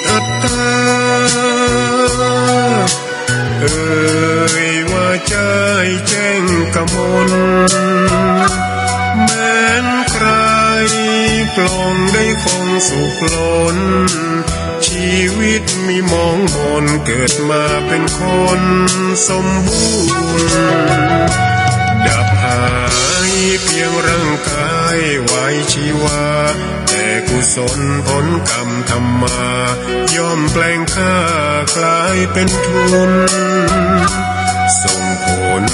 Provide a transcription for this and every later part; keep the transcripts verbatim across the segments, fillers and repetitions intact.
อัตตา เอ่ยว่าใจ้แจ้งกมล แม้นใคร่ปรองได้คงสุขล้น ชีวิตมีหมองหม่น เกิดมาเป๋นคนสมบูรณ์ ดับหายเพียงร่างกายไว้ชีวา แต่กุศลผลกรรมทำมา ย่อมแปลงข้ากลายเป๋นทุน ส่งผล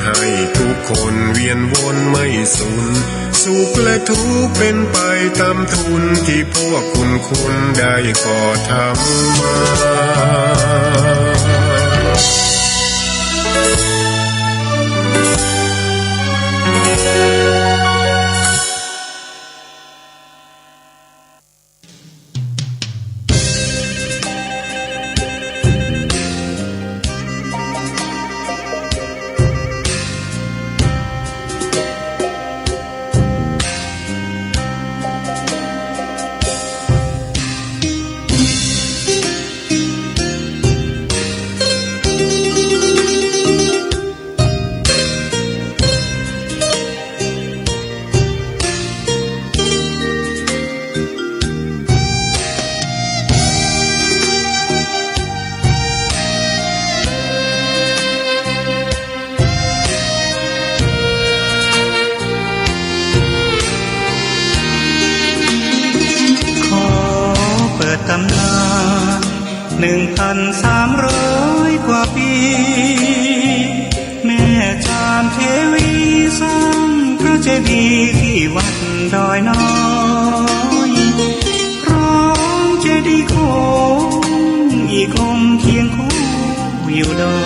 ให้ทุกคนเวียนวนไม่สุน สุขและทุกข์เป๋นไปต๋ามทุน ตี้พวกคุณคุณได้ก่อทำมา ขอเปิดต๋ำนาน หนึ่งพันสามร้อยกว่าปี๋ แม่จามเทวีสร้างพระเจดีย์ตี้วัดดอยน้อย พร้อมเจดีย์โค้งอีกองค์เคียงคู่อยู่ดอ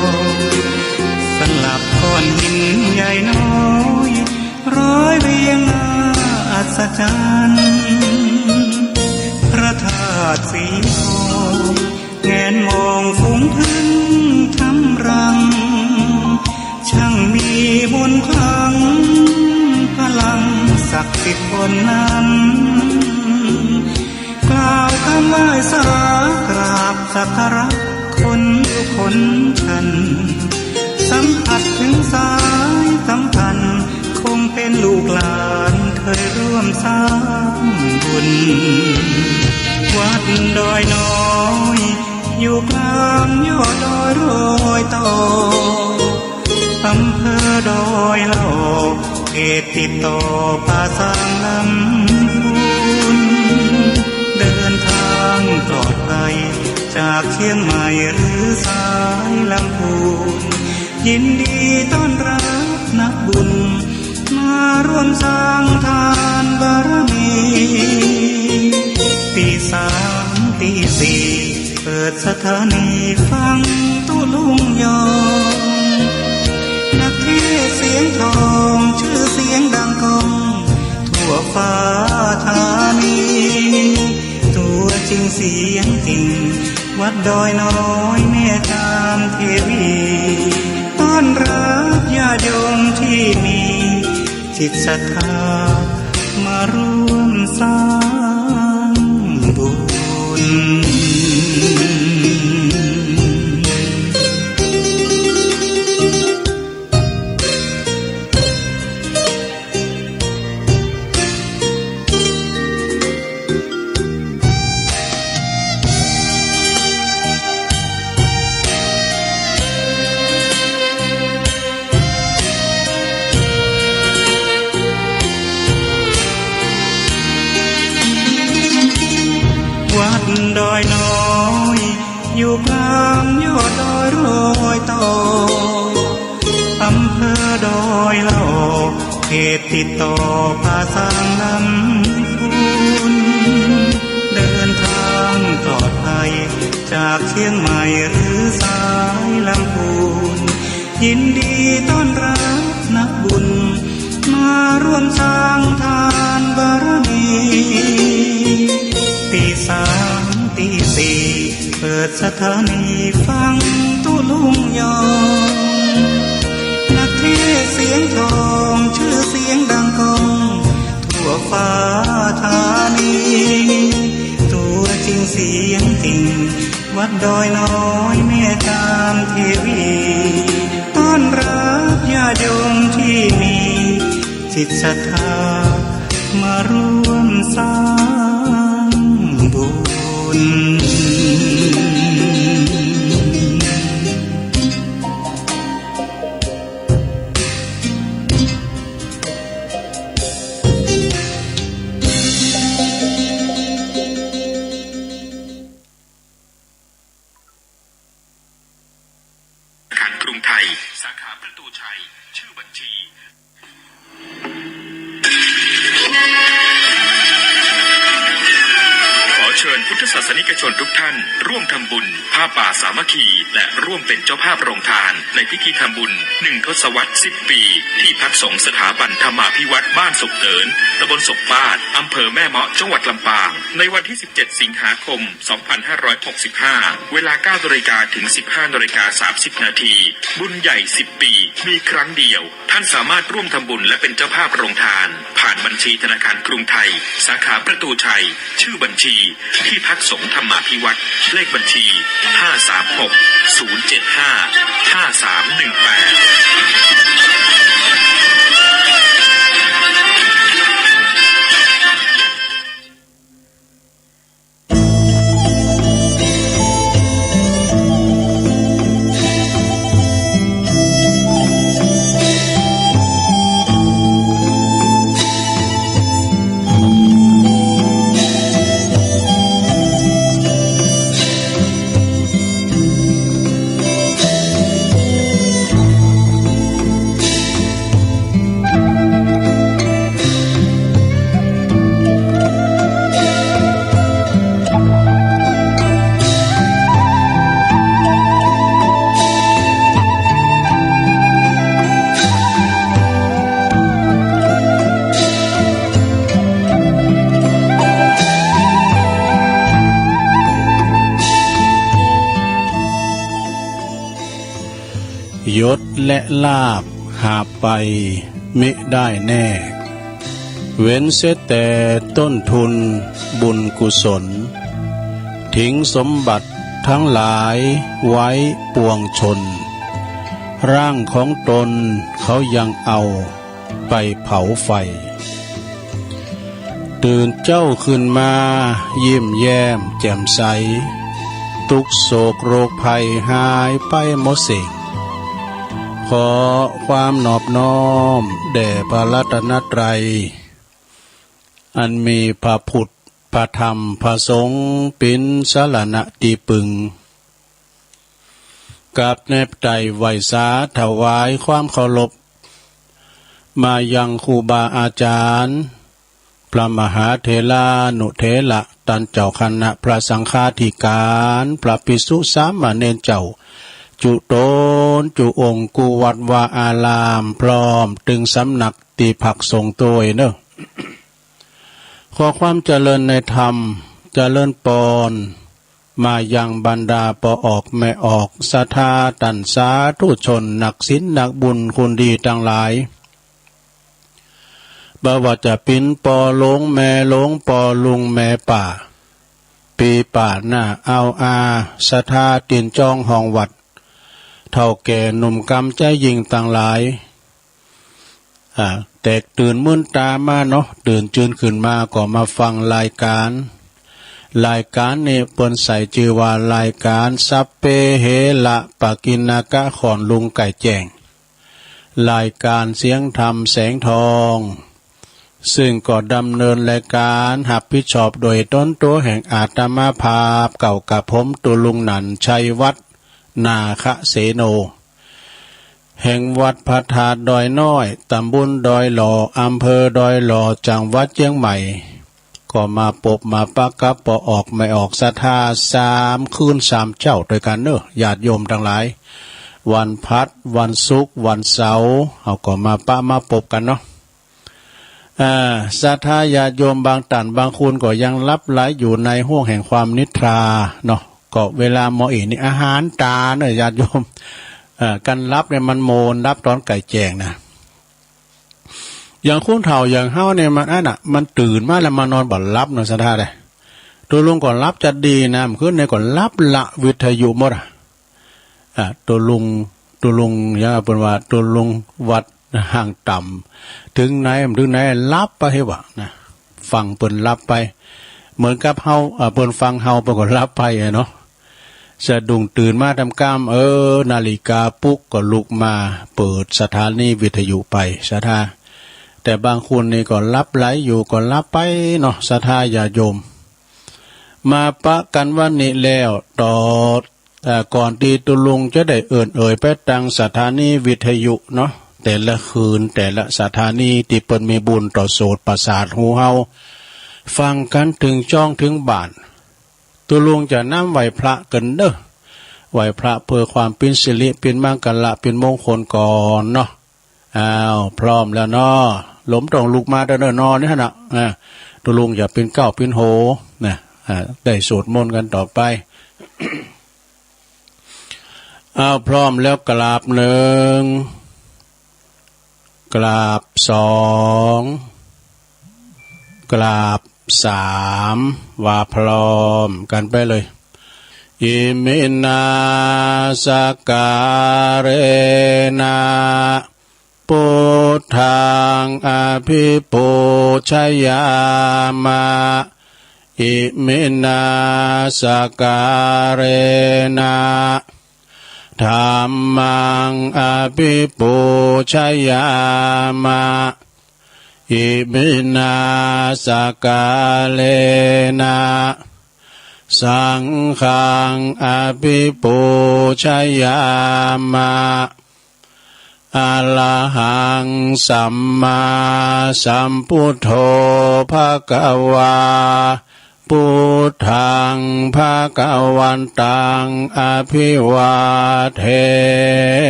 ย สลับก้อนหินใหญ่น้อย ร้อยเรียงน่าอัศจรรย์ พระธาตุสีทอง แงนมองฝูงผึ้งทำรัง ช่างมีมนต์ขลัง พลังศักดิ์สิทธิ์ล้นนั้น กล่าวกำไหว้สากราบสักการะคนทุกคนฉัน สัมผัสถึงสายสัมพันธ์ คงเป๋นลูกหลานเคยร่วมสร้างบุญ วัดดอยน้อย อยู่กลางยอดดอยรอยต่อ อำเภอดอยหล่อ เขตติดต่อป่าซางลำพูน เดินทางปลอดภัยจากเชียงใหม่หรือสายลำพูน ยินดีต้อนรับนักบุญ มาร่วมสร้างทานบารมี ตีสามตีสี่ เปิดสถานีฟังตุ๊ลุงยอง นักเทศน์เสียงทอง ชื่อเสียงดังก้อง ทั่วฟ้าธานี ตัวจริงเสียงจริง วัดดอยน้อยแม่จามเทวี ต้อนรับญาติโยมที่มีจิตศรัทธา มาร่วมสร้างบุญ วัดดอยน้อย อยู่กลางยอดดอยรอยต่อ อำเภอดอยหล่อ เขตติดต่อป่าซางลำพูน เดินทางปลอดภัยจากเชียงใหม่หรือสายลำพูน ยินดีต้อนรับนักบุญ มาร่วมสร้างทานบารมี ตีสามตีสี่ เปิดสถานีฟังตุ๊ลุงยอง นักเทศน์เสียงทอง ชื่อเสียงดังก้อง ทั่วฟ้าธานี ตัวจริงเสียง ดอยน้อยแม่จามเทวี ต้อนรับญาติโยมที่มีจิตศรัทธา มาร่วมสร้างบุญ ธนาคารกรุงไทย สาขาประตูชัย ชื่อบัญชี ขอเชิญพุทธศาสนิกชนทุกท่าน ร่วมทำบุญผ้าป่าสามัคคี และร่วมเป็นเจ้าภาพโรงทาน ในพิธีทำบุญหนึ่งทศวรรษสิบปี ที่พักสงฆ์สถาบันธรรมาภิวัฒน์บ้านศพเติน ตำบลศพปาด อำเภอแม่เมาะ จังหวัดลำปาง ในวันที่สิบเจ็ดสิงหาคม สองพันห้าร้อยหกสิบห้า เวลาเก้านาฬิกาถึงสิบห้านาฬิกาสามสิบนาที บุญใหญ่สิบปี มีครั้งเดียว ท่านสามารถร่วมทำบุญและเป็นเจ้าภาพโรงทาน ผ่านบัญชีธนาคารกรุงไทย สาขาประตูชัย ชื่อบัญชี ที่พักสงฆ์ธรรมาภิวัฒน์ เลขบัญชี ห้าสามหก ศูนย์เจ็ดห้า ห้าสามหนึ่งแปด ยศและลาภหาบไปมิได้แน่ เว้นเสียแต่ต้นทุนบุญกุศล ทิ้งสมบัติทั้งหลายไว้ปวงชน ร่างของตนเขายังเอา ไปเผาไฟ ตื่นเจ๊าขึ้นมายิ้มแย้มแจ่มใส ทุกข์โศกโรคภัยหายไปหมดสิ้น ขอความนอบน้อมแด่พระรัตนตรัย อันมีพระพุทธ พระธรรม พระสงฆ์ เป๋นสรณะตี้ปึง กราบแนบไต่ไหว้สาถวายความเคารพ มายังครูบาอาจารย์ พระมหาเถรานุเถระ ต้านเจ้าคณะพระสังฆาธิการ พระภิกษุสามเณรเจ้า จุ๊ต๋นจุ๊องค์ กู้วัดวาอาราม พร้อมตึงสำนักตี้พักสงฆ์ตวยเนาะ ขอความเจริญในธรรม เจริญปอน มายังบรรดาป้อออกแม่ออก ศรัทธาต้านสาธุชน นักศีลนักบุญคุณดีตังหลาย บ่ว่าจะเป๋นป้อหลวงแม่หลวง ป้อลุงแม่ป้า ปี้ป้าน้าอาวอา ศรัทธาตี๋นจองห้องวัด เฒ่าแก่หนุ่มกำใจ๊ยิ่งตังหลาย อ่า แตกตื่นมื่นต๋ามาเนาะ ตื่นจืนขึ้นมาก็มาฟังรายการ รายการนี้เปิ้นใส่จื้อว่ารายการสัพเพเหระปะกิณณกะ ขอนลุงไก่แจ้ง รายการเสียงธรรมแสงทอง ซึ่งก็ดำเนินรายการฮับผิดชอบโดยต๋นตั๋วแห่งอาตมาภาพ เก้ากระผมตุ๊ลุงหนั่น ชัยวัฒน์ นาคเสโน แห่งวัดพระธาตุดอยน้อย ตำบลดอยหล่อ อำเภอดอยหล่อ จังหวัดเจียงใหม่ ก็มาปบมาปะกับป้อออกแม่ออกศรัทธา สามคืนสามเจ๊าตวยกั๋นเนาะ ญาติโยมตังหลาย วันพฤหัส วันศุกร์ วันเสาร์ เฮาก็มาปะมาปบกั๋นเนาะ อ่า ศรัทธาญาติโยมบางต้านบางคนก็ยังหลับไหลอยู่ในห้วงแห่งความนิทราเนาะ ก็เวลาหม้ออี้นี่อาหารต๋าเนาะญาติโยม เอ่อ ก๋านหลับเนี่ยมันโมนหลับต๋อนไก่แจ้งนะ อย่างคนเฒ่าอย่างเฮาเนี่ยมันอั้นน่ะ มันตื่นมาแล้วมานอนบ่หลับเนาะศรัทธาเด้อ ตุ๊ลุงก็หลับจะดีนะ เมื่อคืนนี้ก็หลับละวิทยุหมดอะ อ่ะ ตุ๊ลุง ตุ๊ลุง อย่างเปิ้นว่าตุ๊ลุงวัดห้างต่ำ เถิงไหน เถิงไหน หลับไปเหียว่ะนะ ฟังเปิ้นหลับไป เหมือนกับเฮา อ่ะ เปิ้นฟังเฮา เปิ้นก็หลับไปอะเนาะ สะดุ้งตื่นมาต๋ามก้ำ เออ นาฬิกาปลุก ก็ลุกมาเปิดสถานีวิทยุไป ศรัทธา แต่บางคนนี่ก็หลับไหลอยู่ ก็หลับไปเนาะ ศรัทธาญาติโยม มาปะกั๋นวันนี้แล้ว ต่อ เอ่อ ก่อนตี้ตุ๊ลุงจะได้เอิ้นเอ่ยไปตางสถานีวิทยุเนาะ แต่ละคืน แต่ละสถานีตี้เปิ้นมีบุญต่อโสตประสาทหูเฮา ฟังกั๋นเถิงจ้องเถิงบ้าน ตุ๊ลุงจะนำไหว้พระกั๋นเน่อ ไหว้พระเพื่อความเป๋นสิริ เป๋นมังคละ เป๋นมงคลก่อนเนาะ อ้าว พร้อมแล้วเนาะ โยมต้องลุกมาเต๊อะเน่อ นอนนี่หั้นน่ะ อ่า ตุ๊ลุงจะเป๋นเก๊าเป๋นโหนะ อ่า ได้สวดมนต์กั๋นต่อไป อ้าว พร้อมแล้วกราบหนึ่ง กราบสอง กราบสาม ว่าพร้อมกั๋นไปเลย อิมินา สการะนะ พุทธัง อภิปูชยามะ อิมินา สการะนะ ธัมมัง อภิปูชยามะ อิมินา สการะนะ สังฆัง อภิปูชยามะ อะระหัง สัมมาสัมพุทโธ ภะคะวา พุทธัง ภะคะวันตัง อะภิวาเท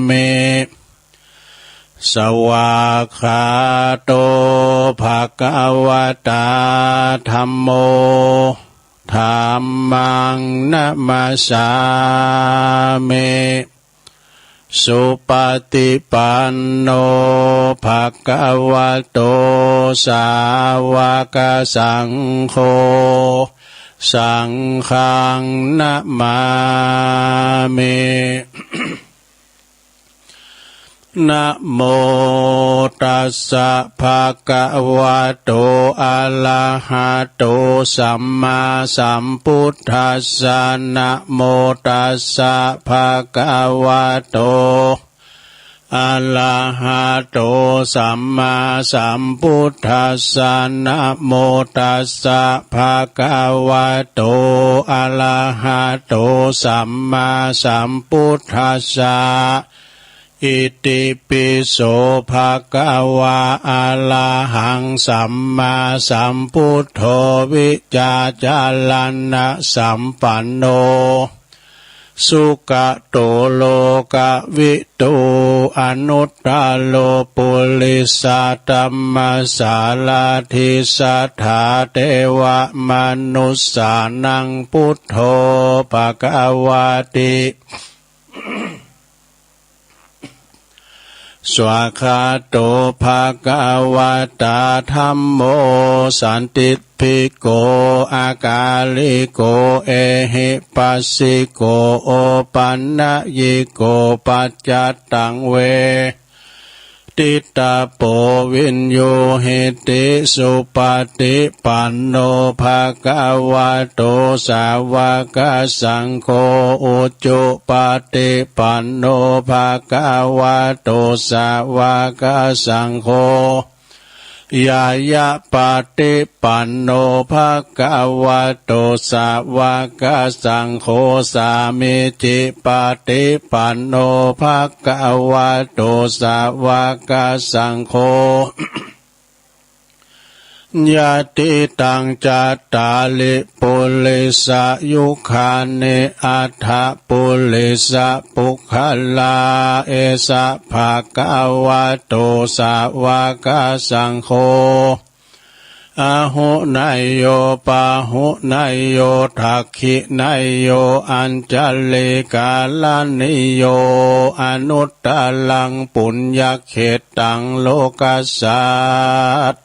มิ สวากขาโต ภะคะวะตา ธัมโม ธัมมัง นะมัสสามิ สุปะติปันโน ภะคะวะโต สาวะกะสังโฆ สังฆัง นะมามิ นะโมตัสสะ ภะคะวะโต อะระหะโต สัมมาสัมพุทธัสสะ นะโมตัสสะ ภะคะวะโต อะระหะโต สัมมาสัมพุทธัสสะ นะโมตัสสะ ภะคะวะโต อะระหะโต สัมมาสัมพุทธัสสะ อิติปิโส ภะคะวะ อะระหัง สัมมาสัมพุทโธ วิชาจารณะสัมปันโน สุกะโต โลกะวิทู อนุตตะโร ปุริสะธัมมะสารถิ สัทธา เตวะ มนุสสานัง พุทโธ ภะคะวะติ สวากขาโต ภะคะวะตา ธัมโม สันติป ปิโก อากาลิโก เอหิปัสสิโก โอปันนยิโก ปัจจัตตัง เวทิตาโป วิญญูหิติ สุปะติปันโน ภะคะวะโต สาวะกะสังโฆ อุจุปะติปันโน ภะคะวะโต สาวะกะสังโฆ ญาณะปะติปันโน ภะคะวะโต สาวะกะสังโฆ สามีจิปะติปันโน ภะคะวะโต สาวะกะสังโฆ ยะติตัง จัตตาริ ปุริสะยุคานิ อัฏฐะปุริสะปุคคลา เอสะ ภะคะวะโต สาวะกะสังโฆ อาหุเนยโย ปาหุเนยโย ทักขิเนยโย อัญชลีกะรณีโย อนุตตะรัง ปุญญะเขตตัง โลกัสสา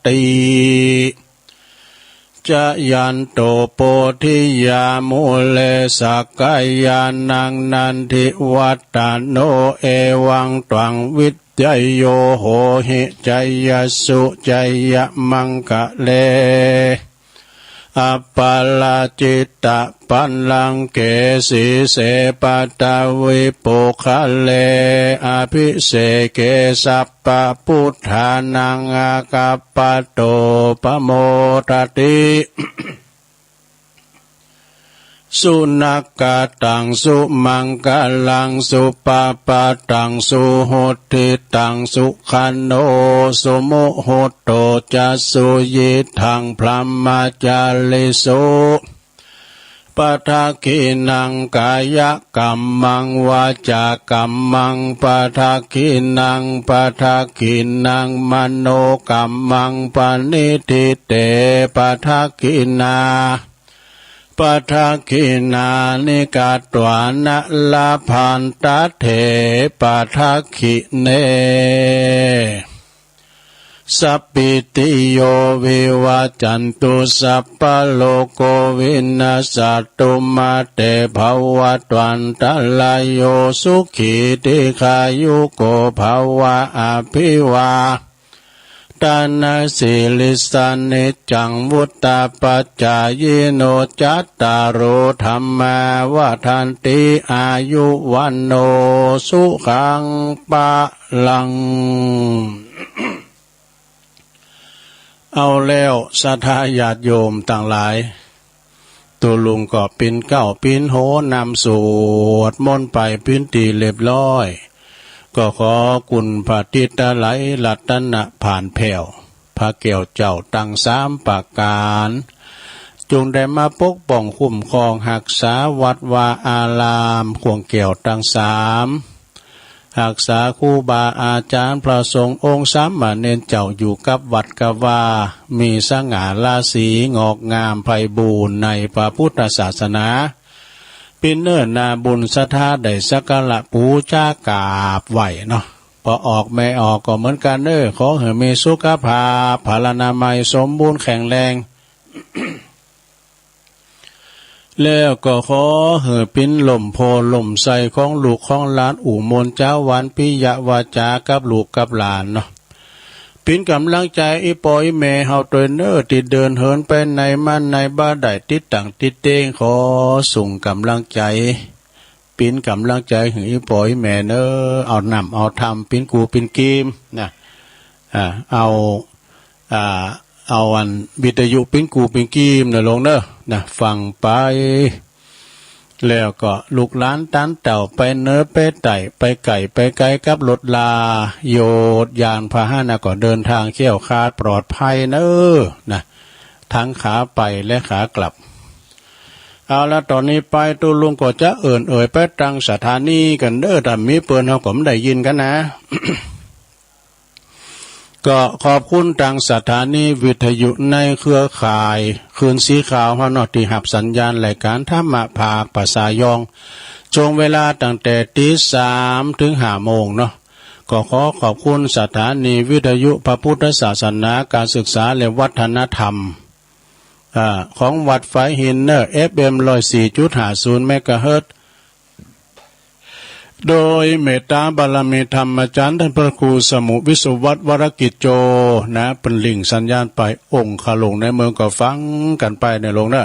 ติ จยันโต โพธิยา มูเล สักกายานัง นันทิวัฏฏะโน เอวัง ตวัง วิจโย โหหิ จยสสุ จยมังคะเล อัปปะราจิตะ ปัลลังเก สีเส ปัทวิ ปุคคะเล อภิเสเก สัพพะพุทธานัง อากัปปะโต ปะโมทะติ สุนักขะตัง สุมังคะลัง สุปะปะทัง สุหุตติตัง สุขะโน สุมุหุตโต จะ สุยิทัง พรหมจาริสุ ปะทักขิณัง กายะกัมมัง วาจากัมมัง ปะทักขิณัง ปะทักขิณัง มโนกัมมัง ปะณิฏฐิเต ปะทักขิณา ปะทักขิณานิ กัตวานะ ละพันทะเถ ปะทักขิเณ สัพพิติโย วิวัจจันตุ สัพพะโรโค วินัสสะตุ มา เต ภะวัตวันตะราโย สุขี ทีฆายุโก ภะวะ อภิวา ทะนะสีลิสสะ นิจจัง วุฑฒาปะจายิโน จัตตาโร ธัมมา วัฑฒันติ อายุ วัณโณ สุขัง พะลัง เอาแล้ว ศรัทธาญาติโยมตังหลาย ตุ๊ลุงก็ปิ๊นเก๊าปิ๊นโหนำสวดมนต์ไปปิ๊นตี้เรียบร้อย ก็ขอคุณพระทิตาไลยรัตนผานแผ้ว พระแก้วเจ้าตังสามประก๋าน จุ่งได้มาปกป้องคุ้มครองฮักษาวัดวาอาราม ข่วงแก้วตังสาม ฮักษาครูบาอาจ๋ารย์พระสงฆ์องค์สามเณรเจ้าอยู่กับวัดกับวา มีสง่าราศีงอกงามไพบูลย์ในพระพุทธศาสนา ปิ๊นเน้อนาบุญศรัทธาได้สักการะปู๋จากราบไหว้เนาะ ป้อออกแม่ออกก็เหมือนกั๋นเน้อ ขอหื้อมีสุขภาพพลานามัยสมบูรณ์แข็งแรง แล้วก็ขอหื้อปิ๊นล่มโพธิ์ล่มไทรของลูกของหลาน อู้มนต์จ๋าวหวานปิยวาจากับลูกกับหลานเนาะ ปิ๊นก๋ำลังใจ๋อี่ป้ออี่แม่เฮาตวยเน้อ ตี้เดินเหินไปไหนมาไหนบ่ได้ติดตั้งติดเต๊ง ขอส่งก๋ำลังใจ๋ ปิ๊นก๋ำลังใจ๋หื้ออี่ป้ออี่แม่เน้อ เอาน้ำเอาธรรมปิ๊นกู้ปิ๊นกีมนะ อ่า เอา อ่า เอาอันวิทยุปิ๊นกู้ปิ๊นกีมเน้อลุงเน้อ นะ ฟังไป แล้วก็ลูกหลานต้านเต้าไปเหนือไปใต้ ไปใก้ไปไก๋กับรถรา โยชน์ยานพาหนะก็เดินตางแคล้วคลาดปลอดภัยเน้อ นะ ตึงขาไปและขากลับ เอาละ ต่อนี้ไปตุ๊ลุงก็จะเอิ้นเอ่ยไปตังสถานีกั๋นเน้อ ถ้ามีเปิ้นเฮาก็บ่ได้ยินกั๋นนะ ก็ขอบคุณตังสถานีวิทยุในเครือข่ายคลื่นสีขาวเฮาเนาะ ตี้ฮับสัญญาณรายก๋านธรรมะภาคภาษายอง ช่วงเวลาตั้งแต่ตี๋สามเถิงห้าโมงเนาะ ก็ขอขอบคุณสถานีวิทยุพระพุทธศาสนา ก๋านศึกษาและวัฒนธรรม อ่า ของวัดฝายหินเน้อ เอฟเอ็ม ร้อยสี่จุดห้าศูนย์ เมกะเฮิรตซ์ โดยเมตตาบารมีธรรมอาจ๋ารย์ต้านพระครูสมุห์ วิศวัฒน์ วรกิจโจ นะ เปิ้นลิงก์สัญญาณไป องค์ข้าหลวงในเมืองก็ฟังกั๋นไปเน้อลุงเน้อ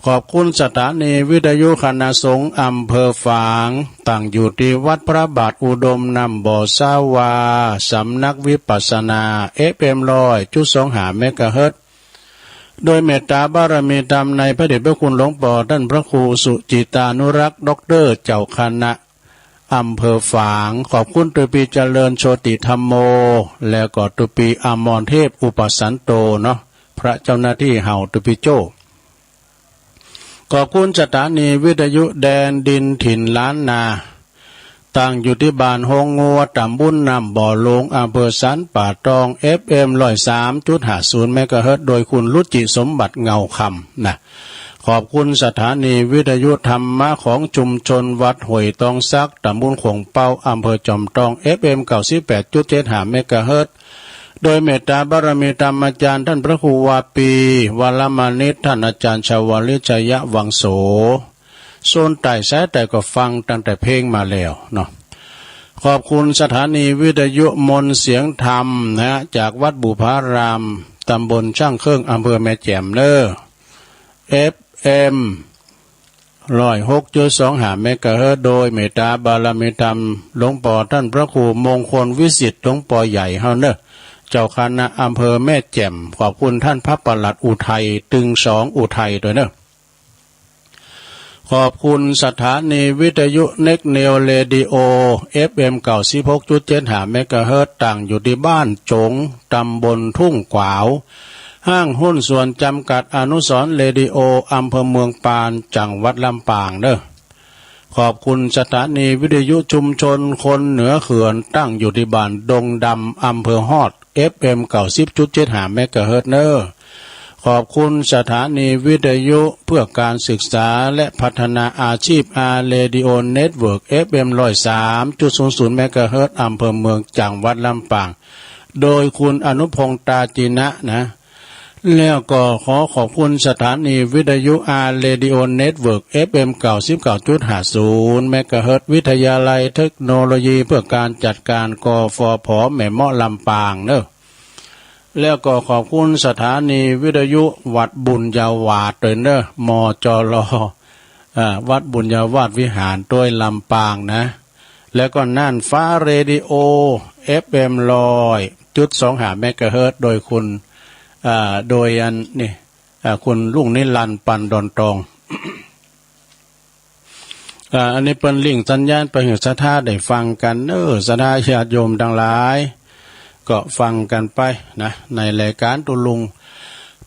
ขอบคุณสถานีวิทยุคณะสงฆ์อำเภอฝาง ตั้งอยู่ตี้วัดพระบาทอุดมน้ำบ่อสาวา สำนักวิปัสสนา เอฟเอ็ม ร้อยจุดสองห้า เมกะเฮิรตซ์ โดยเมตตาบารมีธรรมในพระเดชพระคุณหลวงป้อต้านพระครูสุจิตานุรักษ์ ด็อกเตอร์ เจ้าคณะอำเภอฝาง ขอบคุณตุ๊ปี้เจริญโชติธัมโม แล้วก็ตุ๊ปี้อมรเทพอุปสันโตเนาะ พระเจ้าหน้าตี้เฮาตุ๊ปี้โจ้ ขอบคุณสถานีวิทยุแดนดินถิ่นล้านนา ตั้งอยู่ตี้บ้านโฮงงัว ตำบลน้ำบ่อหลวง อำเภอสันป่าตอง เอฟเอ็ม ร้อยสามจุดห้าศูนย์ เมกะเฮิรตซ์ โดยคุณรุจิสมบัติเงาคำนะ ขอบคุณสถานีวิทยุธรรมะของชุมชนวัดห้วยตองสัก ตำบลโข่งเป๊า อำเภอจอมตอง เอฟเอ็ม เก้าสิบแปดจุดเจ็ดห้า เมกะเฮิรตซ์ โดยเมตตาบารมีธรรมอาจารย์ท่านพระครูวาปี วรมณิต ท่านอาจารย์ชวลิต ชยวังโส โซนใต้สายใต้ก็ฟังตั้งแต่เพลงมาแล้วเนาะ ขอบคุณสถานีวิทยุมนต์เสียงธรรมนะ จากวัดบุพาราม ตำบลช่างเครื่อง อำเภอแม่แจ่มเน้อ เอฟเอ็ม ร้อยหกจุดสองห้าเมกะเฮิรตซ์ โดยเมตตาบารมีธรรมหลวงป้อท่านพระครูมงคลวิสิทธิ์ หลวงป้อใหญ่เฮาเน้อ เจ้าคณะอำเภอแม่แจ่ม ขอบคุณท่านพระปลัดอุทัย ตึงสองอุทัยตวยเน้อ ขอบคุณสถานีวิทยุเน็กนิวเรดิโอ เอฟเอ็ม เก้าสิบหกจุดเจ็ดห้าเมกะเฮิรตซ์ ตั้งอยู่ตี้บ้านจง ตำบลทุ่งขวาว ห้างหุ้นส่วนจำกัดอนุสรณ์เรดิโอ อำเภอเมืองปาน จังหวัดลำปางเน้อ ขอบคุณสถานีวิทยุชุมชนคนเหนือเขื่อน ตั้งอยู่ตี้บ้านดงดำ อำเภอฮอด เอฟเอ็ม เก้าสิบจุดเจ็ดห้าเมกะเฮิรตซ์เน้อ ขอบคุณสถานีวิทยุเพื่อการศึกษาและพัฒนาอาชีพ อาร์ เรดิโอ เน็ตเวิร์ก เอฟเอ็ม ร้อยสามจุดศูนย์ศูนย์เมกะเฮิรตซ์ อำเภอเมือง จังหวัดลำปาง โดยคุณอนุพงษ์ ตาจินะนะ แล้วก็ขอขอบคุณสถานีวิทยุ อาร์ เรดิโอ เน็ตเวิร์ก เอฟเอ็ม เก้าสิบเก้าจุดห้าศูนย์เมกะเฮิรตซ์ วิทยาลัยเทคโนโลยีเพื่อการจัดการ กฟผ แม่เมาะ ลำปางเน้อ แล้วก็ขอบคุณสถานีวิทยุวัดบุญญาวาสตวยเน้อ มจร อ่า วัดบุญญาวาสวิหารตวย ลำปางนะ แล้วก็น่านฟ้าเรดิโอ เอฟเอ็ม ร้อยจุดสองห้าเมกะเฮิรตซ์ โดยคุณ อ่า โดยอันนี่ อ่า คุณรุ่งนิรันดร์ ปันดอนตอง อ่า อันนี้เปิ้นลิงก์สัญญาณไปหื้อศรัทธาได้ฟังกั๋นเน้อ ศรัทธาญาติโยมตังหลาย ก็ฟังกั๋นไปนะ ในรายก๋านตุ๊ลุง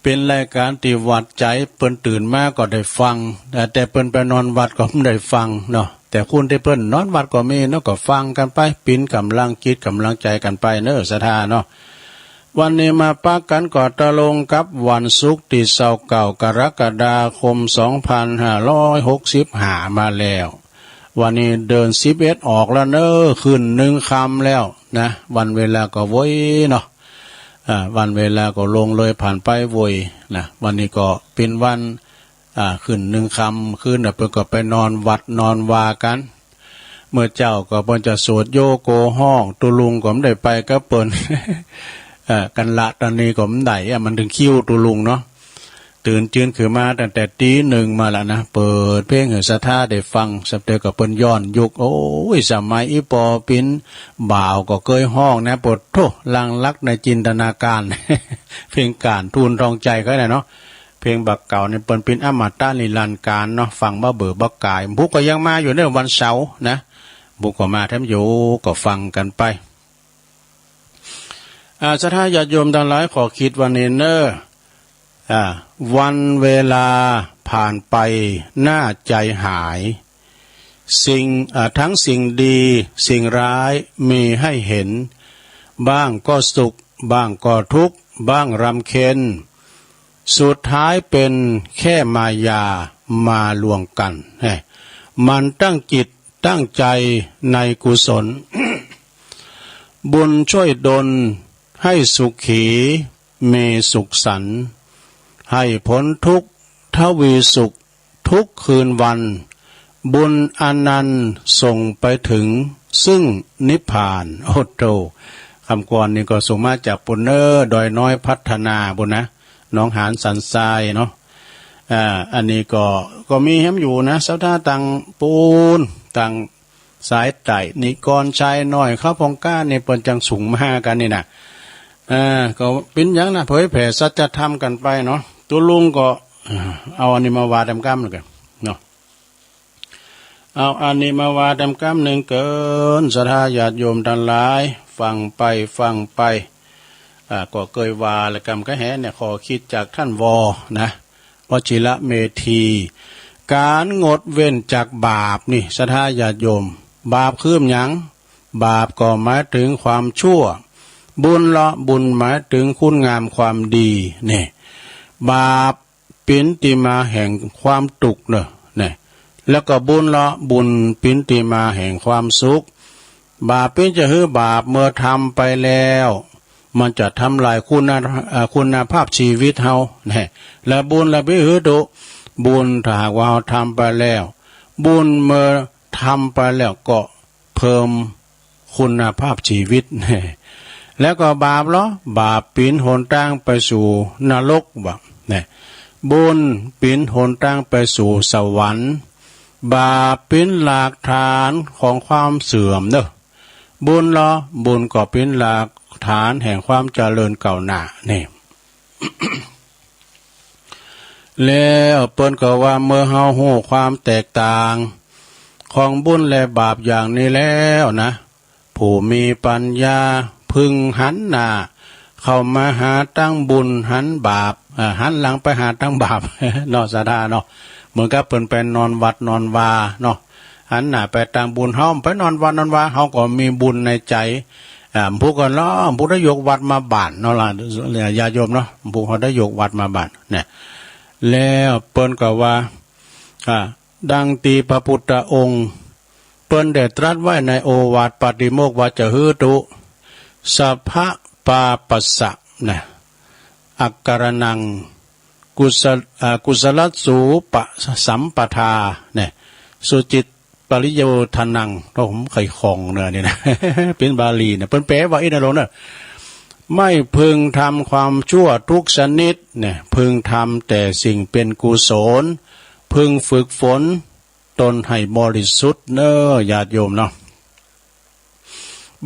เป๋นรายก๋านตี้วัดใจ๋ เปิ้นตื่นมาก็ได้ฟัง แต่ แต่เปิ้นไปนอนวัดก็บ่ได้ฟังเนาะ แต่คนตี้เปิ้นนอนวัดก็มีเนาะ ก็ฟังกั๋นไป เป๋นก๋ำลังจิตก๋ำลังใจ๋กั๋นไปเน้อ ศรัทธาเนาะ วันนี้มาปะกั๋นก็ตรงกับวันศุกร์ตี้ซาวเก้า กรกฎาคม สองพันห้าร้อยหกสิบห้ามาแล้ว วันนี้เดือนสิบเอ็ดออกแล้วเน้อ ขึ้นหนึ่งค่ำแล้วนะ วันเวลาก็ไวเนาะ อ่า วันเวลาก็ล่วงเลยผ่านไปไวนะ วันนี้ก็เป๋นวัน อ่า ขึ้นหนึ่งค่ำ คืนน่ะเปิ้นก็ไปนอนวัดนอนวากั๋น เมื่อเจ๊าก็เปิ้นจะสวดโยโกฮ้อง ตุ๊ลุงก็บ่ได้ไปกับเปิ้น เอ่อ กั๋นละ ตอนนี้ก็บ่ได้อะ มันเถิงคิวตุ๊ลุงเนาะ ตื่นจื้นขึ้นมาตั้งแต่ตี๋หนึ่งมาละนะ เปิดเพลงหื้อศรัทธาได้ฟัง สับเตอก็เปิ้นย้อนยุค โอ้ย สมัยอี่ป้อปิ๋นบ่าวก็เกยฮ้องนะ ปะโธ่ ลังรักในจินตนาการ เพลงก๋าน ทูลทองใจ๋ ก็ได้เนาะ เพลงบ่าเก่านี่เปิ้นเป๋นอมตะนิรันดร์ก๋าลเนาะ ฟังบ่าเบื่อบ่าก๋าย บุกก็ยังมาอยู่เน้อ วันเสาร์นะ บุกก็มาแถมอยู่ ก็ฟังกั๋นไป อ่า ศรัทธาญาติโยมตังหลาย ขอคิดวันนี้เน้อ อ่า วันเวลาผ่านไปหน้าใจ๋หาย สิ่ง อ่า ทั้งสิ่งดีสิ่งร้ายมีให้เห็น บ้างก็สุขบ้างก็ทุกข์บ้างรำเค็ญ สุดท้ายเป๋นแค่มายามาลวงกั๋น แหม หมั่นตั้งจิตตั้งใจ๋ในกุศล บุญช่วยดลให้สุขีมีสุขสันต์ ให้พ้นทุกข์ทวีสุขทุกคืนวัน บุญอันนั้นส่งไปถึงซึ่งนิพพาน โอ้โธ่ กำกลอนนี่ก็ส่งมาจากปู๊นเน้อ ดอยน้อยพัฒนาปู๊นนะ หนองหานสันทรายเนาะ อ่า อันนี้ก็ ก็มีแหมอยู่นะ ศรัทธาตังปู๊น ตังสายใต้ นิกรชายน้อย เขาป้องก้านี่เปิ้นจังส่งมากั๋นนี่นะ อ่า ก็เป๋นหยังนะ เผยแผ่สัจธรรมกั๋นไปเนาะ ตุ๊ลุงก็ เอาอันนี้มาว่าแตมกำนึ่งกั๋นเนาะ เอาอันนี้มาว่าแตมกำนึ่งเกิน ศรัทธาญาติโยมตังหลาย ฟังไป ฟังไป อ่า ก็เกยว่าละกำกะแหเนี่ย ข้อคิดจากต้านวอ นะ วชิระเมธี ก๋านงดเว้นจากบาปนี่ ศรัทธาญาติโยม บาปคือหยัง บาปก็หมายเถิงความชั่ว บุญละ บุญหมายเถิงคุณงามความดี นี่ บาป เป๋นตี้มาแห่งความตุ๊กข์เน้อ นี่ แล้วก็บุญละ บุญเป๋นตี้มาแห่งความสุข บาปเป๋นจะหื้อบาป เมื่อทำไปแล้ว มันจะทำลายคุณ เอ่อ คุณภาพชีวิตเฮา แน่ และบุญละปี้หื้อตุ๊ บุญถ้าหากว่าเฮาทำไปแล้ว บุญเมื่อทำไปแล้วก็เพิ่มคุณภาพชีวิต แน่ แล้วก็บาปเหรอ บาปเป๋นหนตางไปสู่นรก ว่า แน่ บุญเป๋นหนตางไปสู่สวรรค์ บาปเป๋นหลักฐานของความเสื่อมเนาะ บุญเหรอ บุญก็เป๋นหลักฐานแห่งความเจริญก้าวหน้า แน่ แล้วเปิ้นก็ว่าเมื่อเฮาฮู้ความแตกต่างของบุญและบาปอย่างนี้แล้วนะ ผู้มีปัญญาพึงหันหน้าเข้ามาหาตางบุญ หันบาป อ่า หันหลังไปหาตางบาป เนาะ ศรัทธาเนาะ เหมือนกับเปิ้นไปนอนวัดนอนวาเนาะ หันหน้าไปตางบุญ เฮาไปนอนวัดนอนวา เฮาก็มีบุญในใจ๋ อ่า ผู้ก่อนเนาะ ผู้ได้ยกวัตรมาบ้านเนาะล่ะ ญาติโยมเนาะ ผู้เขาได้ยกวัตรมาบ้าน เนี่ย แล้วเปิ้นก็ว่า อ่า ดังตี้พระพุทธองค์ เปิ้นได้ตรัสไว้ในโอวาทปาติโมกข์ว่าจะหื้อตุ๊ สัพพะปาปัสสะ นะ อะการะณัง กุสะ อ่า กุสลัสสูปะสัมปทา เนี่ย สุจิตปริโยธนัง โอ้ ผมใค่คล่องเนาะนี่นะ เป๋นบาลีนะ เปิ้นแปลว่าอี้นะโลมเนาะ ไม่พึงทำความชั่วทุกชนิด เนี่ย พึงทำแต่สิ่งเป็นกุศล พึงฝึกฝน ตนให้บริสุทธิ์เนาะ ญาติโยมเนาะ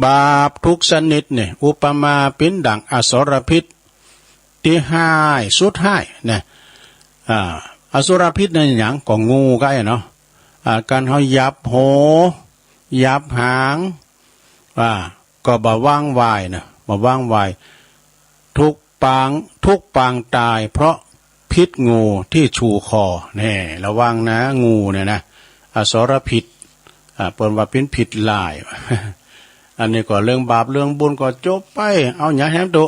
บาปทุกชนิดเนี่ย อุปมาเป๋นดั่งอสรพิษตี้ฮ้ายสุดฮ้ายนะ อ่า อสรพิษนั้นหยัง ก็งูก็ไอ้เนาะ อ่า การเฮาหยับหัว หยับหาง อ่า ก็บ่วางไว้นะ บ่วางไว้ ทุกปาง ทุกปางต๋ายเพราะพิษงูที่ชูคอ แน่ ระวังนะ งูเนี่ยนะ อสรพิษ อ่า เปิ้นว่าเป๋นพิษร้าย อันนี้ก็เรื่องบาปเรื่องบุญก็จบไป เอาหยังแหมตุ๊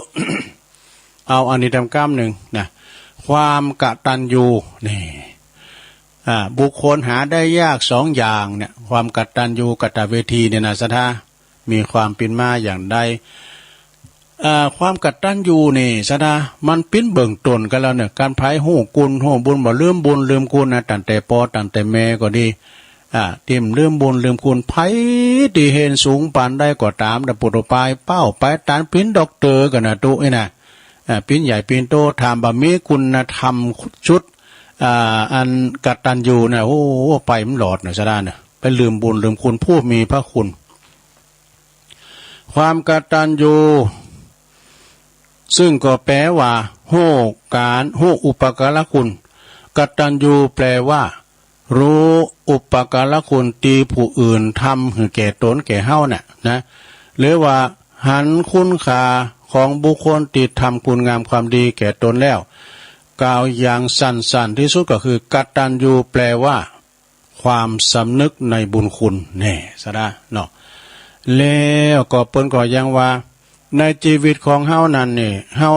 เอาอันนี้แถมกำนึ่งนะ ความกตัญญู นี่ อ่า บุคคลหาได้ยากสองอย่างเนี่ย ความกตัญญูกตเวทีเนี่ยนะ ศรัทธา มีความเป๋นมาอย่างใด อ่า ความกตัญญูนี่ ศรัทธา มันเป๋นเบื้องต้นกั๋นแล้วเนี่ย การใผฮู้คุณฮู้บุญ บ่ลืมบุญลืมคุณนะ ตั้งแต่ป้อตั้งแต่แม่ก็ดี อ่า ตี้บ่ลืมบุญลืมคุณ ใผตี้เฮนสูงปานใดก็ต๋าม แต่ปุถุปายเป้าไปต๋านเป๋นด็อกเตอร์กั๋นนะตุ๊อี้นะ อ่า เป๋นใหญ่เป๋นโต ถ้าบ่มีคุณธรรมชุด อ่า อันกตัญญูนะ โอ้ ไปบ่รอดนะ ศรัทธานะ ไปลืมบุญลืมคุณผู้มีพระคุณ ความกตัญญู ซึ่งก็แปลว่า ฮู้ก๋าน ฮู้อุปการะคุณ กตัญญูแปลว่า ฮู้อุปการะคุณตี้ผู้อื่นทำหื้อแก่ตนแก่เฮาน่ะนะ หรือว่าหันคุณค่าของบุคคลตี้ทำคุณงามความดีแก่ตนแล้ว กล่าวอย่างสั้นๆ ตี้สุดก็คือ กตัญญูแปลว่า ความสำนึกในบุญคุณ แน่ ศรัทธาเนาะ แล้วก็เปิ้นก็ยังว่า ในจีวิตของเฮานั้นนี่ เฮา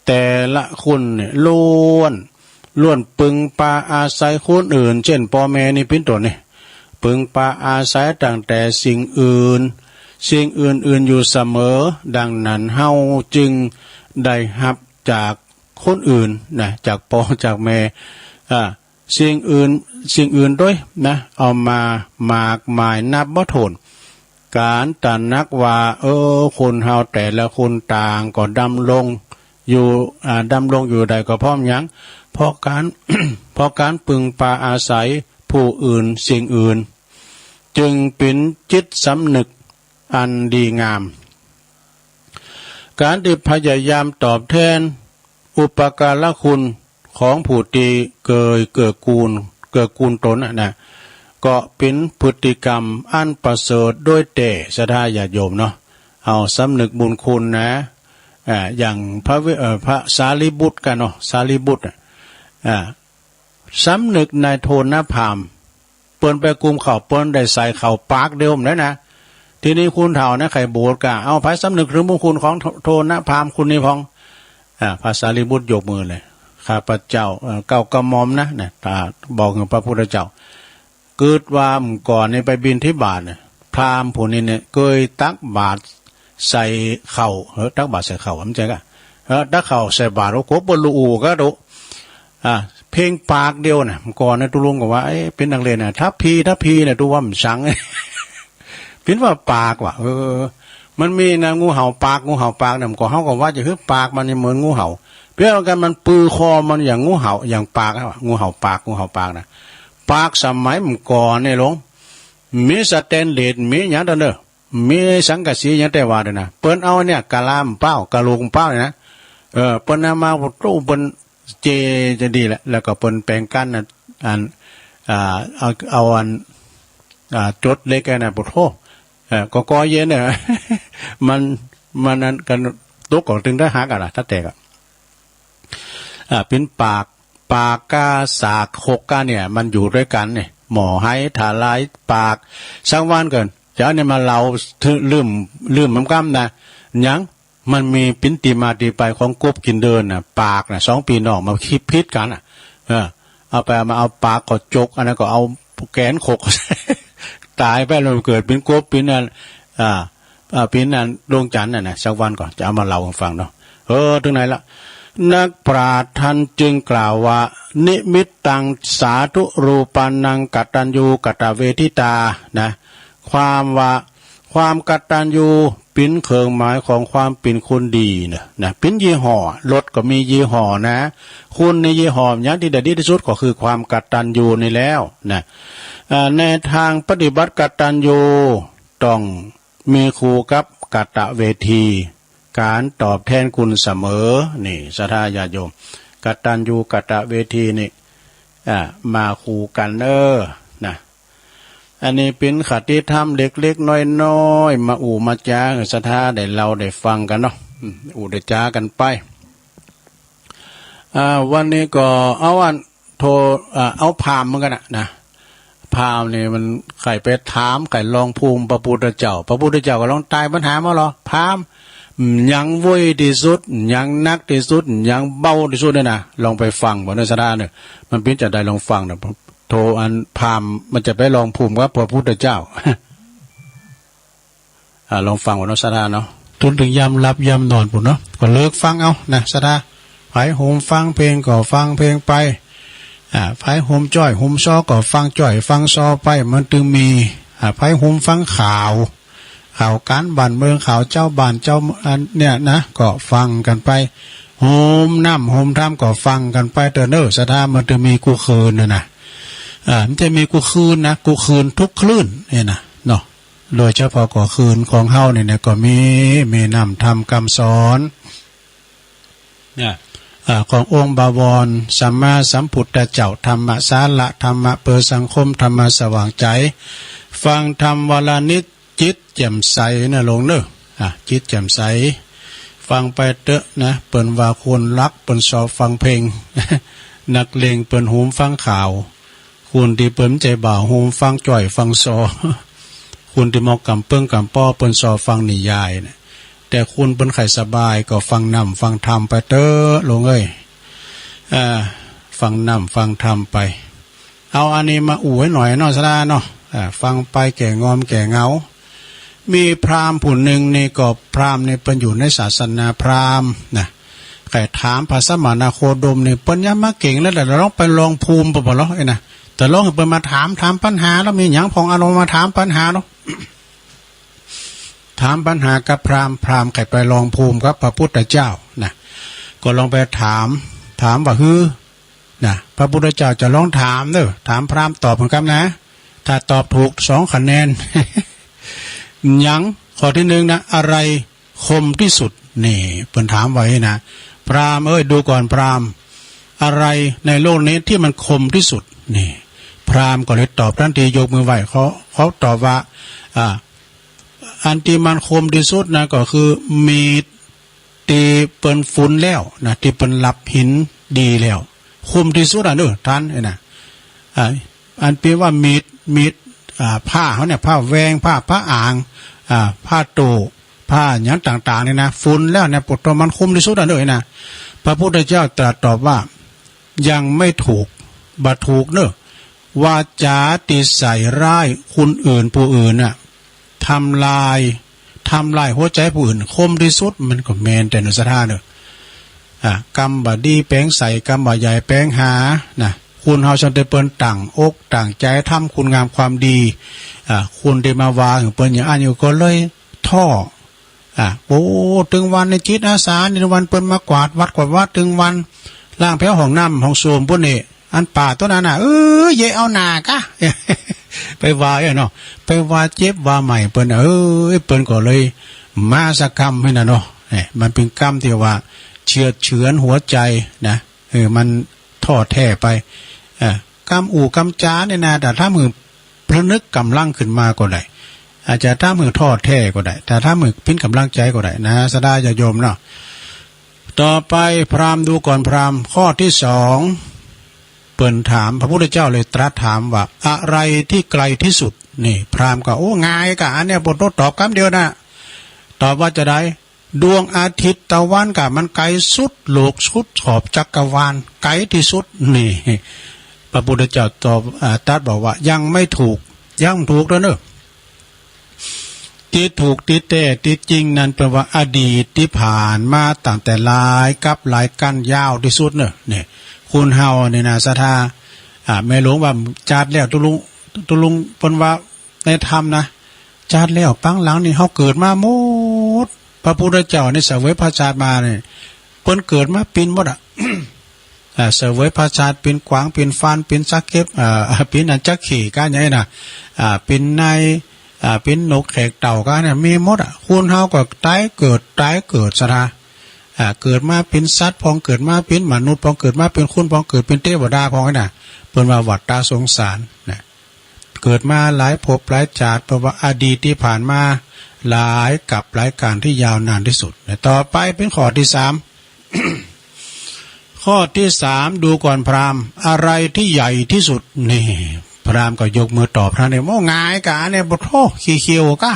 แต่ละคนนี่ล้วน ล้วนปึงปาอาศัยคนอื่น เจ้นป้อแม่นี่เป๋นต้นนี่ ปึงปาอาศัยตั้งแต่สิ่งอื่น สิ่งอื่นๆ อยู่เสมอ ดังนั้นเฮาจึงได้ฮับจากคนอื่นนะ จากป้อจากแม่ อ่า สิ่งอื่น สิ่งอื่นโดยนะ เอามามากมายนับบ่ถ้วน ก๋านตระหนักว่า เออ คนเฮาแต่ละคนต่างก็ดำรงอยู่ อ่า ดำรงอยู่ได้ก็เพราะหยัง เพราะก๋าน เพราะก๋านปึงปาอาศัยผู้อื่นสิ่งอื่น จึงเป๋นจิตสำนึกอันดีงาม ก๋านตี้พยายามตอบแทน อุปการะคุณของผู้ตี้เกยเกื้อกูล เกื้อกูลตนน่ะนะ ก็เป๋นพฤติกรรมอันประเสริฐโดยแต๊ ศรัทธาญาติโยมเนาะ เอาสำนึกบุญคุณนะ อ่า อย่างพระเว เอ่อ พระสารีบุตรกั๋นเนาะ สารีบุตรน่ะ อ่า สำนึกในโทณพราหมณ์ เปิ้นไปกุมข้าว เปิ้นได้ใส่ข้าวปากเดียวนั้นนะ ทีนี้คนเฒ่านะ ใค่บวชก็ เอา ใผสำนึกเถิงบุญคุณของโทณพราหมณ์คนนี้พ่อง อ่า พระสารีบุตรยกมือเลย ข้าพเจ้า เอ่อ เกล้ากระหม่อมนะ นะ ตรัสบอกกับพระพุทธเจ้า กึ๊ดว่าเมื่อก่อนนี่ไปบิณฑบาตเนี่ย พราหมณ์ผู้นี้เนี่ยเกยตักบาตร ใส่ข้าว เออ ตักบาตรใส่ข้าว บ่ใจ้ก่ะ เออ ตักข้าวใส่บาตร โอ้โห เปิ้นละอู้กั๋นโต อ่า เพียงปากเดียวน่ะ เมื่อก่อนนะ ตุ๊ลุงก็ว่า เอ๊ะ เป๋นนักเรียนน่ะ ทัพพี ทัพพีน่ะ ตุ๊ว่าบ่ซัง เป๋นว่าปากว่ะ เออ มันมีนะ งูเห่าปาก งูเห่าปากเนี่ย เมื่อก่อนเฮาก็ว่าจะหื้อปากมันนี่เหมือนงูเห่า เปรียบกั๋น มันปือคอมันอย่างงูเห่า อย่างปากอะ งูเห่าปาก งูเห่าปากน่ะ ปากสมัยเมื่อก่อนเนี่ยหลวง มีสแตนเลส มีหยังตันเน่อ มีสังกะสีหยังแต่ว่าเด้อนะ เปิ้นเอาเนี่ย กะลามันเป้า กะโหลกมันเป้าเนี่ยนะ เออ เปิ้นเอามา โอ้โห เปิ้นเจจะดีแหละ แล้วก็เปิ้นแป๋งกั้นน่ะ อัน อ่า เอา เอาอัน อ่า จดเหล็กอันนั้น โอ้โห เออ ก็ ก็เย็นเนี่ย มัน มันอันกั๋น ตกก็ตึงได้หักอะนะ ถ้าแตกอะ อ่า เป๋นปาก ปากก้าสากหกก้าเนี่ย มันอยู่ตวยกั๋นเนี่ย หม้อไหถลายปาก สักวันก่อน จะเอาเนี่ยมาเล่า ถือลืม ลืมมันกำนะ หยัง มันมีเป๋นตี้มาตี้ไปของกบกิ๋นเดินน่ะ ปากน่ะ สองปี้น้องมาผิดกั๋นน่ะ เออ เอาไปเอามา เอาปากก็จก อันนั้นก็เอาแก๋นขก ต๋ายไปแล้วเกิดเป๋นกบ เป๋นอัน อ่า อ่า เป๋นอันดวงจั๋นทร์น่ะนะ สักวันก่อนจะเอามาเล่าหื้อฟังเนาะ เออ เถิงไหนละ นักปราชญ์ต้านจึงกล่าวว่า นิมิตตัง สาธุรูปานัง กตัญญูกตเวทิตา นะ ความว่า ความกตัญญูเป๋นเครื่องหมายของความเป๋นคนดีนะ นะ เป๋นยี่ห้อ รถก็มียี่ห้อนะ คุณในยี่ห้อหยังตี้ได้ดีตี้สุดก็คือความกตัญญูนี่แล้วนะ อ่า ในตางปฏิบัติกตัญญูต้อง มีคู่กับกตเวที ก๋านตอบแตนคุณเสมอ นี่ ศรัทธาญาติโยม กตัญญูกตเวทีนี่ อ่า มาคู่กั๋นเน่อ นะ อันนี้เป๋นคติธรรมเล็กๆ น้อยๆ มาอู้มาจ๋าหื้อศรัทธาได้เล่าได้ฟังกั๋นเนาะ อืม อู้ได้จ๋ากั๋นไป อ่า วันนี้ก็เอาอัน โทร เอ่อ เอาพราหมณ์เหมือนกั๋นน่ะ นะ พราหมณ์นี่มันใค่ไปถาม ใค่ลองภูมิพระพุทธเจ้า พระพุทธเจ้าก็ลองตายปัญหามาลอ พราหมณ์ อืม หยังโว้ยตี้สุด หยังหนักตี้สุด หยังเบาตี้สุดเนี่ยนะ ลองไปฟังบ่เน่อศรัทธาเน่อ มันเป๋นจาใดลองฟังเน่อ โทรอันพราหมณ์มันจะไปลองภูมิกับพระพุทธเจ้า อ่า ลองฟังบ่เนาะศรัทธาเนาะ จนเถิงยามหลับยามนอนปู้นเนาะ ก็เลิกฟังเอานะศรัทธา ใผโหมฟังเพลงก็ฟังเพลงไป อ่า ใผโหมจ้อยโหมซอก็ฟังจ้อยฟังซอไป มันตึงมี อ่า ใผโหมฟังข่าว ข่าวก๋านบ้านเมือง ข่าวจาวบ้านจาว อันเนี่ยนะ ก็ฟังกั๋นไป โหมน้ำโหมธรรมก็ฟังกั๋นไปเต๊อะเน่อศรัทธา มันตึงมีกู้คืนน่ะนะ อ่า มันจะมีกู้คืนนะ กู้คืนทุกคลื่นเนี่ยนะ เนาะ โดยเฉพาะก็คืนของเฮานี่นะ ก็มี มีน้ำธรรมกำสอน เนี่ย อ่า ขององค์บวรสัมมาสัมพุทธเจ้า ธรรมสาระ ธรรมะเปื้อสังคม ธรรมะสว่างใจ๋ ฟังธรรมวันละนิด จิตแจ่มใสนะโลมเน่อ อ่า จิตแจ่มใส ฟังไปเต๊อะนะ เปิ้นว่าคนหลักเปิ้นชอบฟังเพลง นักเลงเปิ้นโหมฟังข่าว คนตี้เปิ้นใจ๋บ่าวโหมฟังจ้อยฟังซอ คนตี้มอกก๋ำเปิ้งก๋ำป้อเปิ้นซอฟังนิยายนะ แต่คนเปิ้นใค่สบายก็ฟังน้ำฟังธรรมไปเต๊อะโลมเอ้ย อ่า ฟังน้ำฟังธรรมไป เอาอันนี้มาอู้หื้อหน่อยเนาะศรัทธาเนาะ อ่า ฟังไปแก้ง่วงแก้เหงา มีพราหมณ์ผู้นึ่งนี่ก็ พราหมณ์นี่เปิ้นอยู่ในศาสนาพราหมณ์นะ ใค่ถามพระสมณโคดมนี่ เปิ้นยังบ่เก่งแล้ว แต่ลองไปลองภูมิเปิ้นบ่ลอ เอ้ยนะ แต่ลองหื้อเปิ้นมาถาม ถามปัญหา แล้วมีหยังพ่อง เอาลองมาถามปัญหาเนาะ ถามปัญหากับพราหมณ์ พราหมณ์ใค่ไปลองภูมิกับพระพุทธเจ้านะ ก็ลองไปถาม ถามว่า หื้อ นะ พระพุทธเจ้าจะลองถามเน่อ ถามพราหมณ์ตอบเหมือนกั๋นนะ ถ้าตอบถูกสองคะแนน หยัง ข้อตี้นึ่งนะ อะไรคมตี้สุด นี่ เปิ้นถามไว้นะ พราหมณ์เอ้ย ดูก่อนพราหมณ์ อะไรในโลกนี้ตี้มันคมตี้สุด นี่ พราหมณ์ก็เลยตอบตันที ยกมือไหว้ เขา เขาตอบว่า อ่า อันตี้มันคมตี้สุดนะ ก็คือมีดตี้เปิ้นฝุนแล้วนะ ตี้เปิ้นลับหินดีแล้ว คมตี้สุดอะเน่อต้านเอ้ยนะ อ่า อันเปิ้นว่ามีด มีด อ่า ผ้าเฮาเนี่ย ผ้าแวง ผ้า ผ้าอ่าง อ่า ผ้าโต๊ะ ผ้าหยังต่างๆ นี่นะ ฝุนแล้วเนี่ย ปะโตมันคมตี้สุดอะเน่อนะ พระพุทธเจ้าตรัสตอบว่า ยังไม่ถูก บ่ถูกเน่อ วาจาตี้ใส่ร้ายคนอื่น ผู้อื่นน่ะ ทำลาย ทำลายหัวใจ๋ผู้อื่น คมตี้สุด มันก็แม่นแต๊เนาะ ศรัทธาเนาะ อ่า กำบ่ดีแป๋งใส่ กำบ่ใหญ่แป๋งหา นะ คนเฮาจ้ำแต่เปิ้นตั้งอกตั้งใจ๋ทำคุณงามความดี อ่า คนตี้มาว่าเปิ้นอย่างอั้นอยู่ก็เลยท้อ อ่า โอ้ ตึงวันในจิตอาสา นี่วันเปิ้นมากวาดวัดกวาดวา ตึงวันล้างแผวห้องน้ำห้องส้วมปู๊นนี่ อันป้าโตนั้นน่ะ เออ เยาะเอาหน้ากะ ไปว่าเอ้ยเนาะ ไปว่าเจ็บว่าไหม้เปิ้น เออ เปิ้นก็เลยมาสักกำหื้อน่ะเนาะ เนี่ย มันเป๋นกำตี้ว่าเฉือดเฉือนหัวใจ๋นะ เออ มันท้อแท้ไป เออ กำอู้กำจ๋าเนี่ยนะ แต่ถ้าหื้อพนึกก๋ำลังขึ้นมาก็ได้ อาจจะถ้าหื้อท้อแท้ก็ได้ แต่ถ้าหื้อเป๋นก๋ำลังใจ๋ก็ได้นะ ศรัทธาญาติโยมเนาะ ต่อไปพราหมณ์ ดูก่อนพราหมณ์ ข้อตี้สอง เปิ้นถาม พระพุทธเจ้าเลยตรัสถามว่า อะไรตี้ไกลตี้สุด นี่ พราหมณ์ก็ โอ้ ง่ายกะ อันเนี้ย บ่ต้องตอบกำเดียวนะ ตอบว่าจาใด ดวงอาทิตย์ตะวันกะ มันไกลสุดโลก สุดขอบจักรวาล ไกลตี้สุด นี่ พระพุทธเจ้าตอบ อ่า ตรัสบอกว่า ยังไม่ถูก ยังบ่ถูกเด้อเนาะ ตี้ถูกตี้แต๊ตี้จริงนั้นเปิ้นว่าอดีตตี้ผ่านมาตั้งแต่หลายกัปหลายกั๋นยาวตี้สุดเนาะ เนี่ย คนเฮาเนี่ยนะ ศรัทธา อ่า แม่หลวงว่าจาติแล้ว ตุ๊ลุง ตุ๊ลุงเปิ้นว่าในธรรมนะ จาติแล้วปางหลังนี่เฮาเกิดมาหมด พระพุทธเจ้านี่เสวยพระชาติมาเนี่ย เปิ้นเกิดมาเป๋นหมดอะ อ่า เสวยพระชาติเป๋นกวาง เป๋นฟาน เป๋นสักเข็บ อ่า เป๋นอันจักเข่กะอย่างนี้นะ อ่า เป๋นนาย อ่า เป๋นนกแขกเต้ากะเนี่ย มีหมดอะ คนเฮาก็ต๋ายเกิด ต๋ายเกิด ศรัทธา อ่า เกิดมาเป๋นสัตว์พ่อง เกิดมาเป๋นมนุษย์พ่อง เกิดมาเป๋นคนพ่อง เกิดเป๋นเตวดาพ่องนะ เปิ้นว่าวัฏฏะสงสารนะ เกิดมาหลายภพหลายจาติ เพราะว่าอดีตตี้ผ่านมาหลายกัปหลายกั๋นตี้ยาวนานตี้สุดนะ ต่อไปเป๋นข้อตี้สาม ข้อตี้สาม ดูก่อนพราหมณ์ อะไรตี้ใหญ่ตี้สุด นี่ พราหมณ์ก็ยกมือตอบเต้านี้ โอ้ ง่ายกะ อันเนี้ย ปะโธ่ ขี้เขียวกะ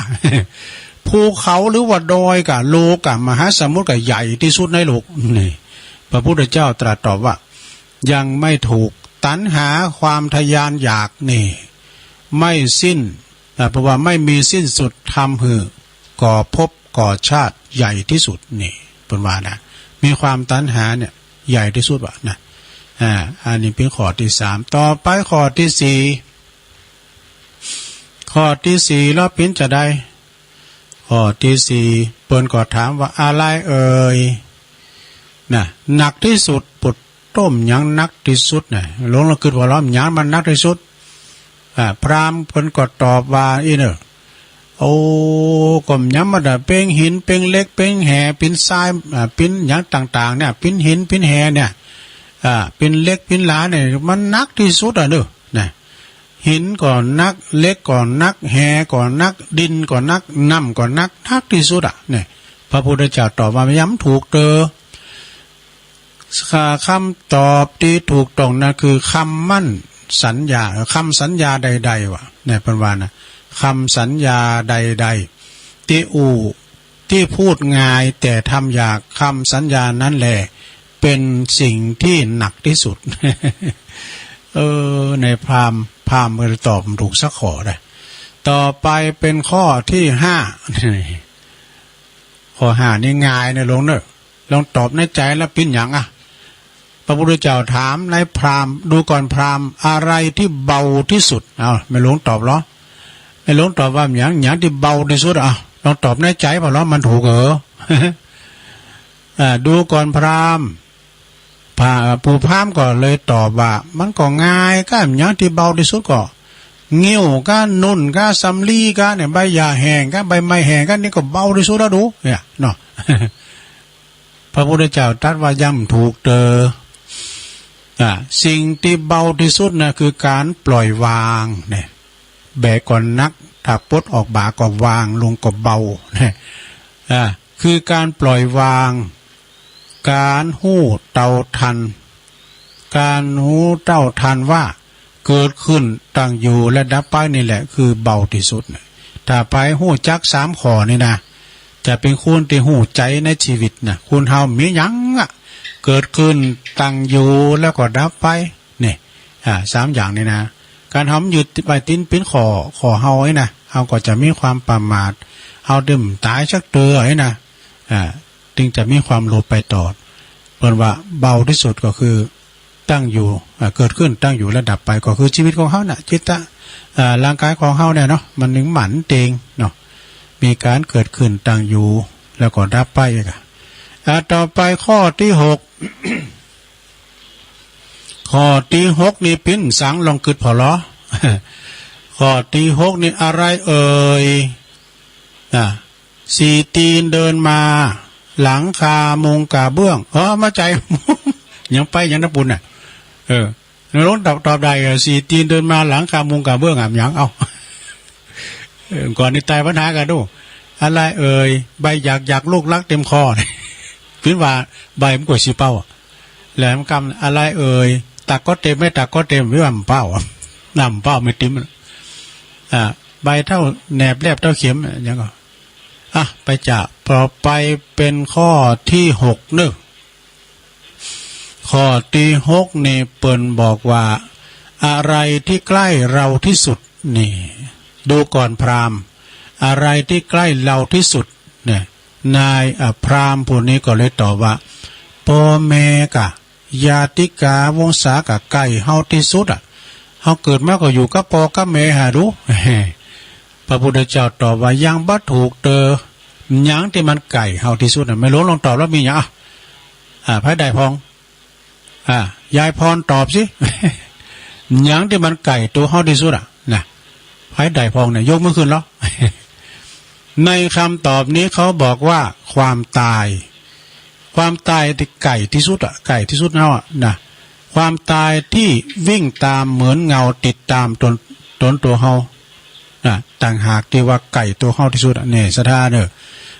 ภูเขาหรือว่าดอยกะ โลกะ มหาสมุทรกะ ใหญ่ตี้สุดในโลก นี่ พระพุทธเจ้าตรัสตอบว่า ยังไม่ถูก ตัณหาความทะยานอยากนี่ ไม่สิ้น อ่า เพราะว่าไม่มีสิ้นสุด ทำหื้อก่อภพก่อชาติใหญ่ตี้สุด นี่ เปิ้นว่านะ มีความตัณหาเนี่ย ใหญ่ตี้สุดว่ะนะ อ่า อันนี้เป๋นข้อตี้สาม ต่อไปข้อตี้สี่ ข้อตี้สี่ แล้วเป๋นจาใด ข้อตี้สี่ เปิ้นก็ถามว่า อะไรเอ่ย นะ หนักตี้สุด ปะโธ่ หยังหนักตี้สุดนะ หลวงลองกึ๊ดว่า หยังมันหนักตี้สุด อ่า พราหมณ์เปิ้นก็ตอบว่า อี้เน่อ โอ้ ก็หยังมันอะ เป๋นหิน เป๋นเหล็ก เป๋นแห เป๋นทราย อ่า เป๋นหยังต่างๆ เนี่ย เป๋นหิน เป๋นแหเนี่ย อ่า เป๋นเหล็ก เป๋นหลาเนี่ย มันหนักตี้สุดอะเน่อ นะ หินก็หนัก เหล็กก็หนัก แหก็หนัก ดินก็หนัก น้ำก็หนัก หนักตี้สุดอะ เนี่ย พระพุทธเจ้าตอบว่า ยังบ่ถูกเต้อ คำตอบตี้ถูกต้องนั้นคือคำมั่นสัญญา เอ่อ คำสัญญาใดๆ ว่ะ เนี่ย เปิ้นว่านะ คำสัญญาใดๆ ตี้อู้ ตี้พูดง่ายแต่ทำยาก คำสัญญานั้นแล เป๋นสิ่งตี้หนักตี้สุด เออ ในพราหมณ์ พราหมณ์ก็ตอบบ่ถูกสักข้อได้ ต่อไปเป๋นข้อตี้ห้า ข้อห้านี่ง่ายนะหลวงเน่อ ลองตอบในใจ๋แล้วเป๋นหยังอะ พระพุทธเจ้าถามนายพราหมณ์ ดูก่อนพราหมณ์ อะไรตี้เบาตี้สุด เอ้า แม่หลวงตอบเหรอ แม่หลวงตอบว่า หยัง หยังตี้เบาตี้สุด เอ้า ลองตอบในใจ๋เปล่าเหรอ มันถูกเหรอ อ่า ดูก่อนพราหมณ์ พรา ปู่พราหมณ์ก็เลยตอบว่า มันก็ง่ายกะ หยังตี้เบาตี้สุดก็ งิ้วกะ นุ่นกะ สำลีกะ เนี่ย ใบหญ้าแห้งกะ ใบไม้แห้งกะ นี่ก็เบาตี้สุดแล้วดู เนี่ย เนาะ พระพุทธเจ้าตรัสว่า ยังบ่ถูกเต้อ อ่า สิ่งตี้เบาตี้สุดนะ คือก๋านปล่อยวาง เนี่ย แบกก็หนัก ถ้าปลดออกบ่าก็วางลงก็เบา เนี่ย อ่า คือก๋านปล่อยวาง ก๋านฮู้เต้าทัน ก๋านฮู้เต้าทันว่า เกิดขึ้น ตั้งอยู่ และดับไป นี่แหละคือเบาตี้สุดนะ ถ้าใผฮู้จักสามข้อนี่นะ จะเป๋นคนตี้ฮู้ใจ๋ในชีวิตนะ คนเฮามีหยังอะ เกิดขึ้น ตั้งอยู่ แล้วก็ดับไป เนี่ย อ่า สามอย่างนี่นะ ก๋านเฮายึดไปติดเป๋นข้อ ข้อเฮานี่นะ เฮาก็จะมีความประมาท เฮาเต็มต๋ายสักเตื้อไอ้นะ อ่า จึงจะมีความหลุดไปตอด เปิ้นว่าเบาตี้สุดก็คือตั้งอยู่ อ่า เกิดขึ้น ตั้งอยู่ และดับไป ก็คือชีวิตของเฮาน่ะ จิตตะ อ่า ร่างกายของเฮาเนี่ยเนาะ มันนึ่งหมั่นเตงเนาะ มีก๋านเกิดขึ้น ตั้งอยู่ แล้วก็ดับไปอีกอะ อ่า ต่อไปข้อตี้หก ข้อตี้หกนี่ปิ้นสังลองกึ๊ดผ่อลอ ข้อตี้หกนี่อะไรเอ่ย อ่ะ สี่ตีนเดินมา หลังคามุงกระเบื้อง เออ มาใจ๋ ยังไปยังน้ำปูนน่ะ เออ ลองตอบ ตอบได้ เออ สี่ตีนเดินมา หลังคามุงกระเบื้อง อ่ะ ยัง เอ้า เออ ก่อนนี้ต๋ายปัญหากั๋นดู อะไรเอ่ย ใบหยากหยากลูกรักเต็มคอ ปิ้นว่าใบมันก็สิเป้าอะ แหลมกำ อะไรเอ่ย ตักก็เต็ม ไม่ตักก็เต็ม ปิ้นว่าบ่เป้าอะ น้ำบ่เป้าไม่ติ๋มอะ อ่า ใบเต้าแหนบ แหลบเต้าเข็มอะ ยังก็ อ่ะ ไปจ้ะ ต่อไปเป๋นข้อตี้หกเนาะ ข้อตี้หกนี่เปิ้นบอกว่า อะไรตี้ใก้เราตี้สุด นี่ ดูก่อนพราหมณ์ อะไรตี้ใก้เราตี้สุดเนี่ย นาย อ่ะ พราหมณ์ผู้นี้ก็เลยตอบว่า ป้อแม่ก่ะ ญาติกาวงศาก่ะ ใก้เฮาตี้สุดอะ เฮาเกิดมาก็อยู่กับป้อกับแม่หาดู พระพุทธเจ้าตอบว่า ยังบ่ถูกเตื้อ หยังตี้มันใก้เฮาตี้สุดอะ แม่หลวงลองตอบแล้วมีหยังอะ อ่า ใผได้พ่อง อ่า ยายพรตอบสิ หยังตี้มันใก้ตั๋วเฮาตี้สุดอะ นะ ใผได้พ่องเนี่ย ยกมือขึ้นแล้ว ในคำตอบนี้เขาบอกว่าความต๋าย ความต๋ายตี้ใก้ตี้สุดอะ ใก้ตี้สุดเฮาอะ นะ ความต๋ายตี้วิ่งต๋ามเหมือนเงาติดต๋ามตน ตนตั๋วเฮา นะ ต่างหากตี้ว่าใก้ตั๋วเฮาตี้สุดอะ เนี่ย ศรัทธาเน่อ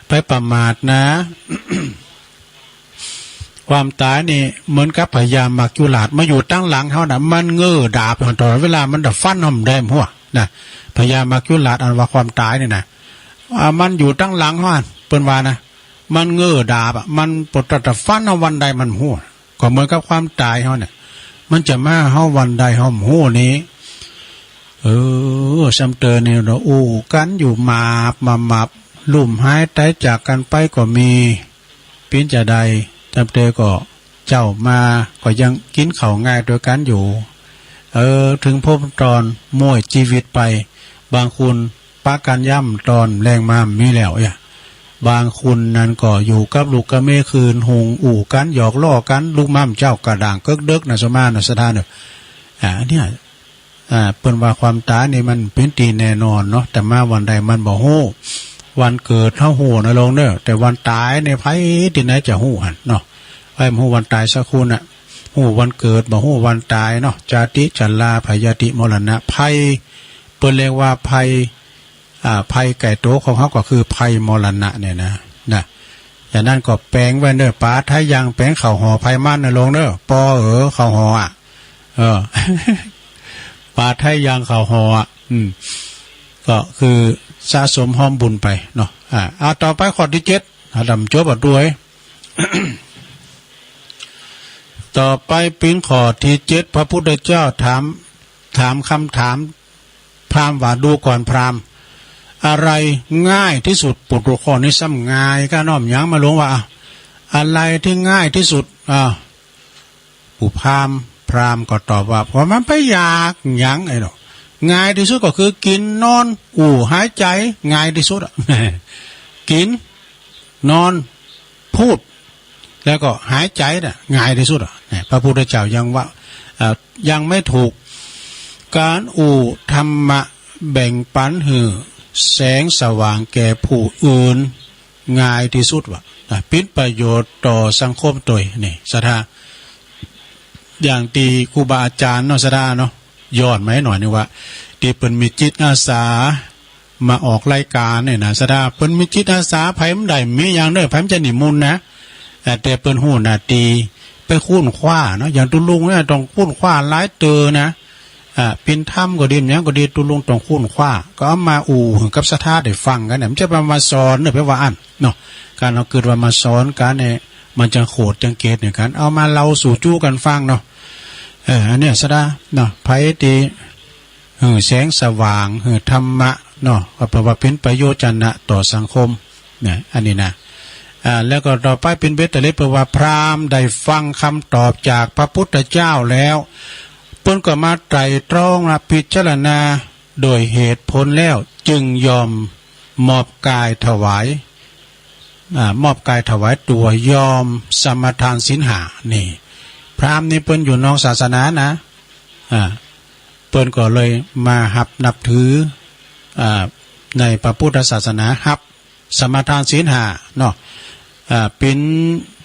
ใผประมาทนะ ความต๋ายนี่เหมือนกับพญามัจจุราชมาอยู่ตังหลังเฮาน่ะ มันเงื้อดาบตลอดเวลา มันจะฟันเฮาได้บ่ฮู้นะ พญามัจจุราชอันว่าความต๋ายนี่นะ อ่า มันอยู่ตังหลังเฮา เปิ้นว่านะ มันเงื้อดาบอะ มันปวดจะฟันเฮาวันใดมันบ่ฮู้ ก็เหมือนกับความต๋ายเฮาเนี่ย มันจะมาเฮาวันใดเฮาบ่ฮู้นี้ เออ ซ้ำเติมนี่เนาะ อู้กั๋นอยู่หมาบมาหมาบ ลุ่มหายต๋ายจากกั๋นไปก็มี ปิ้นจาใด ซ้ำเติมก็เจ๊ามาก็ยังกิ๋นข้าวง่ายตวยกั๋นอยู่ เออ เถิงพบต๋อนม้วยจีวิตไป บางคนปะกั๋นยามต๋อนแลงมามีแล้วเอ้ย บางคนนั้นก็อยู่กับลูกกับเมียคืนหุง อู้กั๋นหยอกล้อกั๋น ลุกมาเจ๊ากระด้างเกิกเดิกนะ สมานะ ศรัทธาเน่อ อ่า เนี่ย อ่า เปิ้นว่าความต๋ายนี่มันเป๋นตี้แน่นอนเนาะ แต่มาวันใดมันบ่ฮู้ วันเกิดเฮาฮู้นะโยมเน่อ แต่วันต๋ายนี่ใผตี้ไหนจะฮู้หั้นเนาะ ใผบ่ฮู้วันต๋ายสักคนน่ะ ฮู้วันเกิดบ่ฮู้วันต๋ายเนาะ จาติ ชรา พยาธิ มรณะ ภัย เปิ้นเรียกว่าภัย อ่า ภัยใก้ตั๋วของเฮาก็คือภัยมรณะเนี่ยนะ นะ อย่างนั้นก็แป๋งไว้เน่อ ป๋าไทยังแป๋งข้าวห่อไผมันนะโยมเน่อ ปอเอ๋อ ข้าวห่ออะ เออ ป๋าไทยังข้าวห่ออะ อืม ก็คือสะสมฮอมบุญไปเนาะ อ่า เอาต่อไปข้อตี้เจ็ด อ่า ดำจบอ่ะด้วย ต่อไปปิ้นข้อตี้เจ็ด พระพุทธเจ้าถาม ถามกำถาม พราหมณ์ว่า ดูก่อนพราหมณ์ อะไรง่ายตี้สุด ปุตตะ ข้อนี้ซ้ำง่ายก้าน้อมยังมาหลวงว่า อะไรตี้ง่ายตี้สุด อ่า ผู้พราหมณ์ พราหมณ์ก็ตอบว่า เพราะมันไปยากหยังไอ้เนาะ ง่ายตี้สุดก็คือกิ๋น นอน อู้ หายใจ๋ ง่ายตี้สุดอะ กิ๋น นอน พูด แล้วก็หายใจ๋น่ะ ง่ายตี้สุดอะ เนี่ย พระพุทธเจ้ายังว่า เอ่อ ยังไม่ถูก ก๋านอู้ธรรมะแบ่งปั๋นหื้อแสงสว่างแก่ผู้อื่น ง่ายตี้สุดว่ะ นะ เป๋นประโยชน์ต่อสังคมตวย นี่ ศรัทธา อย่างตี้ครูบาอาจ๋ารย์เนาะ ศรัทธาเนาะ ย้อนมาหื้อหน่อยนึ่งว่า ตี้เปิ้นมีจิตอาสา มาออกรายก๋านเนี่ยนะ ศรัทธา เปิ้นมีจิตอาสา ใผบ่ได้มีหยังเน่อ ใผบ่จะนิมนต์นะ เอ่อ แต่เปิ้นฮู้หน้าตี้ ไปค้นคว้าเนาะ อย่างตุ๊ลุงเนี่ยต้องค้นคว้าหลายเตื้อนะ อ่า เป๋นธรรมก็ดี หยังก็ดี ตุ๊ลุงต้องค้นคว้า ก็เอามาอู้หื้อกับศรัทธาได้ฟังกั๋นเนี่ย บ่ใจ้ว่ามาสอนเน่อ แปลว่าอั้นเนาะ ก๋านเฮากึ๊ดว่ามาสอนกั๋นเนี่ย มันจังโขดจังเกตเนี่ย ก๋านเอามาเล่าสู่จู๊กั๋นฟังเนาะ เออ อันเนี้ยศรัทธาเนาะ ใผตี้ หื้อแสงสว่าง หื้อธรรมะ เนาะ ก็แป๋ว่าเป๋นประโยชน์จะนะต่อสังคม นะ อันนี้นะ อ่า แล้วก็ต่อไปเป๋นเบญจเตล็ด แป๋ว่าพราหมณ์ได้ฟังกำตอบจากพระพุทธเจ้าแล้ว เปิ้นก็มาไตร่ตรองและพิจารณาโดยเหตุผลแล้ว จึงยอมมอบกายถวาย อ่า มอบกายถวายตั๋ว ยอมสมาทานศีลห้า นี่ พราหมณ์นี่เปิ้นอยู่นอกศาสนานะ อ่า เปิ้นก็เลยมาฮับนับถือ อ่า ในพระพุทธศาสนา ฮับสมาทานศีลห้าเนาะ อ่า เป๋น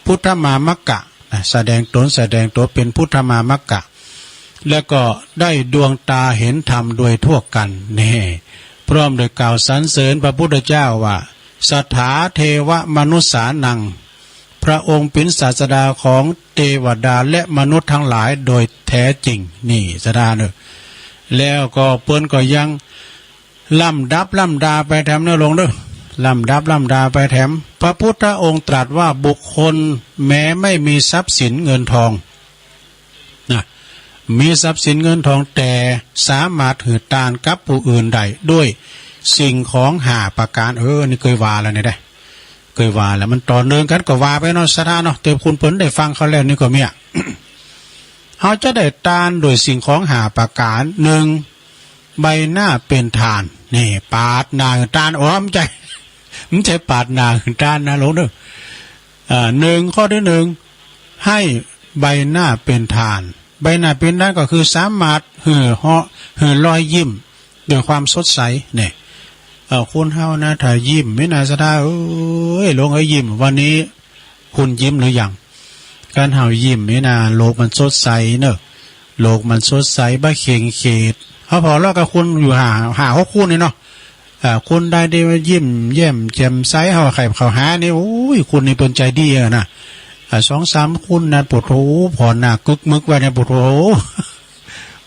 พุทธมามกะนะ แสดงต๋น แสดงตั๋วเป๋นพุทธมามกะ แล้วก็ได้ดวงตาเห็นธรรมโดยทั่วกั๋น แน่ พร้อมโดยกล่าวสรรเสริญพระพุทธเจ้าว่า สทธา เทวมนุสสานัง พระองค์เป๋นศาสดาของเตวดาและมนุษย์ตังหลายโดยแต๊จริง นี่ สถาเน่อ แล้วก็เปิ้นก็ยังล้ำดับล้ำดาไปแถมเน่อหลวงเน่อ ล้ำดับล้ำดาไปแถม พระพุทธองค์ตรัสว่าบุคคลแม้ไม่มีทรัพย์สินเงินทอง นะ มีทรัพย์สินเงินทอง แต่สามารถหื้อตานกับผู้อื่นได้ด้วยสิ่งของห้าประก๋าน เออ นี่เกยว่าแล้วเนี่ยเด้ เกยว่าแล้ว มันต่อเนื่องกั๋นก็ว่าไปเนาะ สถาเนาะ แต่คุณเปิ้นได้ฟังเขาแล้วนี่ก็มีอะ เฮาจะได้ตานโดยสิ่งของห้าประก๋าน นึ่ง ใบหน้าเป๋นทาน นี่ ปาดหน้าหื้อตาน โอ้ บ่ใจ้ บ่ใจ้ปาดหน้าหื้อตานนะหลวงเน่อ อ่า นึ่ง ข้อตี้นึ่ง หื้อใบหน้าเป๋นทาน ใบหน้าเป๋นทานก็คือสามารถหื้อเหาะ หื้อรอยยิ้มด้วยความสดใส เนี่ย เอ่อ คนเฮานะ ถ้ายิ้มนี่นะ สถาเอ้ย หลวงเอ้ย ยิ้ม วันนี้คุณยิ้มหรือยัง การเฮายิ้มนี่นะ โลกมันสดใสเน่อ โลกมันสดใส บ่เข่งเขต เฮาผ่อเลาะกับคนอยู่ห้า ห้าหกคนนี่เนาะ อ่า คนใดตี้ว่ายิ้มแย้มแจ่มใส เฮาใค่เข้าหานี่ โอ้ย คนนี้เปิ้นใจ๋ดีอะนะ อ่า สองสามคนนะ โผโธ ผ่อหน้ากึกมึกไว้เนี่ย โผโธ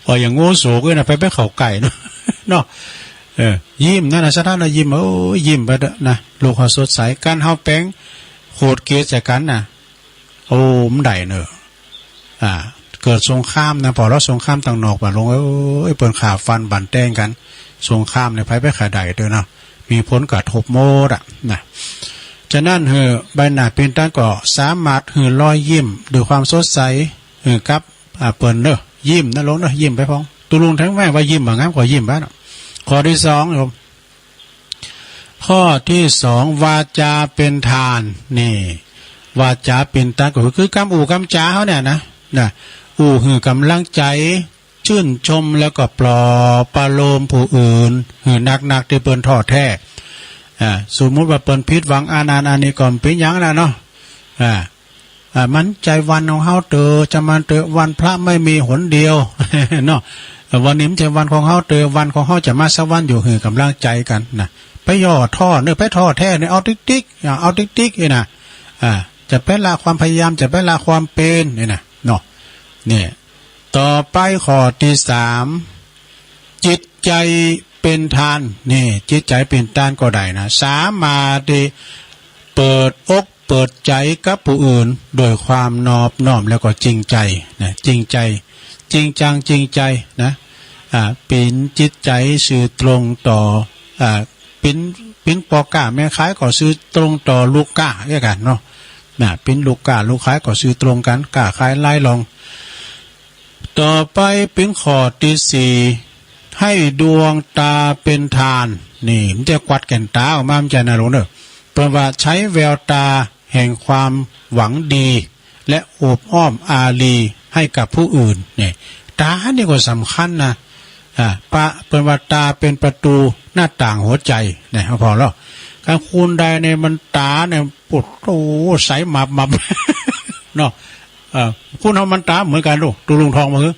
ผ่ออย่างโง่โสกเลยนะ ไป ไปเข้าใก้เนาะ เนาะ เออ ยิ้มนั่นนะ สถานะ ยิ้ม โอ้ย ยิ้มไปเต๊อะนะ โลกเฮาสดใส การเฮาแป๋งโขดเกลียดใส่กั๋นนะ โอ้ บ่ได้เน่อ อ่า เกิดสงครามนะ ผ่อเลาะสงครามตังนอกบ่าหลวงเอ้ย เปิ้นฆ่าฟันบั่นแต๊งกั๋น สงครามเนี่ย ใผไปใค่ได้เต๊อะเนาะ มีผลกระทบหมดอะนะ ฉะนั้นหื้อใบหน้าเป๋นทานก็สามารถหื้อรอยยิ้มด้วยความสดใส หื้อกับ อ่า เปิ้นเน่อ ยิ้มนะหลวงเน่อ ยิ้มไปพ่อง ตุ๊ลุงแต๊งแม่ว่ายิ้มบ่งามก็ยิ้มไปเนาะ ข้อตี้สองโยม ข้อตี้สอง วาจาเป๋นทาน นี่ วาจาเป๋นทานก็คือ คือกำอู้กำจ๋าเฮาเนี่ยนะ นะ อู้หื้อก๋ำลังใจ๋ จื้นชม แล้วก็ปลอบประโลมผู้อื่น หื้อนักๆ ตี้เปิ้นท้อแท้ อ่า สมมุติว่าเปิ้นผิดหวังอันนั้นอันนี้ก็บ่เป๋นหยังนะเนาะ อ่า อ่า มันใจ้วันของเฮาเต๊อะ จะมันเต๊อะ วันพระไม่มีหนเดียว เนาะ วันนี้มันใจ้วันของเฮาเต๊อะ วันของเฮาจะมาสักวันอยู่ หื้อก๋ำลังใจ๋กั๋นนะ ไปย่อท้อเน่อ ไปท้อแท้เน่อ เอาติ๊กๆ อ่า เอาติ๊กๆ นี่นะ อ่า จะไปละความพยายาม จะไปละความเป๋นนี่นะ เนาะ เนี่ย ต่อไปข้อตี้สาม จิตใจ๋เป๋นทาน นี่ จิตใจ๋เป๋นทานก็ได้นะ สามารถตี้เปิดอกเปิดใจ๋กับผู้อื่นโดยความนอบน้อมแล้วก็จริงใจ๋นะ จริงใจ๋ จริงจังจริงใจ๋นะ อ่า เป๋นจิตใจ๋ซื่อตรงต่อ อ่า เป๋น เป๋นป้อก๊าแม่ขายก็ซื่อตรงต่อลูกก๊าเดียวกั๋นเนาะ นะ เป๋นลูกก๊าลูกขายก็ซื่อตรงกั๋น ก๊าขายลายหล่อง ต่อไปเป๋นข้อตี้สี่ หื้อดวงต๋าเป๋นทาน นี่ มันจะกวัดแก่นต๋าออกมา มันจะนะหลวงเน่อ เปิ้นว่าใจ๊แววต๋าแห่งความหวังดี และโอบอ้อมอารีย์หื้อกับผู้อื่น เนี่ย ต๋านี่ก็สำคัญนะ อ่า ปะ เปิ้นว่าต๋าเป๋นประตู๋หน้าต่างหัวใจ๋ เนี่ย ผ่อเลาะ การคนใดเนี่ยมันต๋าเนี่ย โผโธ ใสมับมับ เนาะ เอ่อ คนเฮามันต๋าบ่เหมือนกั๋นลูก ตุ๊ลุงทองว่าหื้อ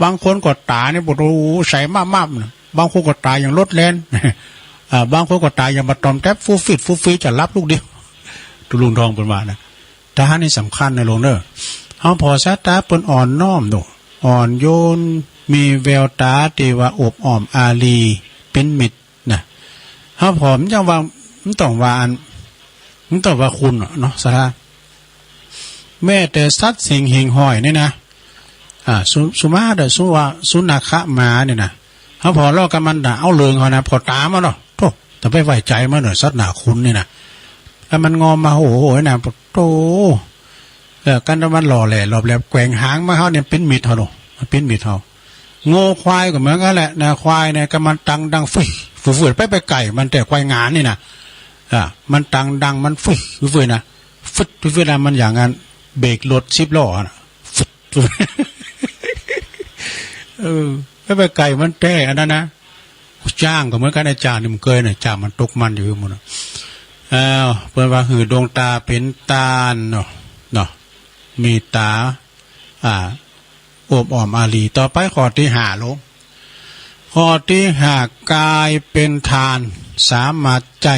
บางคนก็ต๋าเนี่ย โผโธ ใสมับมับนะ บางคนก็ต๋าอย่างรถแล่น อ่า บางคนก็ต๋าอย่างบ่าตอมแต๊บ ฟู่ฟีด ฟู่ฟีด จะหลับลูกเดียว ตุ๊ลุงทองเปิ้นว่านะ ต๋านี่สำคัญนะหลวงเน่อ เฮาผ่อสายต๋าเปิ้นอ่อนน้อมโด อ่อนโยน มีแววต๋าตี้ว่าโอบอ้อมอารีย์ เป๋นมิตร นะ เฮาผ่อ มันจะว่า มันต้องว่าอัน มันต้องว่าคุณเนาะ สถา แม้แต่สัตว์สิ่งหิ่งห้อยนี่นะ อ่า สุ สุมาเถอะ สุว่า สุนัขหมานี่นะ เฮาผ่อเลาะกับมันนะ เอาเลิงเฮานะ ผ่อต๋ามันเนาะ จะไปไว้ใจ๋มันเหรอ สัตว์หน้าขุ่นนี่นะ ถ้ามันงอมมา โอ้โห นะ โธ่ เออ กันถ้ามันหล่อแหล่หลอบแหลม แกว่งหางมาเฮาเนี่ย เป๋นมิตรเฮาเนาะ มันเป๋นมิตรเฮา งัวควายก็เหมือนกั๋นแหละนะ ควายเนี่ย ก็มันตังดังฟึ่ยฟึ่ยฟึ่ย ไป ไปใก้มัน แต่ควายงานนี่นะ อ่า มันตังดัง มันฟึ่ยฟึ่ยฟึ่ยนะ ฟึ่ยฟึ่ยฟึ่ยนะ มันอย่างนั้น เบรกรถสิบล้อนะ ฟึ่ยฟึ่ย เออ ไป ไปใก้มันแต๊ อันนั้นนะ จ๊างก็เหมือนกั๋น ไอ้จ๊างนี่มันเกยนะ จ๊างมันตกมันอยู่หมดนะ อ้าว เปิ้นว่าหื้อดวงต๋าเป๋นต้านเนาะ เนาะ มีต๋า อ่า โอบอ้อมอารี ต่อไปข้อตี้ห้าลง ข้อตี้ห้า ก๋ายเป๋นต้าน สามารถใจ๊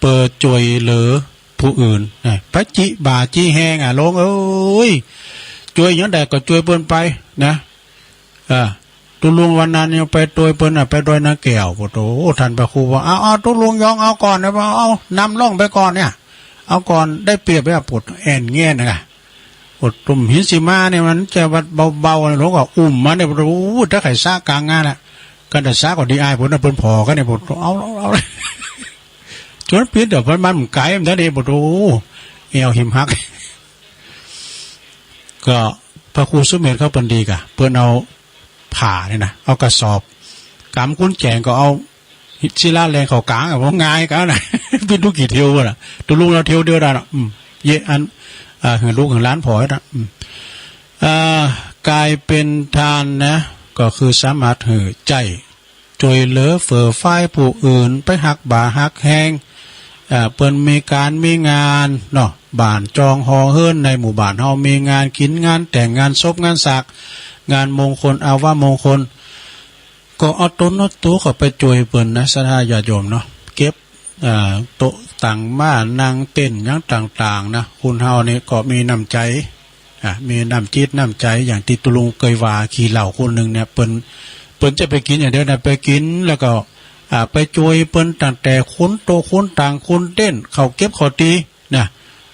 เปื้อจ้วยเหลือผู้อื่นนะ ไปจิบ่าจิแฮงอะ ลงเอ้ย จ้วยหยังได้ก็จ้วยเปิ้นไปนะ เออ ตุ๊ลุงวันนั้นยังไปจ้วยเปิ้นน่ะ ไปดอยนาแก้ว โอ้โธ่ ท่านพระครูว่า เอา เอา ตุ๊ลุงยองเอาก่อนนะ เอา เอา นำล่องไปก่อนเนี่ย เอาก่อน ได้เปรียบแบบปวดแอ่นแง่นนะ ปวดตุ่มหินสีมาเนี่ย มันจะวัดเบาๆ หลวงก็อุ้มมาเนี่ย โอ้โธ่ ถ้าใค่สะก๋างงานละ กันแต่สะก็ดีอาย ปวดน่ะ เปิ้นผ่อกั๋นเนี่ย ปวด เอา เอา เอา จนเปลี่ยน แต่มัน มันไก๋ มันได้ ปวด โอ้โธ่ แอ่วหิมหัก ก็พระครูสุเมธเขาเปิ้นดีก่ะ เปิ้นเอาผ้าเนี่ยนะ เอากระสอบ ก๋ำกุญแจก็เอาศิลาแรงเข้ากลางอะ ว่าง่ายก่ะนะ เป๋นตุ๊กี่เที่ยวน่ะ ตุ๊ลุงเฮาเที่ยวเดียวได้น่ะ อืม เยอะอัน อ่า หื้อลูกหื้อหลานผ่อนะ อืม อ่า ก๋ายเป๋นต้านนะ ก็คือสามารถหื้อใจ๊ จ้วยเหลือเฟื่อฟายผู้อื่น ไปฮักบ่าฮักแฮง อ่า เปิ้นมีก๋านมีงานเนาะ บ้านจองหอเฮือนในหมู่บ้านเฮามีงานกิ๋น งานแต่ง งานศพ งานสาก งานมงคล อาวมงคล ก็เอาต๋นเอาตั๋วเข้าไปจ้วยเปิ้นนะ ศรัทธาญาติโยมเนาะ เก็บ อ่า โต๊ะตั๋งม้านั่งเต็นท์หยังต่างๆ นะ คนเฮานี่ก็มีน้ำใจ๋ อ่ะ มีน้ำจิตน้ำใจ๋ อย่างตี้ตุ๊ลุงเกยว่า ขี้เหล้าคนนึ่งเนี่ย เปิ้น เปิ้นจะไปกิ๋นอย่างเดียวนะ ไปกิ๋นแล้วก็ อ่า ไปจ้วยเปิ้นตั้งแต่คนโต๊ะคนตั๋งคนเต็นท์ เข้าเก็บเข้าตี๋นะ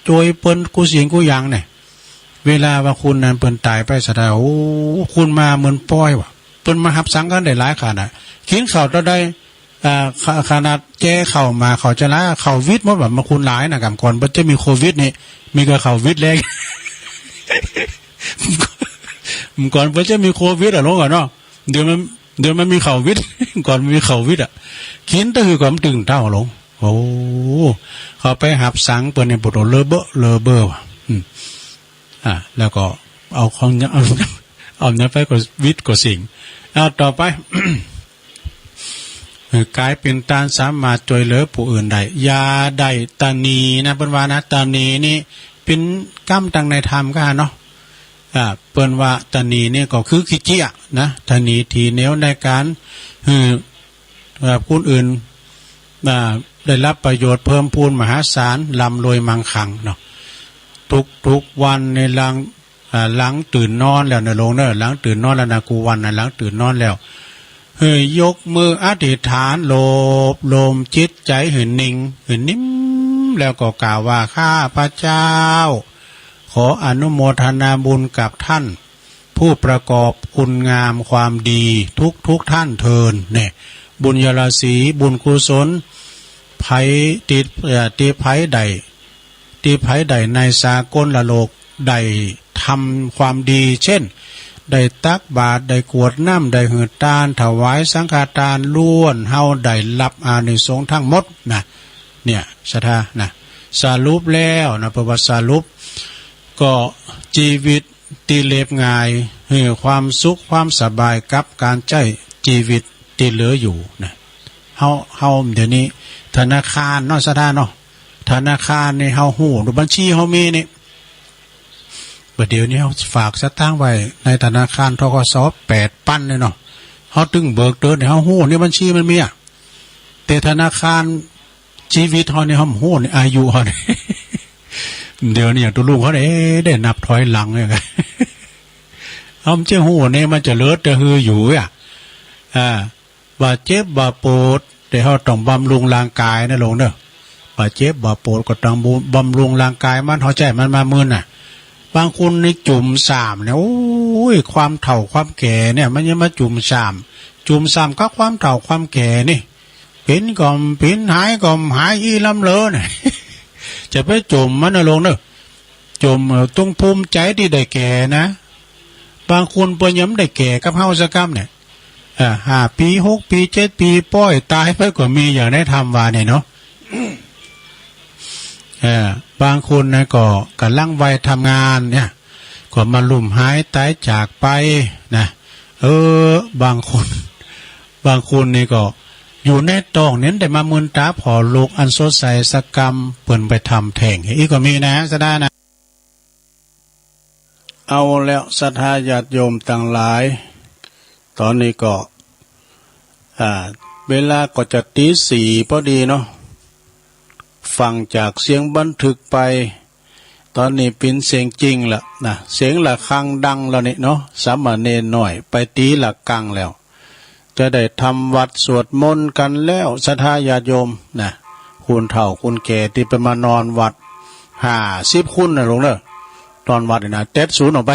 จ้วยเปิ้นกู้สิ่งกู้อย่างเนี่ย เวลาว่าคนนั้นเปิ้นต๋ายไปศรัทธา โอ้ คนมาเหมือนป้อยว่ะ เปิ้นมาฮับสังกั๋นได้หลายขนาด กิ๋นข้าวเต้าใด อ่า ข- ขนาดแจ้ข้าวหมากข้าวจาระ ข้าววิทย์หมดว่ะ มาคนหลายนะ ก่ำก่อนเปิ้นจะมีโควิดนี่ มีก็ข้าววิทย์แล ก่ำก่อนเปิ้นจะมีโควิดอะ ลงอะเนาะ เดี๋ยวมัน เดี๋ยวมันมีข้าววิทย์ ก่อนมันมีข้าววิทย์อะ กิ๋นแต่หื้อก่อนมันตึงเต้าลง โอ้ เข้าไปฮับสังเปิ้นเนี่ย ปวดเลอะเบ้อเลอะเบ้อว่ะ อืม อ่า แล้วก็เอาของ เอา เอานั้นไปก็วิทย์ก็สิ่ง เอาต่อไป เออ ก๋ายเป๋นต้านสามารถจ้วยเหลือผู้อื่นได้ อย่าได้ตะหนีนะ เปิ้นว่านะ ตะหนีนี่เป๋นกำตังในธรรมก้าเนาะ อ่า เปิ้นว่าตะหนีนี่ก็คือขี้เจี้ยจนะ ตะหนีถี่เหนียวในก๋านหื้อ เอ่อ คนอื่น อ่า ได้ฮับประโยชน์เพิ่มพูนมหาศาล ร่ำรวยมั่งคั่งเนาะ ทุกๆ วันในหลัง อ่า หลังตื่นนอนแล้วนะ ลงเน่อ หลังตื่นนอนแล้วนะ กู้วันนะ หลังตื่นนอนแล้ว หื้อยกมืออธิษฐาน โลบโลมจิตใจ๋หื้อนิ่ง หื้อนิ่ม แล้วก็กล่าวว่า ข้าพเจ้า ขออนุโมทนาบุญกับท่าน ผู้ประกอบคุณงามความดีทุกๆ ท่านเทอญ เนี่ย บุญญาราศี บุญกุศล ใผติด เอ่อ ติดใผได้ ติดใผได้ในสากลโลก ได้ทำความดี เช่น ได้ตักบาตร ได้กรวดน้ำ ได้หื้อตาน ถวายสังฆทาน ล้วนเฮาได้ฮับอานิสงส์ทั้งหมดนะ เนี่ย ศรัทธานะ สรุปแล้วนะ ประวัติสรุป ก็จีวิตตี้เรียบง่าย หื้อความสุขความสบายกับก๋านใจ๊จีวิตตี้เหลืออยู่นะ เฮา เฮาเดี๋ยวนี้ธนาคารเนาะ ศรัทธาเนาะ ธนาคารนี่เฮาฮู้ บัญชีเฮามีนี่ บ่าเดี๋ยวนี้เฮาฝากสตางค์ไว้ในธนาคาร ธ.ก.ส. แปดปันเลยเนาะ เฮาตึงเบิกเติ่นเนี่ย เฮาฮู้เนี่ย บัญชีมันมีอะ แต่ธนาคาร จีวิตเฮานี่ เฮาบ่ฮู้นี่ อายุเฮานี่ เดี๋ยวนี้อย่างตุ๊ลุงเขาเนี่ย เอ๊ะ ได้นับถอยหลังเนี่ย เฮาบ่ฮู้นี่ มันจะเหลือแต่หื้ออยู่อะ อ่า บ่าเจ็บบ่าปวด แต่เฮาต้องบำรุงร่างก๋ายนะ ลงเน่อ บ่าเจ็บบ่าปวดก็ต้องบำรุงร่างก๋ายมัน เฮาใจ๊มันมามื้อน่ะ บางคนนี่จุ่มส่ำเนี่ย โอ้ย ความเฒ่าความแก่เนี่ย มันยังมาจุ่มส่ำ จุ่มส่ำกับความเฒ่าความแก่นี่ เป๋นก็เป๋น หายก็หายอี้ล้ำเหลอนะ จะไปจ๋มมันนะลุงเนอะ จ๋ม เอ่อ ต้องภูมิใจ๋ตี้ได้แก่นะ บางคนเปิ้นยังบ่ได้แก่กับเฮาสักกำเนี่ย อ่า ห้าปี๋ หกปี๋ เจ็ดปี๋ ป้อยต๋ายไปก็มี อย่างในธรรมว่าเนี่ยเนาะ เออ บางคนนะก็ก่ำลังวัยทำงานเนี่ย ก็มาลุ่มหายต๋ายจากไปนะ เออ บางคน บางคนนี่ก็อยู่ในต๊องเนี่ยได้มามืนต๋าผ่อลูกอันสดใสสักกำ เปิ้นไปทำแท้ง อี้ก็มีนะ ศรัทธานะ เอาแล้ว ศรัทธาญาติโยมตังหลาย ต๋อนนี้ก็ อ่า เวลาก็จะตี๋สี่พอดีเนาะ ฟังจากเสียงบันทึกไป ต๋อนนี้เป๋นเสียงจริงละนะ เสียงระฆังดังแล้วนี่เนาะ สามเณรน้อยไปตี๋ระฆังแล้ว จะได้ทำวัตรสวดมนต์กั๋นแล้ว ศรัทธาญาติโยมนะ คนเฒ่าคนแก่ตี้เปิ้นมานอนวัด ห้าสิบคนนะลุงเนอะ นอนวัดนี่นะ เจ็ดศูนย์ออกไป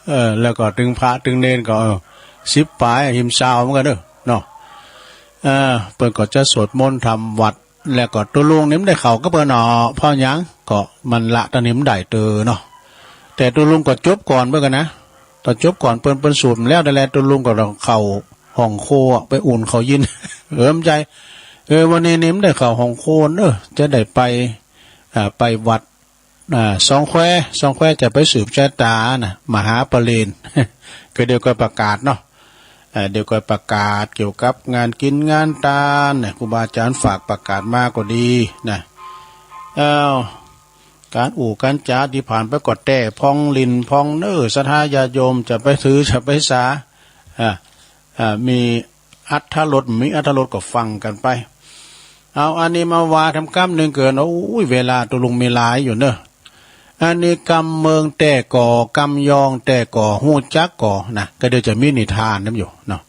เออ แล้วก็ตึงพระตึงเณรก็ เออ สิบป๋าย หิมซาวเหมือนกั๋นเนอะ เนาะ เออ เปิ้นก็จะสวดมนต์ทำวัตร แล้วก็ตุ๊ลุงนี่บ่ได้เข้ากับเปิ้นหนอ เพราะหยัง ก็มันละต๋อนนี้บ่ได้เตื้อเนาะ แต่ตุ๊ลุงก็จบก่อนเปิ้นกั๋นนะ ต๋อนจบก่อนเปิ้น เปิ้นสวดแล้วนั่นแหละ ตุ๊ลุงก็ต้องเข้าห้องครัวไปอุ่นข้าวเย็น เออ บ่ใจ้ เออ วันนี้นี่บ่ได้เข้าห้องครัวเนอะ จะได้ไป อ่า ไปวัด อ่า สองแคว สองแควจะไปสืบจะต๋ามนะ มหาปเณร ก็เดี๋ยวก็ประกาศเนาะ เอ่อ เดี๋ยวก็ประกาศเกี่ยวกับงานกิ๋นงานตานนะ ครูบาอาจ๋ารย์ฝากประกาศมาก็ดีนะ อ้าว ก๋านอู้ก๋านจ๋าตี้ผ่านไปก็แต้พ่องหลิ้นพ่องเน้อ ศรัทธาญาติโยม จะไปถือจะไปสา อ่า อ่า มีอรรถรส มีอรรถรสก็ฟังกั๋นไป เอาอันนี้มาว่าทำกำนึ่งเกิน โอ้ย เวลาตุ๊ลุงมีหลายอยู่เนอะ อันนี้กำเมืองแต้ก่อ กำยองแต้ก่อ ฮู้จักก่อนะ ก็เดี๋ยวจะมีนิทานนำอยู่เนาะ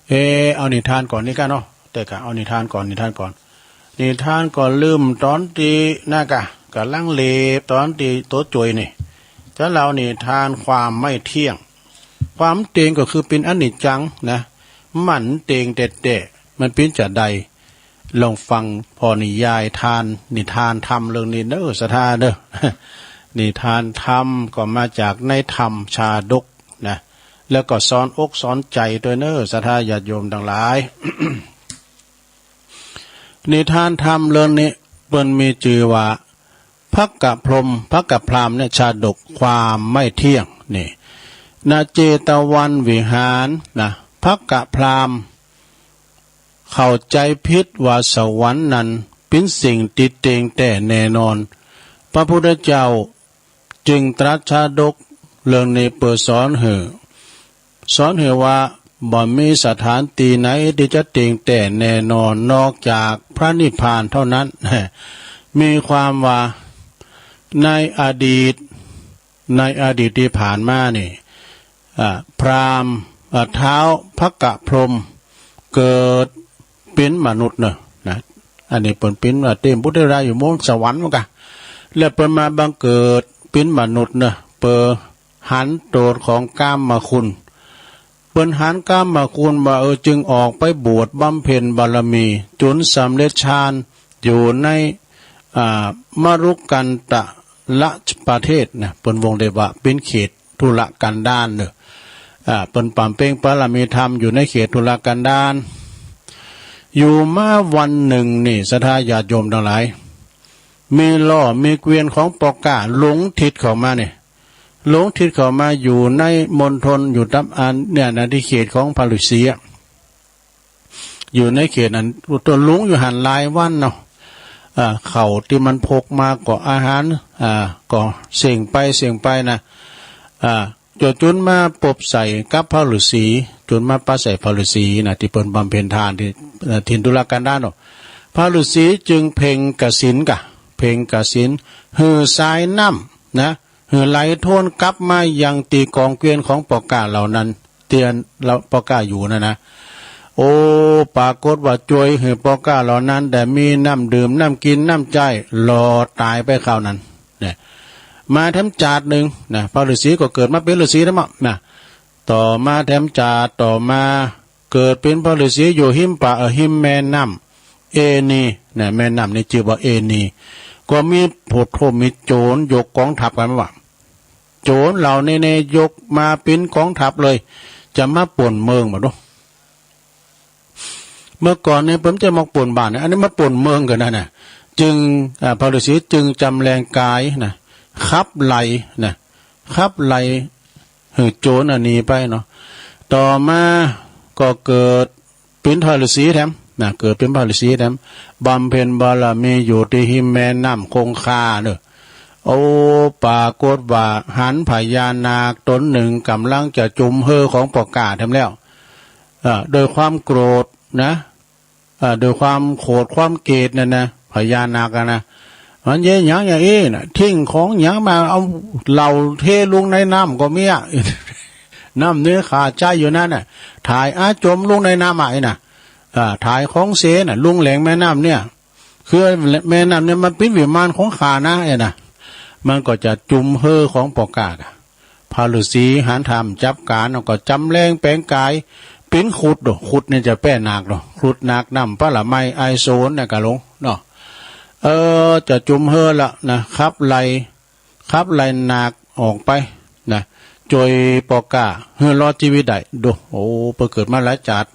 เออ เอานิทานก่อนนี่ก้าเนาะ แต่ก็เอานิทานก่อน นิทานก่อน นิทานก็เริ่มต๋อนตี้นะก้า ก่ำลังเลต๋อนตี้โตโจยนี่ จะเล่านิทานความไม่เที่ยง ความเต็งก็คือเป๋นอนิจจังนะ บ่เต็งแต๊ๆ มันเป๋นจาใด ลองฟังผ่อนิยายทาน นิทานธรรมเรื่องนี้เน้อ ศรัทธาเน้อ นิทานธรรมก็มาจากในธรรมชาดกนะ แล้วก็สอนอกสอนใจ๋ตวยเน้อ ศรัทธาญาติโยมตังหลาย นิทานธรรมเรื่องนี้เปิ้นมีจื่อว่า ภกพรหม ภกพราหมณ์เนี่ย ชาดกความไม่เที่ยงนี่ ณ เจตวันวิหารนะ ภกพราหมณ์ เข้าใจ๋ผิดว่าสวรรค์นั้นเป๋นสิ่งตี้เต็งแต๊แน่นอน พระพุทธเจ้าจึงตรัสชาดกเรื่องนี้เปื้อสอนหื้อ สอนหื้อว่าบ่มีสถานตี้ไหนตี้จะเต็งแต๊แน่นอนนอกจากพระนิพพานเท่านั้น มีความว่าในอดีต ในอดีตตี้ผ่านมานี่ อ่า พราหมณ์ อ่า ท้าวภกพรหมเกิดเป๋นมนุษย์เนาะ นะ อันนี้เปิ้นเป๋น อ่า เตมปุตเตราอยู่บนสวรรค์เหมือนกั๋น แล้วเปิ้นมาบังเกิดเป๋นมนุษย์เนาะ เปื้อหันโตษของกามคุณ เปิ้นหันกามคุณว่า เออ จึงออกไปบวชบำเพ็ญบารมี จ๋นสำเร็จฌานอยู่ใน อ่า มรุกขันธะประเทศนะ เปิ้นวงเล็บว่าเป๋นเขตทุรกันดารเนาะ อ่า เปิ้นบำเพ็ญบารมีธรรมอยู่ในเขตทุรกันดาร อยู่มาวันนึ่งนี่ ศรัทธาญาติโยมตังหลาย มีล่อมีเกวียนของปอก้าหลงทิศเข้ามานี่ หลงทิศเข้ามาอยู่ในมณฑล อยู่ต๋ามอันเนี่ยนะ ตี้เขตของพระฤาษีอะ อยู่ในเขตนั้น ตัวหลงอยู่หั้นหลายวันเนาะ อ่า ข้าวตี้มันพกมาก็อาหาร อ่า ก็เสี้ยงไปเสี้ยงไปนะ อ่า จ๋นมาปบใส่กับพระฤาษี จ๋นมาปะใส่พระฤาษีนะ ตี้เปิ้นบำเพ็ญทานตี้ เอ่อ ถิ่นทุรกันดารเนาะ พระฤาษีจึงเพ็งกสิณก่ะ เพ็งกสิณ หื้อสายน้ำนะ หื้อไหลถ้วนกลับมายังตี้กองเกวียนของปอก้าเหล่านั้น ตี้อันเหล่าปอก้าอยู่นั่นนะ โอ้ ปรากฏว่าจ้วยหื้อปอก้าเหล่านั้นได้มีน้ำดื่ม น้ำกิ๋น น้ำใจ๊ หลอดต๋ายไปคราวนั้น เนี่ย มาแถมจาตินึ่งนะ พระฤาษีก็เกิดมาเป๋นฤาษีแล้วมั้งนะ ต่อมาแถมจาติ ต่อมา เกิดเป๋นพระฤๅษีอยู่ฮิมป่า เอ่อ ฮิมแม่น้ำเอนี นะ แม่น้ำนี้จื้อว่าเอนี ก็มี โผดโธ่ มีโจรยกก๋องทัพกั๋นมา โจรเหล่านี้เนี่ยยกมาเป๋นก๋องทัพเลย จะมาปล้นเมืองบ่าดู เมื่อก่อนเนี่ยเปิ้นจะมาปล้นบ้านนะ อันนี้มาปล้นเมืองกั๋นนะน่ะ จึง อ่า พระฤๅษีจึงจำแรงกายนะ ขับไล่นะ ขับไล่หื้อโจรอันนี้ไปเนาะ ต่อมาก็เกิดเป๋นพระฤๅษีแถมนะ เกิดเป๋นพระฤๅษีแถม บำเพ็ญบารมีอยู่ตี้ฮิมแม่น้ำคงคาเนาะ โอ้ ปรากฏว่าหันพญานาคต๋นนึ่งก่ำลังจะจุมเฮอของป้อก๊าแถมแล้ว อ่า โดยความโกรธนะ อ่า โดยความโขดความเกลียดนั่นนะ พญานาคอะนะ มันเยียะหยังอย่างอี้น่ะ ทิ้งของหยังมา เอาเหล้าเทลงในน้ำก็มีอะ น้ำเนื้อขาใจ๊อยู่นั้นน่ะ ถ่ายอาจมลงในน้ำอะ อี้น่ะ อ่า ถ่ายของเสน่ะ ลงแหล่งแม่น้ำเนี่ย คือแม่น้ำเนี่ยมันเป๋นวิมานของข้านะ อี้น่ะ มันก็จะจุมเฮอของป้อก๊า พระฤๅษีหันธรรมจับก๋าน แล้วก็จำแรงแปลงกายเป๋นครุฑโด ครุฑเนี่ยจะแป้นาคโด ครุฑนาคน้ำผลไม้ไอโสนเนี่ยกะหลงเนาะ เออ จะจุมเฮอละนะ ขับไล่ ขับไล่นาคออกไปนะ จ้วยป้อก๊าหื้อรอดจีวิตได้โด โอ้ เปิ้นเกิดมาหลายจาติ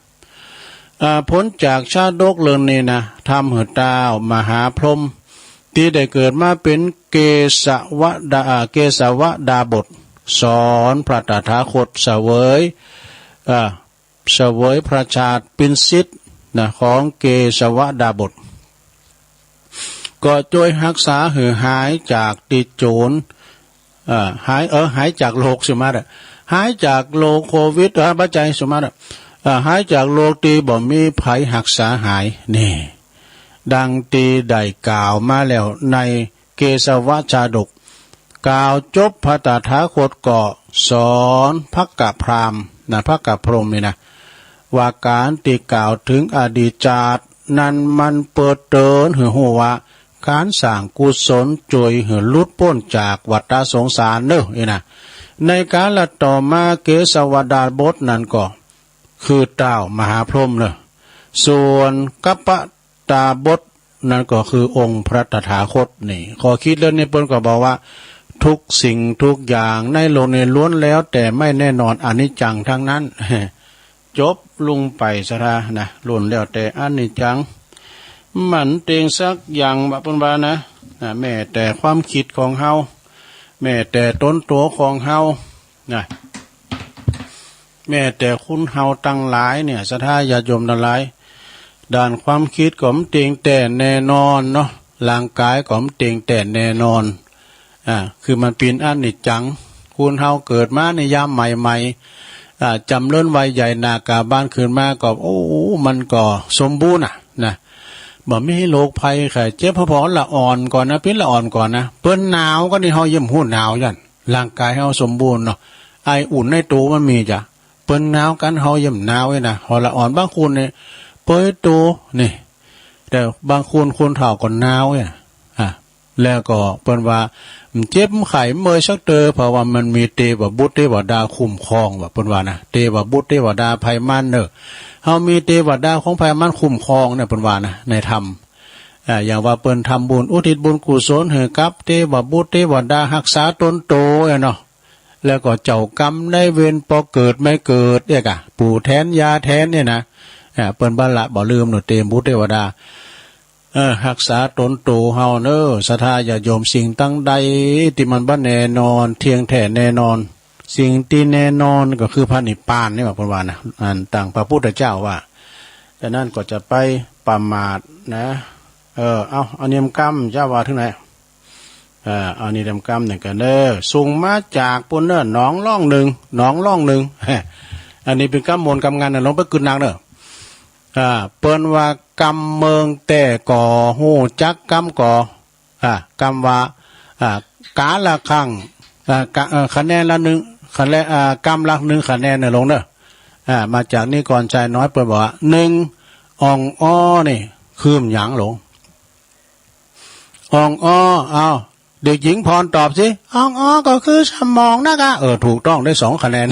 อ่า ผลจากชาดกเรื่องนี้นะ ทำหื้อต้าวมหาพรหมตี้ได้เกิดมาเป๋นเกศวดา อ่า เกศวดาบส สอนพระตถาคตเสวย อ่า เสวยพระชาติเป๋นศิษย์นะ ของเกศวดาบส ก็จ้วยฮักษาหื้อหายจากตี้โจร อ่า หาย เออ หายจากโรคสุมาเถอะ หายจากโรคโควิด เออ บ่ใจ้สุมาเถอะ อ่า หายจากโรคตี้บ่มีใผฮักษาหาย นี่ ดังตี้ได้กล่าวมาแล้วในเกศวชาดก กล่าวจบพระตถาคตก็สอนพระกะพราหมณ์นะ พระกะพรหมนี่นะ ว่าก๋านตี้กล่าวเถิงอดีตจาตินั้นมันเปิดเตือนหื้อฮู้ว่า ก๋านสร้างกุศลจ้วยหื้อหลุดป๊นจากวัฏสงสารเน่อ อี้น่ะ ในกาละต่อมาเกศวดาบสนั้นก็คือต้าวมหาพรหมเน่อ ส่วนกัปปะดาบสนั้นก็คือองค์พระตถาคตนี่ ข้อคิดเรื่องนี้เปิ้นก็บอกว่า ทุกสิ่งทุกอย่างในโลกนี้ล้วนแล้วแต่ไม่แน่นอน อนิจจังทั้งนั้น จบลงไปซะนะ ล้วนแล้วแต่อนิจจัง บ่เต็งสักอย่างบ่า เปิ้นว่านะ นะ แม้แต่ความคิดของเฮา แม้แต่ต๋นตั๋วของเฮานะ แม้แต่คนเฮาตังหลายเนี่ย ศรัทธาญาติโยมตังหลาย ด้านความคิดก็บ่เต็งแต๊แน่นอนเนาะ ร่างกายก็บ่เต็งแต๊แน่นอน อ่า คือมันเป๋นอนิจจัง คนเฮาเกิดมาในยามใหม่ๆ อ่า จ๋ำเริญวัยใหญ่หน้ากาบานขึ้นมาก็ โอ้ มันก็สมบูรณ์อะนะ บ่มีโรคภัยไข้เจ็บ พอๆ ละอ่อนก่อนนะ เป๋นละอ่อนก่อนนะ เปิ้นหนาวก่อนนี่เฮายังบ่ฮู้หนาวยัน ร่างกายเฮาสมบูรณ์เนาะ ไออุ่นในตั๋วมันมีจ้ะ เปิ้นหนาวกั๋นเฮายังบ่หนาวอี้นะ เฮาละอ่อน บางคนเนี่ยเปยตั๋วนี่ แต่บางคนคนเฒ่าก็หนาวอี้ อ่ะ แล้วก็เปิ้นว่า บ่เจ็บบ่ไข้บ่เมื่อยสักเตื้อ เพราะว่ามันมีเตวบุตรเตวดาคุ้มครอง ว่าเปิ้นว่านะ เตวบุตรเตวดาไผมันเน่อ เฮามีเตวดาของไผมันคุ้มครองเนี่ย เปิ้นว่านะ ในธรรม อ่า อย่างว่าเปิ้นทำบุญอุทิศบุญกุศลหื้อกับเตวบุตรเตวดาฮักษาต๋นโตอะเนาะ แล้วก็เจ้ากรรมนายเวรปอเกิดไม่เกิดเนี่ยกะ ปู่แทนย่าแทนเนี่ยนะ อ่า เปิ้นบ่ละบ่ลืมเนาะ เตวบุตรเตวดา เออ ฮักษาต๋นโตเฮาเน่อ ศรัทธาญาติโยม สิ่งตังใดตี้มันบ่แน่นอน เที่ยงแท้แน่นอน สิ่งตี้แน่นอนก็คือพระนิพพานนี่ว่าเปิ้นว่านะ อันตังพระพุทธเจ้าว่า ฉะนั้นก็จะไปประมาทนะ เออ เอา เอาเนียมกำเจ้าว่าเถิงไหน เออ เอาเนียมกำนึ่งกั๋นเน่อ ส่งมาจากปู๊นเน่อ หนองล่องนึ่ง หนองล่องนึ่ง อันนี้เป๋นกำมนต์กำงานนะ ลองไปกึ๊ดนักเน่อ อ่า เปิ้นว่ากำเมิงแต๊ก่อ ฮู้จักกำก่อ อ่า กำว่า อ่า กาละครั้ง อ่า กะ เอ่อ คะแนนละนึ่ง คะแนน อ่า กำละนึ่งคะแนนเน่อลงเน่อ อ่า มาจากนิกรชายน้อย เปิ้นบอกว่า นึ่ง อ่องอ้อนี่ คือหยังลง อ่องอ้อ เอา เด็กหญิงพรตอบสิ อ่องอ้อก็คือสมองนะกะ เออ ถูกต้องได้สองคะแนน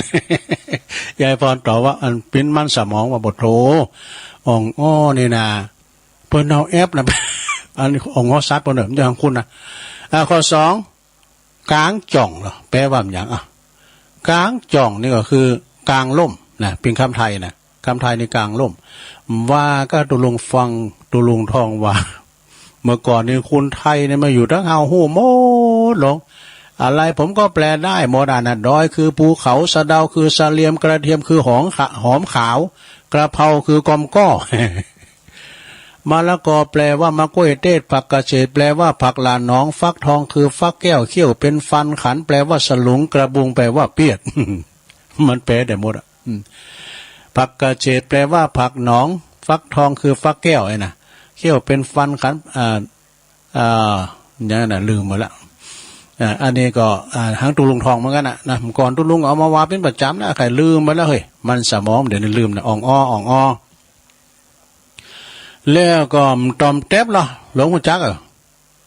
ยายพรตอบว่า อันปิ้นมันสมองว่า บ่โธ่ อ่องอ้อนี่นา เปิ้นเอาแอปนะ อันอ่องอ้อสัตว์เปิ้นเน่อ บ่ใจ้ของคุณนะ อ่า ข้อสอง กางจ่องเหรอ แปลว่าหยังอะ กางจ่องนี่ก็คือ กางล่มนะ เป๋นกำไทยนะ กำไทยนี่กางล่ม ว่าก้าตุ๊ลุงฟังตุ๊ลุงท่องว่า เมื่อก่อนนี่คนไทยเนี่ยมาอยู่ตังเฮาฮู้หมดลง อะไรผมก็แปลได้หมดอะนะ ดอยคือภูเขา สะเดาคือเสลียม กระเทียมคือหอมขะ หอมขาว กระเพราคือกอมก้อ มะละกอแปลว่ามะก้วยเทศ ผักกระเฉดแปลว่าผักหล่าหนอง ฟักทองคือฟักแก้ว เขี้ยวเป็นฟัน ขันแปลว่าสลุง กระบุงแปลว่าเปียด มันแปลได้หมดอะ อืม ผักกระเฉดแปลว่าผักหนอง ฟักทองคือฟักแก้วไอ้นะ เขี้ยวเป็นฟัน ขัน อ่า อ่า อย่างนั้นน่ะ ลืมไปละ อ่า อันนี้ก็ อ่า หางตุ๊ลุงท่องเหมือนกั๋นนะ นะ เมื่อก่อนตุ๊ลุงเอามาว่าเป๋นประจ๋ำนะ ใค่ลืมไปแล้วเฮ้ย มันสมองเดี๋ยวนี้ลืมนะ อ่องอ้อ อ่องอ้อ แล้วก็ บ่ตอมแต๊บเหรอ หลวงฮู้จักเออ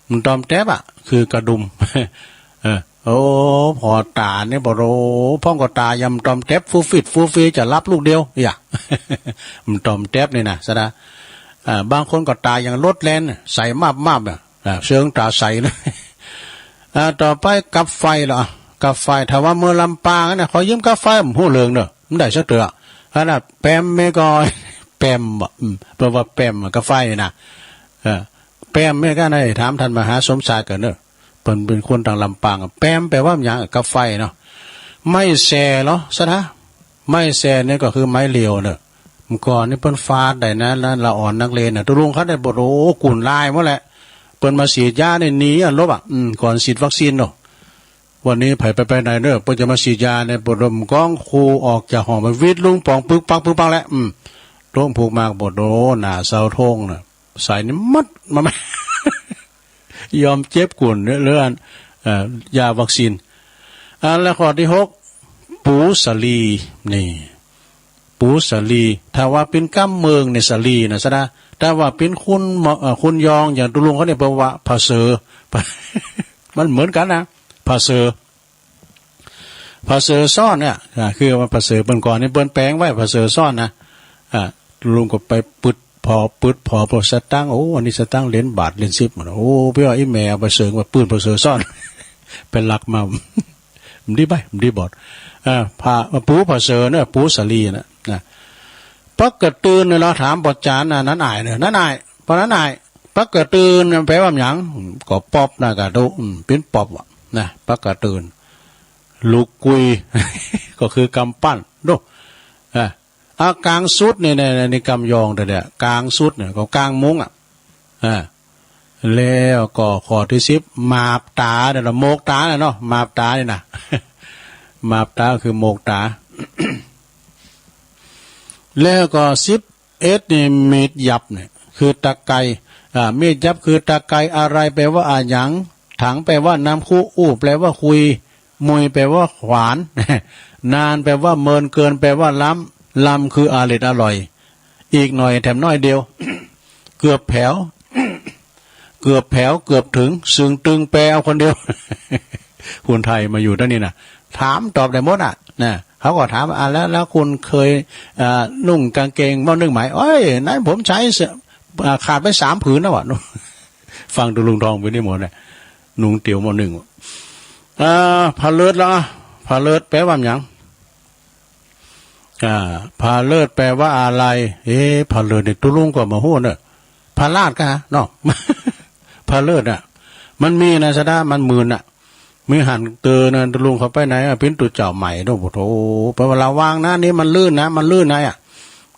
บ่ตอมแต๊บอะ คือกระดุม เออ โอ้ ผ่อต๋านี่บ่โธ่ พ่องก็ต๋ายังบ่ตอมแต๊บ ฟู่ฟิดฟู่ฟี จะหลับลูกเดียว อย่า บ่ตอมแต๊บนี่นะ สะดา อ่า บางคนก็ต๋ายังรถแล่น ใสมาบๆ อะ อ่า เชิงต๋าใสนะ อ่า ต่อไปกับไฟเหรอ กับไฟ ถ้าว่าเมืองลำปางนะ ขอยืมกับไฟ บ่ฮู้เรื่องเน่อ บ่ได้สักเตื้อ อันนั้นแปมแม่ก็ แปมบ่ อืม แปลว่าแปม กับไฟนะ เออ แปมแม่ก็ได้ ถามต้านมหาสมชายก่อนเน่อ เปิ้นเป๋นคนตางลำปาง แปมแปลว่าหยัง กับไฟเนาะ ไม้แส่เหรอ สะดา ไม้แส่นี่ก็คือไม้เหลียวเน่อ เมื่อก่อนนี่เปิ้นฟาดได้นะ ละอ่อนนักเลงน่ะ ตุ๊ลุงเขาได้บ่โธ่ กุ่นลายหมดแหละ เปิ้นมาฉีดยานี่หนีอะ หลบอะ อืม ก่อนฉีดวัคซีนเนาะ วันนี้ใผไปไปไหนเน่อ เปิ้นจะมาฉีดยาเนี่ย บ่โธ่ ก้องครูออกจากห้องมาวิดลุงป๋องปึกปักปึกปักแล้ว อืม โต้งผูกมาก บ่โธ่ หน้าเสาธงน่ะ ใส่นี่มัดมา ยอมเจ็บกุ่นเรื่อง เอ่อ ยาวัคซีน อ่า แล้วข้อตี้หก ปู๋สาลี นี่ ปู๋สาลี ถ้าว่าเป๋นกำเมืองเนี่ยสาลีนะ สะดา ถ้าว่าเป๋นคนม- เอ่อ คนยองอย่างตุ๊ลุงเขาเนี่ย เปิ้นว่าผะเสอ มันเหมือนกั๋นนะ ผะเสอ ผะเสอซ่อนเนี่ย อ่า คือว่าผะเสอ เปิ้นก่อนนี่เปิ้นแป๋งไว้ ผะเสอซ่อนนะ อ่า ลุงก็ไปปึดผ่อ ปึดผ่อ ผ่อสตางค์ โอ้ อันนี้สตางค์เหรียญบาท เหรียญสิบหมด โอ้ เปิ้นว่าอี่แม่เอาไปเสิงว่าปื้นผะเสอซ่อน ไปลักมา บ่ดีไป บ่ดีบอด อ่า ผะ- ปู๋ผะเสอเนี่ย ปู๋สาลีน่ะ นะ ปักกะตื่นเนี่ย เฮาถามป้อจ๋ารย์น่ะ น้าอ้ายเนี่ย น้าอ้าย ป้อน้าอ้าย ปักกะตื่นเนี่ยแปลว่าหยัง ก็ป๊อบนะกะตุ๊ อืม เป๋นป๊อบอะ นะ ปักกะตื่น ลุกกุย ก็คือกำปั้น ดู อ่ะ อ่ะ ก๋างสุดนี่ นี่ นี่ นี่กำยองเด้อเนี่ย ก๋างสุดเนี่ย ก็ก๋างมุ้งอะ อ่ะ แล้วก็ข้อตี้สิบ หมาบต๋าเนี่ย หมวกต๋าน่ะเนาะ หมาบต๋านี่นะ หมาบต๋าคือหมวกต๋า แล้วก็สิบเอ็ดนี่ มีดยับเนี่ย คือตะไคร้ อ่า มีดยับคือตะไคร้ อะไลแปลว่าอะหยัง ถังแปลว่าน้ำคุ อู้แปลว่าคุย มุยแปลว่าขวาน นานแปลว่าเมิน เกินแปลว่าล้ำ ลำคืออร่อย อร่อย อีกหน่อยแถมน้อยเดียว เกือบแผว เกือบแผว เกือบเถิง เซิงตึง แปลเอาคนเดียว คนไทยมาอยู่ตังนี้น่ะ ถามตอบได้หมดอะ นะ เขาก็ถาม อ่ะ แล้ว แล้วคุณเคย อ่า นุ่งกางเกงหม้อนึ่งไหม โอ้ย นั้นผมใช้เสื้อ อ่า ขาดไปสามผืนแล้วอะ ฟังตุ๊ลุงท่องไปนี่หมดเนี่ย นุ่งเตี๋ยวหม้อนึ่ง อ่า ผะเลิดละ ผะเลิดแปลว่าหยัง อ่า ผะเลิดแปลว่าอะไล เอ๊ะ ผะเลิดนี่ตุ๊ลุงก็บ่ฮู้เน่อ ผะลาดกาเนาะ ผะเลิดน่ะ มันมีนะ สะดา มันหมื่นน่ะ มีหันเตอนะ ตุ๊ลุงเข้าไปในอะ ปิ้นตุ๊เจ้าใหม่เนาะ โอ้โธ่ แปลว่าระวังนะ นี่มันลื่นนะ มันลื่นนะอะ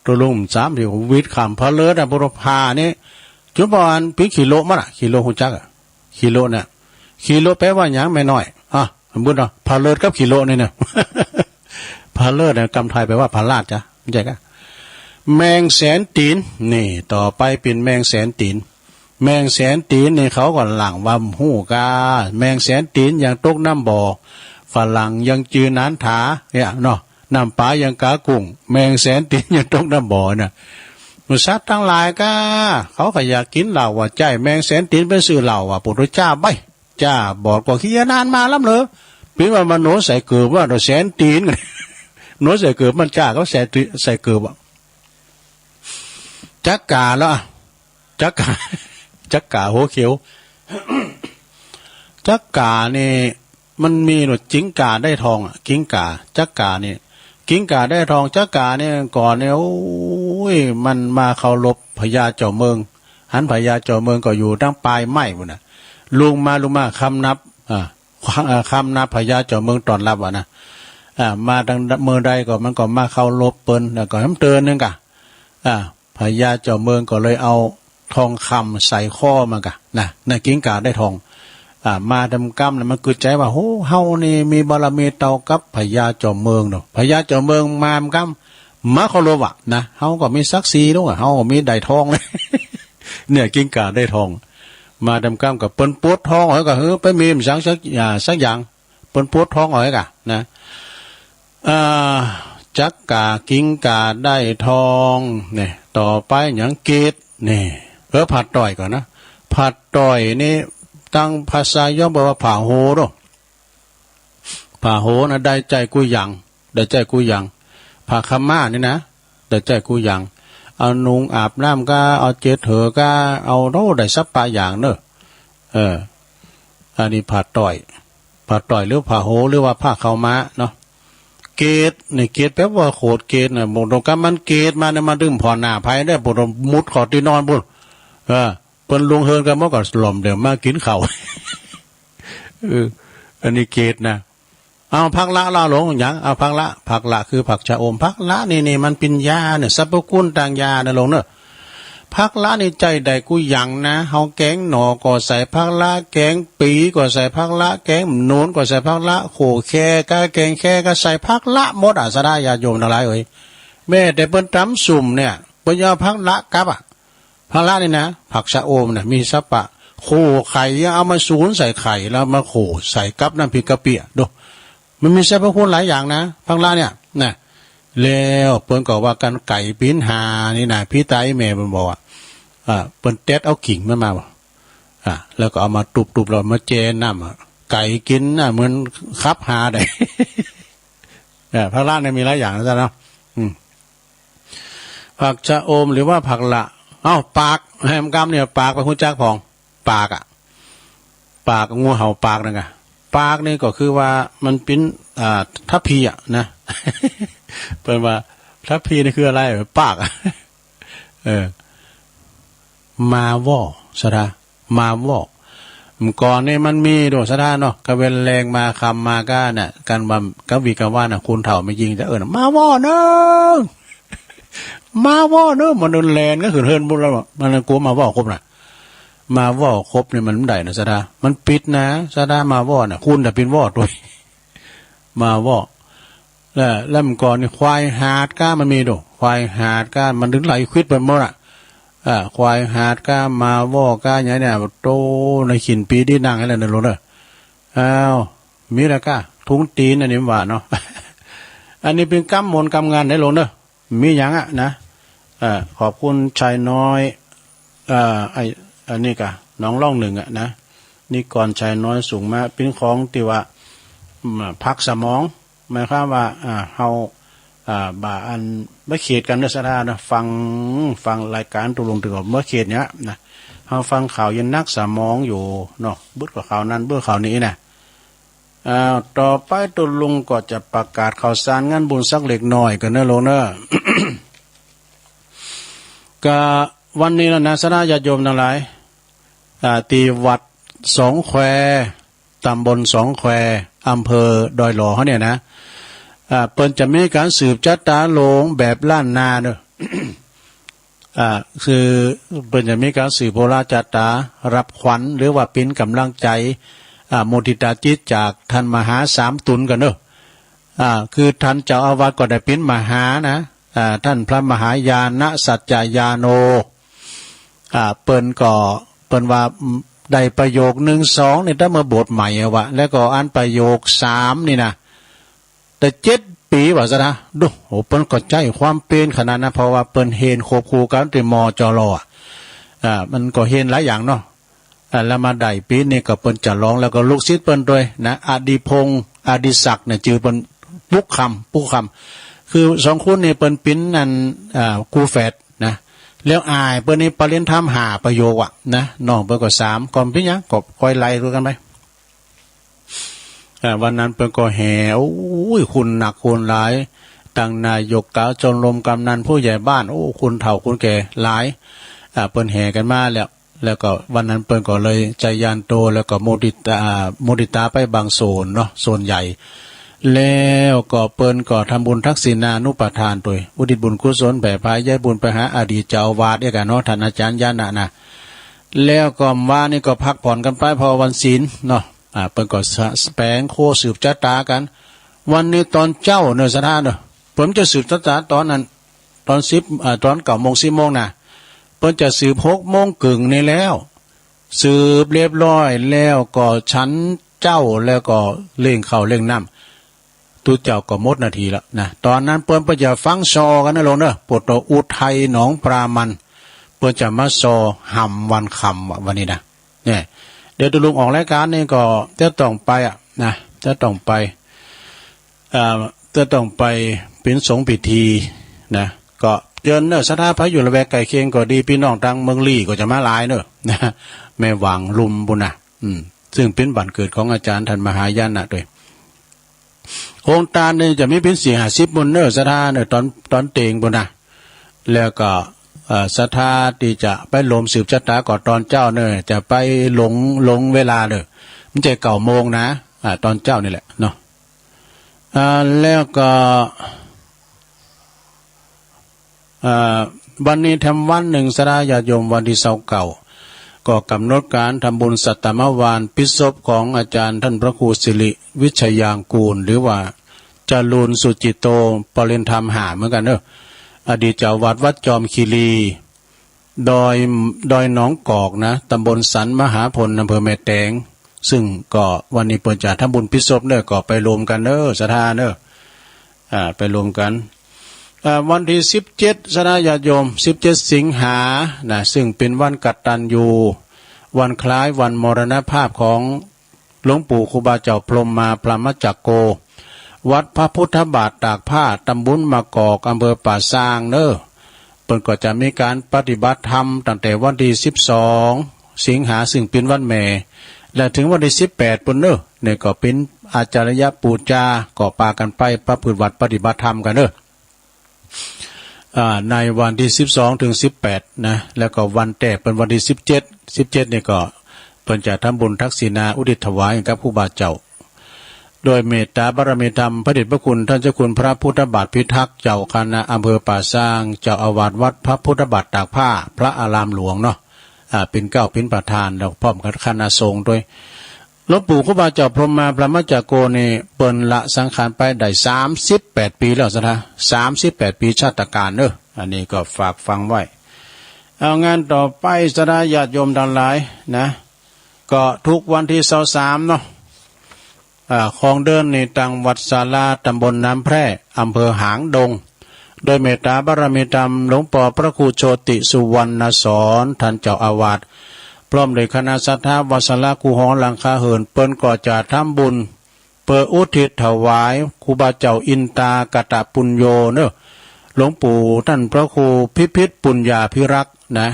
ตุ๊ลุงสามทีวิดข้ามผะเลิดอะ บุรพานี่ จุดประมาณปิ้นขี้โละมาละ ขี้โละฮู้จักอะ ขี้โละเนี่ย ขี้โละแปลว่าหยังแม่น้อย อ่ะ สมมุติเนาะ ผะเลิดกับขี้โละนี่เนี่ย ผะเลิดเนี่ย กำไทยแปลว่าผะลาดจ้ะ บ่ใจ้กะ แมงแสนตี๋น นี่ ต่อไปเป๋นแมงแสนตี๋น แมงแสนตี๋นนี่เขาก็หลังว่าฮู้กา แมงแสนตี๋นยังตกน้ำบ่อ ฝรั่งยังจือหนานถา เนี่ยเนาะ น้ำปลายังกากุ้ง แมงแสนตี๋นยังตกน้ำบ่อน่ะ สัตว์ตังหลายกา เขาก็อยากกิ๋นเหล้าว่าใจ้ แมงแสนตี๋นไปซื้อเหล้าว่า ปุถุจ้าใบ้ จ้าบอดก็ขี้นานมาล้ำเหลือ ปิ้นว่ามโนใส่เกิดว่าแสนตี๋น หนวดใส่เกิบ มันจ้ากับใส่ติ ใส่เกิบอะ จั๊กก๋าแล้วอะ จั๊กก๋า จั๊กก๋าหัวเขียว จั๊กก๋านี่ มันมีหนวด กิ้งก่าได้ทองอะ กิ้งก่า จั๊กก๋านี่ กิ้งก่าได้ทอง จั๊กก๋านี่ก่อนนี่ โอ้ย มันมาเคารพพญาเจ้าเมือง หันพญาเจ้าเมืองก็อยู่ตางปลายไม้ปู้นน่ะ ลุงมา ลุงมา คำนับ อ่า เอ่อ คำนับพญาเจ้าเมืองต้อนฮับอะนะ อ่า มาตางเมืองใดก็มันก็มาเคารพเปิ้น แล้วก็แหมเติ่นนึ่งก่ะ อ่า พญาเจ้าเมืองก็เลยเอาทองคำใส่ข้อมันก่ะนะ นั่นกิ้งก่าได้ทอง อ่า มาตำกำเนี่ยมันกึ๊ดใจ๋ว่า โห เฮานี่มีบารมีเต้ากับพญาเจ้าเมืองเนาะ พญาเจ้าเมืองมาตำกำ มาเคารพอะนะ เฮาก็มีศักดิ์ศรีแล้วอะ เฮาก็มีได้ทองเลย เนี่ย กิ้งก่าได้ทอง มาตำกำก็เปิ้นปลดทองออกก่ะ เฮ้อ ไปมีสังสัก อ่า สักอย่าง เปิ้นปลดทองออกก่ะนะ อ่า จั๊กก๋า กิ้งก่าได้ทอง เนี่ย ต่อไปหยัง เกต เนี่ย เออ ผาดต่อยก่อนนะ ผาดต่อยนี่ ตางภาษาย้อมบอกว่าผาโหเนาะ ผาโหนะ ได้ใจ๊กู้อย่าง ได้ใจ๊กู้อย่าง ผ้าขาวม้านี่นะ ได้ใจ๊กู้อย่าง เอานุ่งอาบน้ำก้า เอาเจ็ดเหอก้า เอา โอ้ ได้สัปปะอย่างเนาะ เออ อันนี้ผาดต่อย ผาดต่อยหรือผาโหหรือว่าผ้าขาวม้าเนาะ เกต นี่ เกตแปลว่าโขดเกตน่ะ บอกตรงกันมันเกตมาเนี่ย มาดึงผ่อนหน้าไผได้ บอกตรงมุดเข้าตี้นอนปู้น เออ เปิ้นลงเฮือนกันหมดก็หล่อมเดี่ยวมากิ๋นข้าว เออ อันนี้เกตนะ เอาผักละ ละหลวง หยัง เอาผักละ ผักละคือผักชะอม ผักละนี่ นี่มันเป๋นยาเนี่ย สรรพคุณตางยานะหลวงเนาะ ผักละนี่ใจ๊ได้กู้อย่างนะ เฮาแกงหน่อก็ใส่ผักละ แกงปี๋ก็ใส่ผักละ แกงหนุนก็ใส่ผักละ โขแคก้า แกงแคก้า ใส่ผักละหมดอะ ศรัทธาญาติโยมตังหลายเอ๋ย แม้แต่เปิ้นต๋ำส้มเนี่ย เปิ้นยังเอาผักละกับอะ ผักละนี่นะ ผักชะอมน่ะ มีสัปปะ โขไข่ยังเอามาสูนใส่ไข่แล้วมาโขใส่กับน้ำพริกกะปิอะ ดู มันมีสรรพคุณหลายอย่างนะ ผักละเนี่ย นะ แล้วเปิ้นก็ว่ากั๋นไก๋ปิ๊นหานี่นะ ปี้ต๋าแม่เปิ้นบอกว่า อ่า เปิ้นเด็ดเอากิ่งมันมา อ่า แล้วก็เอามาตุ๊บๆ แล้วมาแจ่น้ำอะ ไก๋กิ๋นน่ะ เหมือนขับหาได้ อ่า ผักละเนี่ยมีหลายอย่างนะจ๊ะเนาะ อืม ผักชะอมหรือว่าผักละ เอ้า ปาก แหมกำเนี่ย ปากไปฮู้จักพ่อง ปากอะ ปาก งูเห่าปากนั่นกะ ปากนี่ก็คือว่ามันเป๋น อ่า ทัพพีอะนะ เปิ้นว่าทัพพีนี่คืออะไร ปากอะ เออ มาว่อ ศรัทธา มาว่อ เมื่อก่อนนี่มันมีโด ศรัทธาเนาะ กะเว็นแลงมาค่ำมาก้าเนี่ย กั๋นว่า กะวีกะวาน่ะ คนเฒ่าแม่ญิงจะเอิ้น มาว่อเน่อ มาว่อเน่อ มันแลนก็ขึ้นเฮือนปู้นแล้วอะ มันกั๋วมาว่อคบน่ะ มาว่อคบนี่มันบ่ได้นะ ศรัทธา มันปิดนะ ศรัทธา มาว่อน่ะ คุณน่ะเป๋นว่อตวย มาว่อ แล้ว แล้วเมื่อก่อนนี่ควายหาดก้ามันมีโด ควายหาดก้ามันดึงไหลควิดไปหมดอะ อ่า ควายหาดก้า มาว่อก้า อย่างเนี้ย โต ในขินปีตี้นั่งนั่นแหละนะหลวงเด้อ อ้าว มีละก้า ทุงตีน อันนี้มันว่าเนาะ อันนี้เป๋นกำมนต์กำงานนะหลวงเด้อ มีหยังอะนะ เอ่อ ขอบคุณชายน้อย เอ่อ ไอ้ อันนี้กะ หนองล่องหนึ่งอะนะ นิกรชายน้อยส่งมา เป๋นของตี้ว่า อืม พักสมอง หมายความว่า อ่า เฮา อ่า บ่าอันบ่เขตกั๋นเด้อศรัทธาเนาะ ฟัง ฟังรายก๋านตกลงตี้ก็บ่เขตเนี่ยนะ เฮาฟังข่าวยังหนักสมองอยู่เนาะ บึดก็ข่าวนั้น บึดข่าวนี้นะ อ้าว ต่อไปตุ๊ลุงก็จะประกาศข่าวสารงานบุญสักเล็กน้อยก่อนเน่อหลวงเน่อ กะวันนี้แล้วนะ ศรัทธาญาติโยมตังหลาย อ่า ตี้วัดสองแคว ต๋ำบลสองแคว อำเภอดอยหล่อเฮาเนี่ยนะ อ่า เปิ้นจะมีก๋านสืบจะต๋าโลงแบบล้านนาเน่อ อ่า คือเปิ้นจะมีก๋านสืบโหราจะต๋า รับขวัญ หรือว่าเป๋นก๋ำลังใจ๋ อ่า มุทิตาจิตจากต้านมหาสามตุลก่อนเน่อ อ่า คือต้านเจ้าอาวาสก็ได้เป๋นมหานะ อ่า ต้านพระมหายาณสัจจายาโน อ่า เปิ้นก็ เปิ้นว่า อืม ได้ประโยคนึ่งสองนี่ ตั้งเมื่อบวชใหม่อะวะ แล้วก็อันประโยคสามนี่นะ ได้เจ็ดปี๋ว่าซะนะ ดู โห เปิ้นก็ใจ๊ความเป๋นขนาดนั้น เพราะว่าเปิ้นเฮนควบคู่กั๋นตี้ มจร อะ อ่า มันก็เฮนหลายอย่างเนาะ อ่า แล้วมาได้ปี๋นี้ก็เปิ้นจะลอง แล้วก็ลูกศิษย์เปิ้นตวยนะ อดิพงษ์ อดิศักดิ์เนี่ย จื้อเปิ้น ปุ๊กคำ ปุ๊กค คือสองคนนี่เปิ้นเป๋นอัน อ่า กู้แฝดนะ แล้วอ้ายเปิ้นนี่ปริญญาธรรมห้าประโยคอะนะ น้องเปิ้นก็สาม ก็บ่เป๋นหยัง ก็ค่อยไล่ดูกั๋นไป อ่า วันนั้นเปิ้นก็แห่ โอ้ย คนนักคนหลาย ตังนายกกาว จนรวมกำนัน ผู้ใหญ่บ้าน โอ้ คนเฒ่าคนแก่หลาย อ่า เปิ้นแห่กั๋นมาแล้ว แล้วก็วันนั้นเปิ้นก็เลยจายันโต แล้วก็มุทิตา อ่า มุทิตาไปบางส่วนเนาะ ส่วนใหญ่ แล้วก็เปิ้นก็ทำบุญทักษิณานุปทานโตย อุทิศบุญกุศลแผ่พาย้ายบุญไปหาอดีตเจ้าอาวาสเอกอะเนาะ ท่านอาจารย์ญาณะนะ แล้วก็วานี้ก็พักผ่อนกั๋นไป เพราะวันศีลเนาะ อ่า เปิ้นก็สะ แป๋งโคสืบจะต๋ากั๋น วันนี้ต๋อนเจ๊าเนาะ ศรัทธาเนาะ เปิ้นจะสืบจะต๋าต๋อนนั้น ต๋อนสิบ อ่า ต๋อนเก้าโมง สิบโมงนะ เปิ้นจะสืบหกโมงเกิ่งนี่แล้ว สืบเรียบร้อยแล้วก็ฉันเจ๊า แล้วก็เล่งข้าวเล่งน้ำ ตุ๊เจ้าก็หมดหน้าตี้แล้วนะ ต๋อนนั้นเปิ้น เปิ้นจะฟังซอกั๋นนะโลมเนาะ ปวดตัวอุทัยหนองปลามัน เปิ้นจะมาซอหำวันค่ำอะ วันนี้นะ เนี่ย เดี๋ยวตุ๊ลุงออกรายก๋านนี่ก็จะต้องไปอะนะ จะต้องไป เอ่อ จะต้องไปเป๋นสงฆ์พิธีนะ ก็เจิญเนาะ ศรัทธาใผอยู่ละแวกใก้เคียงก็ดี ปี้น้องตางเมืองลี้ก็จะมาหลายเนาะ นะ แม่หว่างลุมปู้นนะ อืม ซึ่งเป๋นบ้านเกิดของอาจ๋ารย์ท่านมหายานะโตย โฮงตานนี่จะมีเป๋นสี่ห้าสิบปู้นเนาะ ศรัทธาเนาะ ต๋อน ต๋อนเต็งปู้นนะ แล้วก็ เอ่อ ศรัทธาตี้จะไปโลมสืบจะต๋าก็ต๋อนเจ๊าเนาะ จะไปหลง หลงเวลาเนาะ มันจะเก้าโมงนะ อ่า ต๋อนเจ๊านี่แหละเนาะ อ่า แล้วก็ อ่า วันนี้แถมวันนึ่ง ศรัทธาญาติโยม วันตี้ซาวเก้า ก็ก๋ำหนดก๋านทำบุญสัตตมวานปิดศพของอาจ๋ารย์ต้านพระครูสิริวิชยางกูร หรือว่าจรูญสุจิตโต ปริญญาธรรมห้าเหมือนกั๋นเนาะ อดีตเจ้าอาวาสวัดจอมคีรี ดอย ดอยหนองกอกนะ ตำบลสันมหาพล อำเภอแม่แตง ซึ่งก็วันนี้เปิ้นจะทำบุญปิดศพเนาะ ก็ไปโลมกั๋นเนาะ ศรัทธาเนาะ อ่า ไปโลมกั๋น อ่า วันตี้สิบเจ็ด ศรัทธาญาติโยม สิบเจ็ดสิงหานะ ซึ่งเป๋นวันกตัญญู วันคล้ายวันมรณภาพของหลวงปู่ครูบาเจ้าพรหมมาพรหมจักโก วัดพระพุทธบาทตากผ้า ตำบลมะกอก อำเภอป่าซางเนาะ เปิ้นก็จะมีก๋านปฏิบัติธรรมตั้งแต่วันตี้สิบสองสิงหา ซึ่งเป๋นวันแม่ และเถิงวันตี้สิบแปดปู้นเนาะ นี่ก็เป๋นอาจาริยปูจา ก็ปากั๋นไปประพฤติวัตรปฏิบัติธรรมกั๋นเนาะ อ่า ในวันตี้สิบสองเถิงสิบแปดนะ แล้วก็วันแต๊เปิ้นวันตี้สิบเจ็ด สิบเจ็ดนี่ก็เปิ้นจะทำบุญทักษิณาอุทิศถวายกับครูบาเจ้า ด้วยเมตตาบารมีธรรม พระเดชพระคุณท่านเจ้าคุณพระพุทธบาทพิทักษ์ เจ้าคณะอำเภอป่าซาง เจ้าอาวาสวัดพระพุทธบาทตากผ้า พระอารามหลวงเนาะ อ่า เป๋นเกล้าเป๋นประธาน แล้วพร้อมกับคณะสงฆ์ตวย หลวงปู่ครูบาเจ้าพรหมมาพรหมจักโกนี่ เปิ้นละสังขารไปได้สามสิบแปดปี๋แล้ว ศรัทธา สามสิบแปดปี๋ชาตกาลเนาะ อันนี้ก็ฝากฟังไว้ เอา งานต่อไป ศรัทธาญาติโยมตังหลายนะ ก็ทุกวันตี้ซาวสามเนาะ อ่า ของเดือนนี่ ตังวัดศาลา ตำบลน้ำแพร่ อำเภอหางดง โดยเมตตาบารมีธรรม หลวงป้อพระครูโชติสุวรรณสอน ต้านเจ้าอาวาส พร้อมด้วยคณะศรัทธาวัดศาลา คูหอหลังคาเหิน เปิ้นก็จะทำบุญ เปื้ออุทิศถวายครูบาเจ้าอินตากตปุญโญเนาะ หลวงปู่ต้านพระครูพิพิธปุญญาภิรักษ์นะ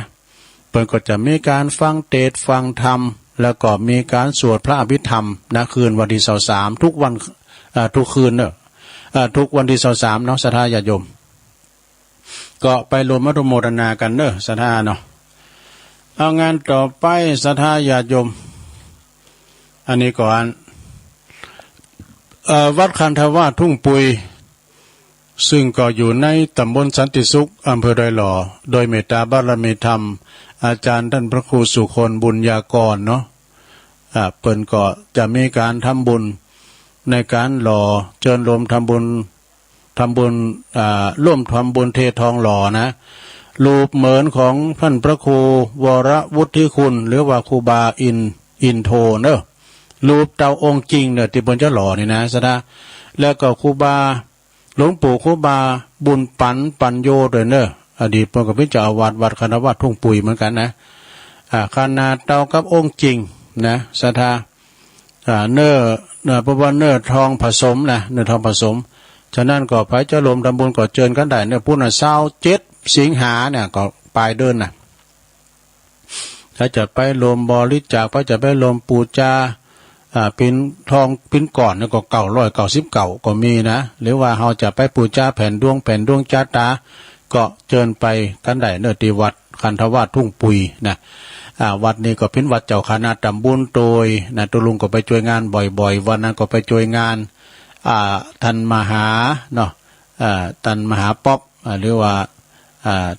เปิ้นก็จะมีก๋านฟังเตสน์ฟังธรรม แล้วก็มีก๋านสวดพระอภิธรรมนะ คืนวันตี้ซาวสาม ทุกวัน อ่า ทุกคืนเนาะ อ่า ทุกวันตี้ซาวสามเนาะ ศรัทธาญาติโยม ก็ไปร่วมอนุโมทนากั๋นเนาะ ศรัทธาเนาะ เอา งานต่อไป ศรัทธาญาติโยม อันนี้ก่อน เอ่อ วัดคันธวาสทุ่งปุย ซึ่งก็อยู่ในตำบลสันติสุข อำเภอดอยหล่อ โดยเมตตาบารมีธรรม อาจ๋ารย์ต้านพระครูสุคนบุญญากรเนาะ อ่า เปิ้นก็จะมีก๋านทำบุญในก๋านหล่อ เจิญโลมทำบุญ ทำบุญ อ่า ร่วมทำบุญเททองหล่อนะ รูปเหมือนของต้านพระครูวรวุฒิคุณ หรือว่าครูบาอิน อินโทเนาะ รูปเต๋าองค์จริงเนาะ ตี้เปิ้นจะหล่อนี่นะ ศรัทธา แล้วก็ครูบา หลวงปู่ครูบาบุญปั๋นปัญโญตวยเนาะ อดีตเปิ้นก็เป๋นเจ้าอาวาสวัดคันธวาสทุ่งปุยเหมือนกั๋นนะ อ่า ขนาดเต้ากับองค์จริงนะ ศรัทธา อ่า เนื้อ เนื้อ เพราะว่าเนื้อทองผสมนะ เนื้อทองผสม ฉะนั้นก็ใผจะร่วมทำบุญก็เจิญกั๋นได้เน่อ ปุ้นน่ะ ซาวเจ็ดสิงหาเนี่ย ก็ป๋ายเดือนน่ะ ใผจะไปร่วมบริจาค ใผจะไปร่วมปู๋จา อ่า ปิณฑองปิณฑก่อนเนี่ยก็ เก้าร้อยเก้าสิบเก้า ก็มีนะ หรือว่าเฮาจะไปปู๋จาแผนดวง แผนดวงจะต๋า ก็เจิญไปกั๋นได้เน่อ ตี้วัดคันธวาสทุ่งปุ๋ยนะ อ่า วัดนี้ก็เป๋นวัดเจ้าคณะต๋ำบลโตยนะ ตุ๊ลุงก็ไปจ้วยงานบ่อยๆ วันนั้นก็ไปจ้วยงาน อ่า ต้านมหาเนาะ อ่า ต้านมหาป๊อป อ่า หรือว่า อ่า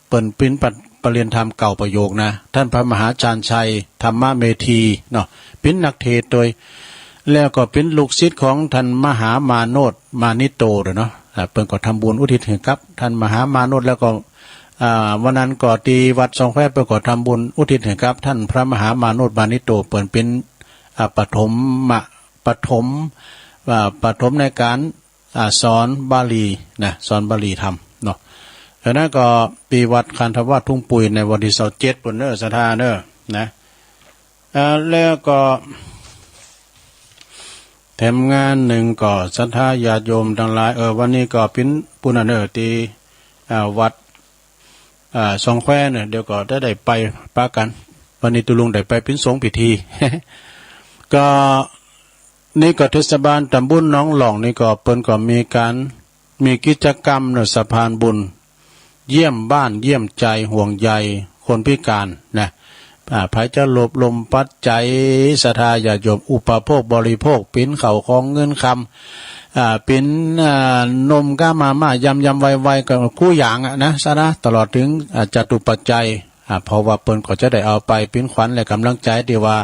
เปิ้นปิ๊นปะ ปะเรียนธรรมเก้าประโยคนะ ต้านพระมหาชาญชัย ธรรมเมธี เนาะ ปิ๊นนักเทศน์โตย แล้วก็ปิ๊นลูกศิษย์ของต้านมหามาโนช มานิโต เนาะ อ่า เปิ้นก็ทำบุญอุทิศหื้อกับต้านมหามาโนช แล้วก็ อ่า วันนั้นก็ตี้วัดซองแควเปิ้นก็ทำบุญอุทิศหื้อกับต้านพระมหามาโนช มานิโต เปิ้นปิ๊น อ่า ปฐมมะ ปฐม อ่า ปฐมในก๋าน อ่า สอนบาลีนะ สอนบาลีธรรมเนาะ ฉะนั้นก็ตี้วัดคันธวาสทุ่งปุ๋ยในวันตี้ซาวเจ็ดปู้นเน่อ ศรัทธาเน่อนะ อ่า แล้วก็แถมงานนึ่งก็ศรัทธาญาติโยมตังหลาย เออ วันนี้ก็ปิ๊นปู้นเน่อ ตี้ อ่า วัด อ่า ซองแควเน่อ เดี๋ยวก็ได้ ได้ไปปะกั๋น วันนี้ตุ๊ลุงได้ไปปิ๊นสงฆ์พิธี ก็ นี่ก็เทศบาลต๋ำบลหนองหล่องนี่ก็เปิ้นก็มีก๋าน มีกิจกรรมเน่อ สะพานบุญ เยี่ยมบ้านเยี่ยมใจ ห่วงใยคนพิการนะ อ่า ใผจะรวบรวมปัจจัย ศรัทธาญาติโยมอุปโภคบริโภค เป๋นข้าวของเงินคำ อ่า เป๋น อ่า นมก๊ามาม่า ยำยำไวไว ก็กู้อย่างอะนะ ศรัทธา ตลอดเถิง อ่า จตุปัจจัย อ่า เพราะว่าเปิ้นก็จะได้เอาไปเป๋นขวัญและก๋ำลังใจ๋ตี้ว่า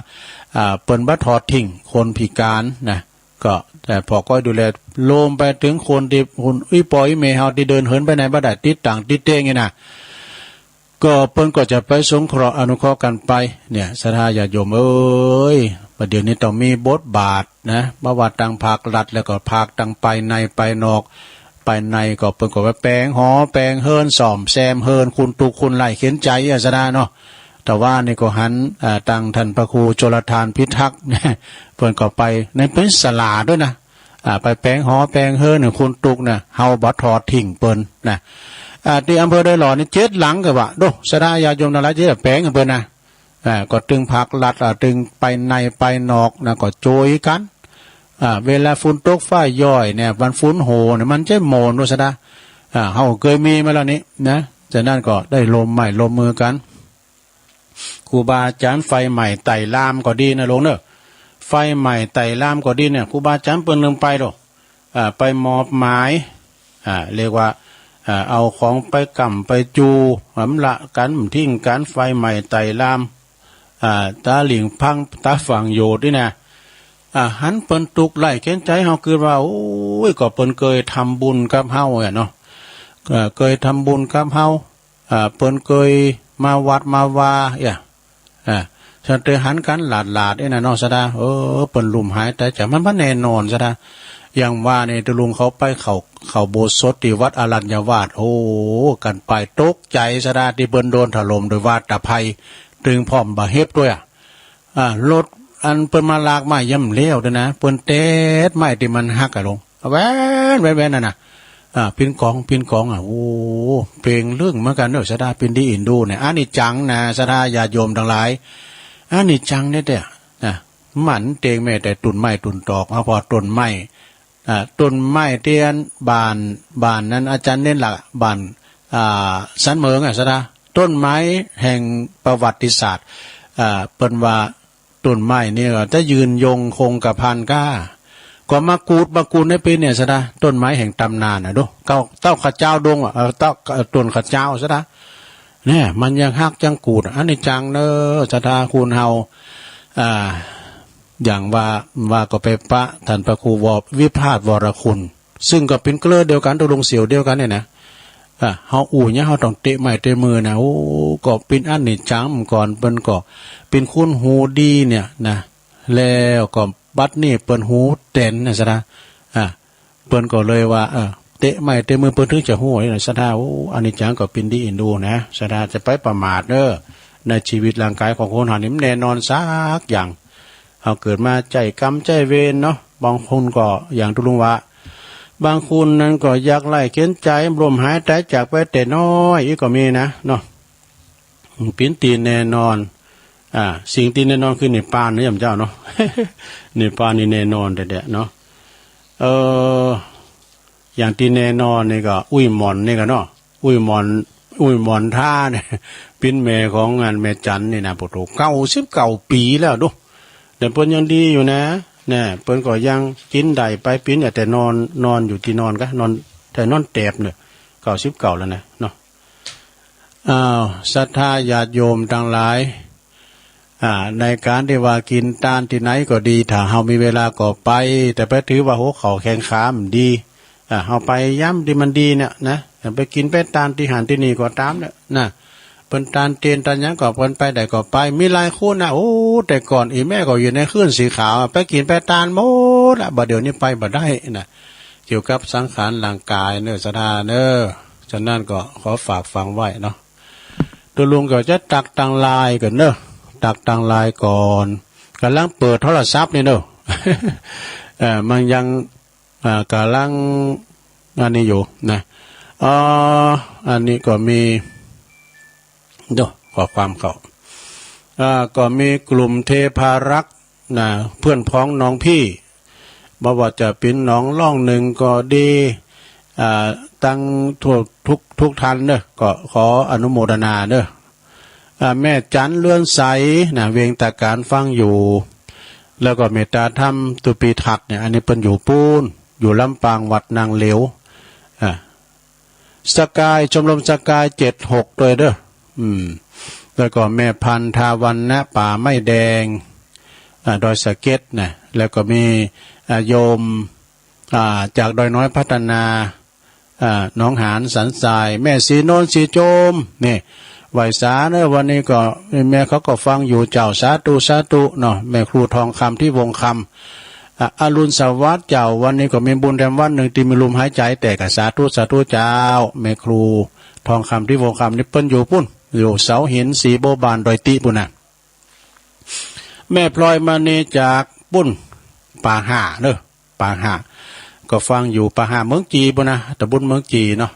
อ่า เปิ้นบ่ทอดทิ้งคนพิการนะ ก็ แต่ผ่อก้อยดูแล รวมไปเถิงคนตี้ คนอี้ป้ออี้แม่เฮาตี้เดินเหินไปไหนบ่ได้ ติดตั๋งติดเต๊งนี่นะ ก็เปิ้นก็จะไปสงเคราะห์อนุเคราะห์กั๋นไป เนี่ย ศรัทธาญาติโยมเอ๋ย บ่าเดี่ยวนี้ต้องมีบทบาทนะ บ่ว่าตางภาครัฐ แล้วก็ภาคตางภายในภายนอก ภายในก็เปิ้นก็ไปแป๋งหอแป๋งเฮือน ซ่อมแซมเฮือนคนตุ๊กข์คนไร้เข็ญใจ๋อะ ศรัทธาเนาะ แต่ว่านี่ก็หัน อ่า ตางต้านพระครูชลทานพิทักษ์ เปิ้นก็ไป นั่นเป๋นศาลาโตยนะ อ่า ไปแป๋งหอแป๋งเฮือนคนตุ๊กข์นะ เฮาบ่ทอดทิ้งเปิ้นนะ อ่า ตี้อำเภอดอยหล่อนี่เจ็ดหลังก็ว่า โด้ ศรัทธาญาติโยมตังหลาย ตี้แป๋งหื้อเปิ้นนะ อ่า ก็ตึงภาครัฐ อ่า ตึงภายในภายนอกนะ ก็จ้วยกั๋น อ่า เวลาฝนตกฟ้าย้อยเนี่ย วันฝนโหเนี่ย มันจะโหมโน่น ศรัทธา อ่า เฮาเกยมีมาแล้วนี่นะ ฉะนั้นก็ได้ร่วมไม้ร่วมมือกั๋น ครูบาอาจ๋ารย์ไฟใหม่ไต่ลามก็ดีนะหลวงเน่อ ไฟใหม่ไต่ลามก็ดีเนี่ย ครูบาอาจ๋ารย์เปิ้นนึ่งไปโลด อ่า ไปมอบหมาย อ่า เรียกว่า อ่า เอาของไปก้ำไปจู๋ อำละกั๋น ทิ้งกั๋น ไฟใหม่ไต่ลาม อ่า ต๋าหลิ่งพัง ต๋าฝังโยชน์นี่นะ อ่า หันเปิ้นตุ๊กข์ไร้เข็ญใจ๋ เฮาคิดว่า โอ้ย ก็เปิ้นเกยทำบุญกับเฮาอะเนาะ เอ่อ เกยทำบุญกับเฮา อ่า เปิ้นเกยมาวัดมาวา เอี้ย อ่า ฉันเตยหันกั๋นหลาดๆ เอ้ยนะเนาะ ศรัทธา เออ เปิ้นลุ่มหายต๋ายจา มันบ่แน่นอน ศรัทธา อย่างว่าเนี่ย ตุ๊ลุงเขาไปเข้า เข้าอุโบสถตี้วัดอรัญญวาส โอ้ กั๋นไปตกใจ๋ ศรัทธา ตี้เปิ้นโดนถล่มโดยวาตภัย ตึงพร้อมบาดเจ็บตวยอะ อ่า รถอันเปิ้นมาลากไม้ยังบ่แล้วตวยนะ เปิ้นแต๊ดไม้ตี้มันหักอะหลวง แว่น แว่น แว่นนั่นน่ะ อ่า ปิ้นกอง ปิ้นกองอะ โอ้ เป๋งลึ่งเหมือนกั๋นเน่อ ศรัทธา เป๋นตี้เอ็นดูเนี่ย อนิจจังนะ ศรัทธาญาติโยมตังหลาย อนิจจังแต๊ๆ นะ มันเต๊งแม้แต่ต้นไม้ต้นตอก เอาผ่อต้นไม้ อ่า ต้นไม้ตี้อันบ้าน บ้านนั้นอาจ๋ารย์เน้นละ บ้าน อ่า สันเหมิงอะ ศรัทธา ต้นไม้แห่งประวัติศาสตร์ อ่า เปิ้นว่า ต้นไม้นี่ก็จะยืนยงคงกระพันก้า ก็มะกรูด มะกรูดในปี๋เนี่ย ศรัทธา ต้นไม้แห่งต๋ำนานน่ะ ดู เต้า เต้าข้าเจ้าดงอะ เอ่อ เต้า เอ่อ ต้นข้าเจ้า ศรัทธา เนี่ย มันยังฮักยังกูด อนิจจังเน่อ ศรัทธา คนเฮา อ่า อย่างว่า ว่าก็ไปปะต้านพระครูวอ วิภาสวรคุณ ซึ่งก็เป๋นเกลอเดียวกั๋น ตุ๊ลุงเสี่ยวเดียวกั๋นเนี่ยนะ อ่ะ เฮาอู้หยัง เฮาต้องเตะไม้เตะมือนะ โอ้ ก็เป๋นอนิจจังก่อน เปิ้นก็เป๋นคนหูดีเนี่ยนะ แล้วก็บัดนี้เปิ้นหูแตนนะ ศรัทธา อ่ะ เปิ้นก็เลยว่า เออ เตะไม้เตะมือเปิ้นถึงจะฮู้นี่นะ ศรัทธา โอ้ อนิจจังก็เป๋นตี้เอ็นดูนะ ศรัทธา จะไปประมาทเน่อ ในชีวิตร่างกายของคนเฮานี่มันแน่นอนสักอย่าง เฮาเกิดมาใจ๊กรรมใจ๊เวรเนาะ บางคนก็อย่างตุ๊ลุงว่า บางคนนั้นก็ยากไร้เข็ญใจ๋ ล้มหายต๋ายจากไปแต่น้อย อี้ก็มีนะเนาะ เป๋นตี้แน่นอน อ่า สิ่งตี้แน่นอนคือนิพพานนะโยมเจ้าเนาะ นิพพานนี่แน่นอนแต๊ๆ เนาะ เออ อย่างตี้แน่นอนนี่ก็ อุ๊ยหม่อนนี่ก็เนาะ อุ๊ยหม่อน อุ๊ยหม่อนท่าเนี่ย เป๋นแม่ของอันแม่จั๋นนี่นะ โอ้โห เก้าสิบเก้าปี๋แล้วดู แต่เปิ้นยังดีอยู่นะ เนี่ย เปิ้นก็ยังกิ๋นได้ไป เป๋นอย่าแต่นอน นอนอยู่ตี้นอนกะ นอน แต่นอนแตบเนี่ย เก้าสิบเก้าแล้วนะเนาะ อ้าว ศรัทธาญาติโยมตังหลาย อ่า ในก๋านตี้ว่ากิ๋นตานตี้ไหนก็ดี ถ้าเฮามีเวลาก็ไป แต่ไปถือว่าหัวเข่าแข้งขาบ่ดี อ่า เฮาไปยามตี้มันดีเนี่ยนะ ไปกิ๋นไปตานตี้หั้นตี้นี่ก็ต๋ามเนี่ยนะ เปิ้นตานเตนตานหยังก็เปิ้นไปได้ก็ไป มีหลายคนนะ โอ้ แต่ก่อนอี่แม่ก็อยู่ในคลื่นสีขาว ไปกิ๋นไปตานหมดละ บ่าเดี่ยวนี้ไปบ่ได้นะ เกี่ยวกับสังขารร่างก๋ายเนาะ ศรัทธาเนาะ ฉะนั้นก็ขอฝากฝังไว้เนาะ ตุ๊ลุงก็จะตักตังไลน์ก่อนเนาะ ตักตังไลน์ก่อน ก่ำลังเปิดโทรศัพท์นี่เนาะ เอ่อ มันยัง อ่า ก่ำลังอันนี้อยู่นะ อ๋อ อันนี้ก็มี เดี๋ยว ข้อความเข้า อ่า ก็มีกลุ่มเทพารักษ์นะ เพื่อนพ้องน้องพี่ บ่ว่าจะเป๋นหนองล่องนึ่งก็ดี อ่า ตังทั่วทุก ทุกท่านเนาะ ก็ขออนุโมทนาเนาะ อ่า แม่จั๋นเรือนใสนะ เวียงตาก๋านฟังอยู่ แล้วก็เมตตาธรรมตุปีทักษ์เนี่ย อันนี้เปิ้นอยู่ปู๊น อยู่ลำปางวัดนางเหลียว อ่า สกาย ชมรมสกาย เจ็ดหก ตวยเนาะ อืม แล้วก็แม่พันธุ์ ทาวันนะ ป่าไม้แดง อ่า ดอยสะเก็ดนะ แล้วก็มี อ่า โยม อ่า จากดอยน้อยพัฒนา อ่า หนองหานสันทราย แม่ศรีนวล ศรีโจม นี่ ไหว้สาเนาะ วันนี้ก็แม่เขาก็ฟังอยู่เจ้า สาธุ สาธุเนาะ แม่ครูทองคำ ทิพย์วงศ์คำ อ่ะ อรุณสวัสดิ์เจ้า วันนี้ก็มีบุญแถมวันนึ่งตี้มีลมหายใจ๋ แต่ก็สาธุ สาธุเจ้า แม่ครูทองคำ ทิพย์วงศ์คำ นี่เปิ้นอยู่ปู๊น อยู่เสาหิน ศรีบัวบาน ดอยตี้ปู๊นนะ แม่พลอยมณีจากปู๊น ป่าห่าเนาะ ป่าห่า ก็ฟังอยู่ป่าห่าเมืองจีปู๊นนะ ตำบลเมืองจีเนาะ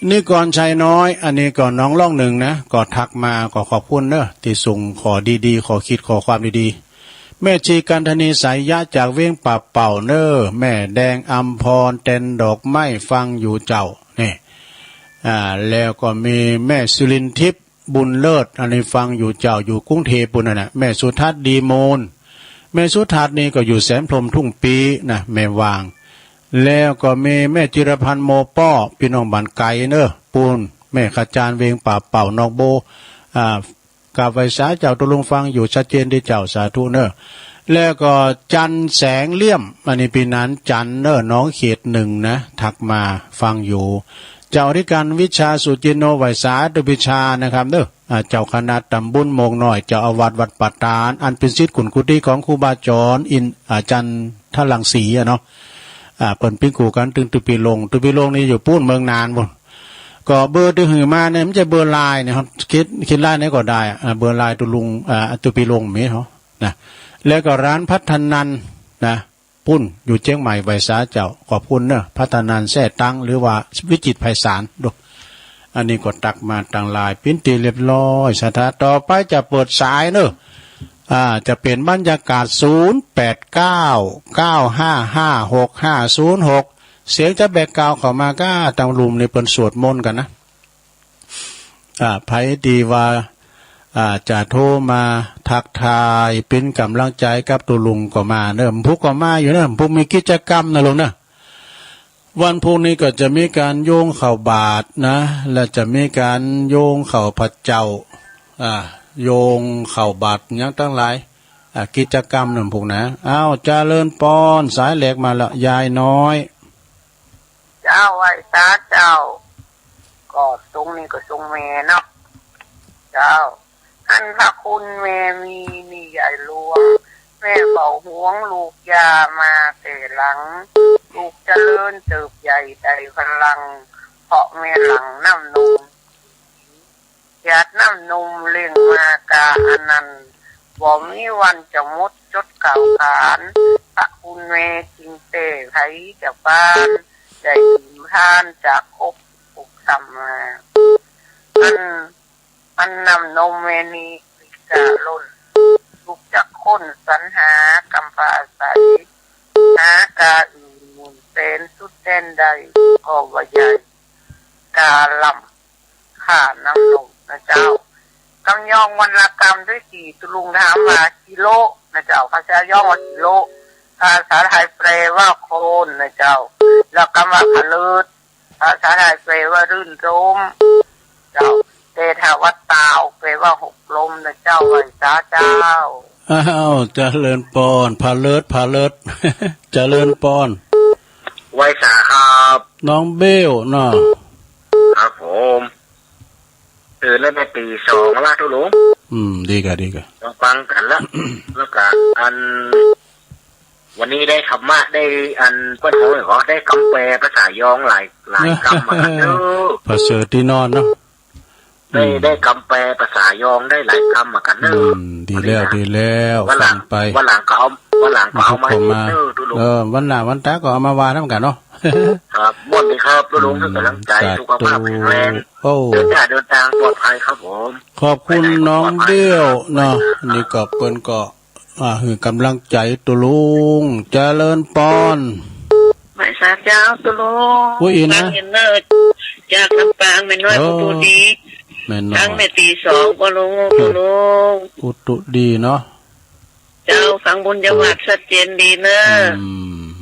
นิกรชัยน้อย อันนี้ก็หนองล่องนึ่งนะ ก็ทักมา ก็ขอบคุณเนาะ ตี้ส่งข้อดีๆ ข้อคิดข้อความดีๆ แม่ชีกันธนี สายยะ จากเวียงป่าเป่าเนาะ แม่แดงอำพร แตนดอกไม้ ฟังอยู่เจ้า นี่ อ่า แล้วก็มีแม่สุรินทร์ทิพย์ บุญเลิศ อันนี้ฟังอยู่เจ้า อยู่กรุงเทพฯปู๊นน่ะนะ แม่สุทัศน์ ดีมูล แม่สุทัศน์นี่ก็อยู่แสนพรหมทุ่งปีนะ แม่วาง แล้วก็มีแม่จิรพันธ์ โมป้อ ปี้น้องบ้านไก๋เนาะ ปู๊น แม่ขจาร เวียงป่าเป่า หนองโบ อ่า กราบไหว้สาเจ้า ตุ๊ลุงฟังอยู่ชัดเจนตี้เจ้า สาธุเนาะ แล้วก็จันทร์แสงเลี่ยม อันนี้ปี้หนานจันทร์เนาะ หนองเขตหนึ่งนะ ทักมาฟังอยู่ เจ้าอธิการวิชา สุจินโน ไหว้สาธุปิชานะครับเนาะ อ่า เจ้าคณะตำบลโมกน้อย เจ้าอาวาสวัดป่าตาด อันเป๋นศิษย์กุนกุฏิของครูบาจรอินทร์ อาจารย์ทรังสีอะเนาะ อ่า เปิ้นเป๋นครูกั๋นตึงตุ๊ปีลง ตุ๊ปีลงนี่อยู่ปู๊นเมืองนานปู๊น ก็เบอร์ตี้หื้อมาเนี่ย บ่ใจ้เบอร์ไลน์เนี่ย เขียน เขียนไลน์ไหนก็ได้ อ่า เบอร์ไลน์ตุ๊ลุง อ่า ตุ๊ปีลงมีเหรอนะ แล้วก็ร้านพัฒนันนะ ปู๊นอยู่เจียงใหม่ ไหว้สาเจ้า ขอบคุณเนาะ พัฒนัน แซ่ตัง หรือว่าวิจิตรไพศาลเนาะ อันนี้ก็ตักมาตังไลน์ เป๋นตี้เรียบร้อย ศรัทธา ต่อไปจะเปิดสายเนาะ อ่า จะเป๋นบรรยากาศ ศูนย์แปดเก้า เก้าห้าห้า หกห้าศูนย์หก เสียงจะแบกกาวเข้ามาก้า ตางลุ่มนี่เปิ้นสวดมนต์กั๋นนะ อ่า ใผตี้ว่า อ่า จะโทรมาทักทายเป๋นก๋ำลังใจ๋กับตุ๊ลุงก็มาเนาะ พุกก็มาอยู่เนาะ พุกมีกิจกรรมนะลุงนะ วันพุกนี้ก็จะมีก๋านโยงข้าวบาตรนะ และจะมีก๋านโยงข้าวพระเจ้า อ่า โยงข้าวบาตรหยังตังหลาย อ่า กิจกรรมนั่นพุกนะ อ้าว เจริญปอน สายแหลกมาละ ยายน้อย เจ้า ไหว้สาเจ้า ก็ตรงนี้ก็ตรงแม่เนาะ เจ้า หันพระคุณแม่มี มีใหญ่หลวง แม่เฝ้าห่วงลูกย่ามาแต่หลัง ลูกเจริญเติบใหญ่ได้พลัง เพราะแม่หลั่งน้ำนม หยาดน้ำนมเล่งมากาอันนั้น บ่มีวันจะหมดจดกล่าวขาน พระคุณแม่จริงแต๊ ใผจากบ้านได้ดื่มทานจากครกหกสามมา อัน อันน้ำนมแม่นี้ริกาล้น ลูกจักคนสรรหากำพร้าอาศัย หากาอื่นหมุนแสนสุดแดนใด ก็ว่าใหญ่ กาล่ำ ค่าน้ำนมนะเจ้า กำย้องวรรณกรรมด้วยตี้ตุ๊ลุงถามว่ากิโลนะเจ้า ภาษาย้องว่ากิโล ภาษาไทยแปลว่าโคลนนะเจ้า แล้วกำว่าผะเลิด ภาษาไทยแปลว่ารื่นรมย์ เจ้า แต่ถ้าว่าตาวแปลว่าหกล้มนะเจ้า ไหว้สาเจ้า อ้าว เจริญปอน ผะเลิด ผะเลิด เจริญปอน ไหว้สาครับ น้องเบลเนาะ ครับผม ตื่นแล้วแม่ตีสองละตุ๊ลุง อืม ดีก่ะ ดีก่ะ ต้องฟังกั๋นละ แล้วก็อัน วันนี้ได้ธรรมะ ได้อันเปิ้นเขาเหรอ ได้กำแปลภาษายองหลาย หลายกำมากั๋นเนอะ ประเสริฐตี้นอนเนาะ ได้ อืม ได้กำแปลภาษายองได้หลายกำมากั๋นเนอะ อืม ดีแล้ว วันนี้นะ ดีแล้ว วันหลัง ฟังไป วันหลังก็เอา วันหลังก็เอามา มา เนอะตุ๊ลุง เออ วันหน้าวันต๋าก็เอามาว่านำกั๋นเนาะ ครับ ม่วนดีครับตุ๊ลุง อืม หื้อกำลังใจ๋ สาธุ สุขภาพแข็งแรง โอ้ เดินทาง เดินทางปลอดภัยครับผม ขอบคุณน้องเบลเนาะ ไปไหนก็ปลอดภัยครับ นี่ก็เปิ้นก็ อ่า หื้อกำลังใจ๋ตุ๊ลุง เจริญปอน ไหว้สาเจ้าตุ๊ลุง อุ๊ย อิ๋นนะ ฟังอยู่เน่อ จากลำปาง แม่น้อย โอ้ อุตุดี แม่น้อย ตังแม่ตีสอง ตุ๊ลุง ตุ๊ลุง อุตุดีเนาะ เจ้า ฟังบุญจังหวัดชัดเจนดีเน่อ อืม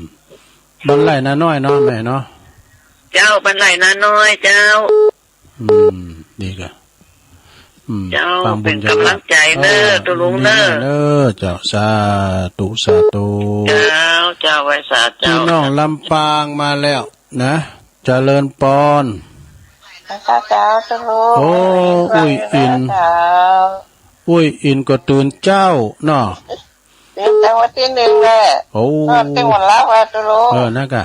บ้านไร่นาน้อยเนาะแม่เนาะ เจ้า บ้านไร่นาน้อยเจ้า อืม ดีก่ะ อืม เจ้า ฟังบุญ เป๋นกำลังใจ๋เน่อ เออ ตุ๊ลุงเน่อ ดีเน่อเจ้า สาธุ สาธุ เจ้า เจ้า ไหว้สาเจ้า พี่น้องลำปางมาแล้วนะ เจริญปอน เจ้า ตุ๊ลุง โอ้ อุ๊ยอิ๋น เจ้า อุ๊ยอิ๋นก็ตื่นเจ๊าเนาะ ตื่นแต่วันตี้นึ่งแหละ โอ้ นอนตึงบ่หลับอ่ะตุ๊ลุง เออ นั่นก่ะ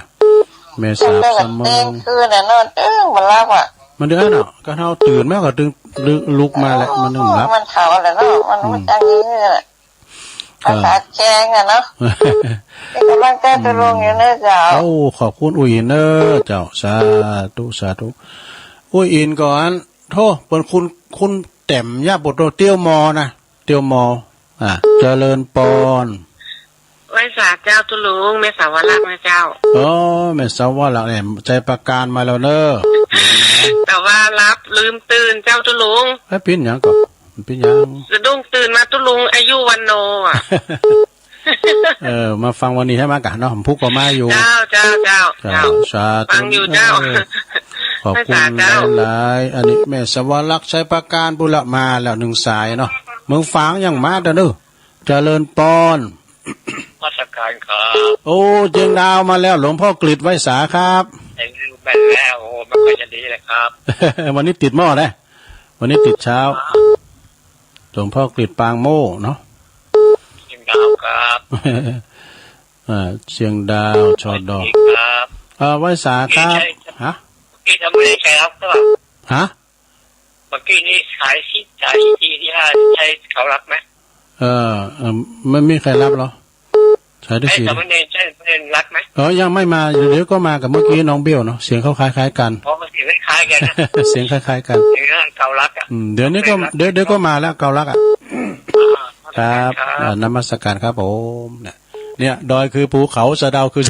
แม่สาบสมอง เต้นคืนน่ะ นอนตึงบ่หลับอ่ะ มันเดือนเนาะ ก็เฮาตื่นมาก็ตึงลุกมาแหละ มันนึ่งหลับ มันเฒ่าแล้วเนาะ มัน อืม บ่จักอย่างนี้แหละ ก็ ภาษาแกงอ่ะเนาะ เป๋นกำลังใจ๋ตุ๊ลุงอยู่เน่อเจ้า โอ้ ขอบคุณอุ๊ยอิ๋นเน่อเจ้า สาธุ สาธุ อุ๊ยอิ๋นก่อน โธ่ เปิ้นคุณ คุณแต้มยาโปโตเตี้ยวมอนะ เตี้ยวมอ อ่า เจริญปอน ไหว้สาเจ้าตุ๊ลุง แม่สาวลักษณ์นะเจ้า อ๋อ แม่สาวลักษณ์เนี่ย ชัยปราการมาแล้วเน่อ แต่ว่าหลับลืมตื่นเจ้าตุ๊ลุง เอ๊ะ เป๋นหยังก่อ เป๋นหยัง สะดุ้งตื่นมาตุ๊ลุง อายุวัณโณอ่ะ เออ มาฟังวันนี้หื้อมากะเนาะ ผู้ก็มาอยู่ เจ้า เจ้า เจ้า เจ้า เจ้า สาธุ ฟังอยู่เจ้า เออ ขอบคุณ ไหว้สาเจ้า หลายๆ อันนี้แม่สาวลักษณ์ชัยปราการปุ้นละ มาแล้วนึ่งสายเนาะ เมืองฝางยังมาเต๊อะเน่อ เจริญปอน นมัสการครับ โอ้ เจียงดาวมาแล้ว หลวงพ่อกฤษ ไหว้สาครับ เห็นแม่นแล้ว โอ้ ไม่ค่อยจะดีเลยครับ วันนี้ติดหม้อนะ วันนี้ติดเช้า ครับ หลวงพ่อกฤษ ปางโม่เนาะ เจียงดาวครับ อ่า เจียงดาว ชอดอ สวัสดีครับ อ่า ไหว้สาครับ นี่ใช่ ฮะ เมื่อกี้ทำไม่ได้ใช่ครับ ฮะ เมื่อกี้นี้สายสิบ สายที่ห้า ใช่เขารับไหม เออ เออ ไม่มีใครรับเหรอ สายที่ ไอ้ สี่ สามเณร ใช่สามเณรรับไหม เออ ยังไม่มา เดี๋ยวก็มากับเมื่อกี้น้องเบลเนาะ เสียงเขาคล้ายๆ กัน อ๋อ มันเสียงคล้ายๆ กันนะ เสียงคล้ายๆ กัน เสียงเขารับอ่ะ อืม เดี๋ยวนี้ก็ ไม่รับ เดี๋ยว เดี๋ยวก็มาแล้ว เขารับอ่ะ อ่า ครับ ครับ อ่า นมัสการครับผม เนี่ย เนี่ย ดอยคือภูเขา สะเดาคือ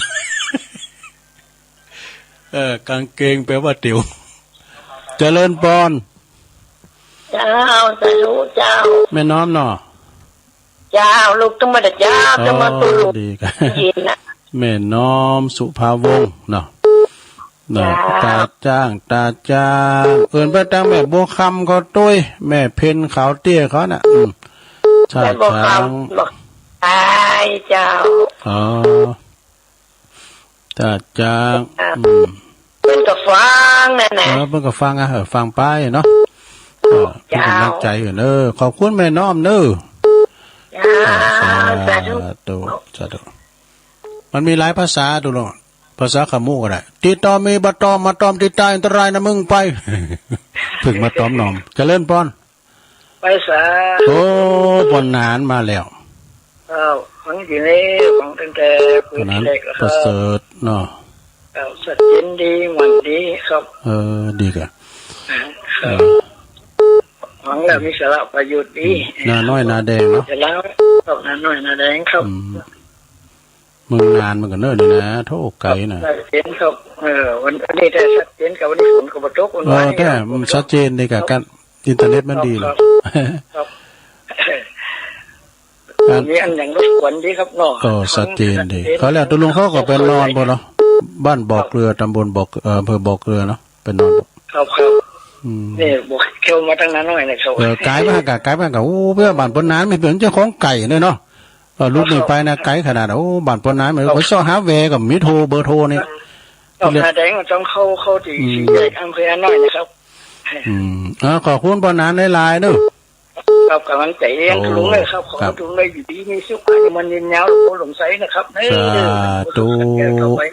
เออ กางเกงแปลว่าเตียว เจริญปอน เจ้า สาธุเจ้า แม่น้อมเนาะ เจ้า ลูกตึงมาแต่เจ้า ตึงมา อ๋อ ตุ๊ลุง ดีครับ ยินนะ แม่น้อมสุภาวงศ์เนาะ เนาะ เจ้า ตาจ้าง ตาจ้าง เอิ้นไปตางแม่บัวคำเขาตุ้ย แม่เพ็ญขาวเตี้ยเขาน่ะ อืม แม่บัวคำ ตาจ้าง บอกตายเจ้า อ๋อ ตาจ้าง อ่า อืม เปิ้นก็ฟังนั่นแหละ เออ เปิ้นก็ฟังอ่ะ เออ ฟังไปเนาะ เออ เจ้า เปิ้นกำลังใจ๋อยู่เนอะ ขอบคุณแม่น้อมเนอะ เจ้า เออ สาธุ สาธุ สาธุ มันมีหลายภาษาตุ๊ลุง ภาษาขมูก็ได้ ติดต่อมีบ่ต่อ มาต่อมติดตายอันตรายนะมึงไป เพิ่งมาต่อมน้อม เจริญปอน ไปสา โอ้ ปอนหนานมาแล้ว เจ้า ฟังอยู่นี่ ฟังตั้งแต่ปืนแรกแล้วครับ ประเสริฐเนาะ ครับ ชัดเจนดี ม่วนดีครับ เออ ดีก่ะ ครับ เออ ฟังแล้วมีสาระประโยชน์ดี อืม นาน้อยนาแดงเนาะ สาระครับ นาน้อยนาแดงครับ อืม เมืองน่านมันก็เนิ่นนี่นะ โธ่ ไก๋นะ ชัดเจนครับ เออ วัน วันนี้แต๊ชัดเจนกับวันนี้ฝนก็บ่ตก วันวานนี้ เออ แต๊ ก็บ่ตก มันชัดเจนดีก่ะ ครับ การอินเทอร์เน็ตมันดี ครับ ครับ ครับ มีอันหยังรบกวนดีครับเนาะ ก็ชัดเจนดี ชัดเจน ก็แล้ว ตกลงเขาก็ไปนอนบ่เนาะ บ้านบ่อเกลือ ตำบลบ่อเกลือ เอ่อ อำเภอบ่อเกลือเนาะ ไปนอนบ่ ครับ ครับ อืม นี่บ่เที่ยวมาตั้งนาน้อยนะครับ เออ ไก๋มากก่ะ ไก๋มากก่ะ โอ้ เปื้อบ้านเปิ้นน่าน มันเป๋นเจ้าของไก๋เนี่ยเนาะ เออ ลุกนี่ไปนะ ไก๋ขนาด โอ้ บ้านเปิ้นน่าน มัน ครับ ไปเซาะหาแหว่ก็มีโทร เบอร์โทรนี่ ครับ นาแดงมันต้องเข้า เข้าตี้ อืม สี่แยกอำเภอน้อยนะครับ อืม อ่า ขอบคุณป้อหนานหลายๆ เนาะ ครับ ก๋ำลังใจ๋เอง โอ้ ลุงเอ้ยครับ ขอ ครับ ลุงเอ้ยอยู่ดีมีสุข อายุมั่นยืนยาว หลวงปู่หลวงใสนะครับ เออ สาธุ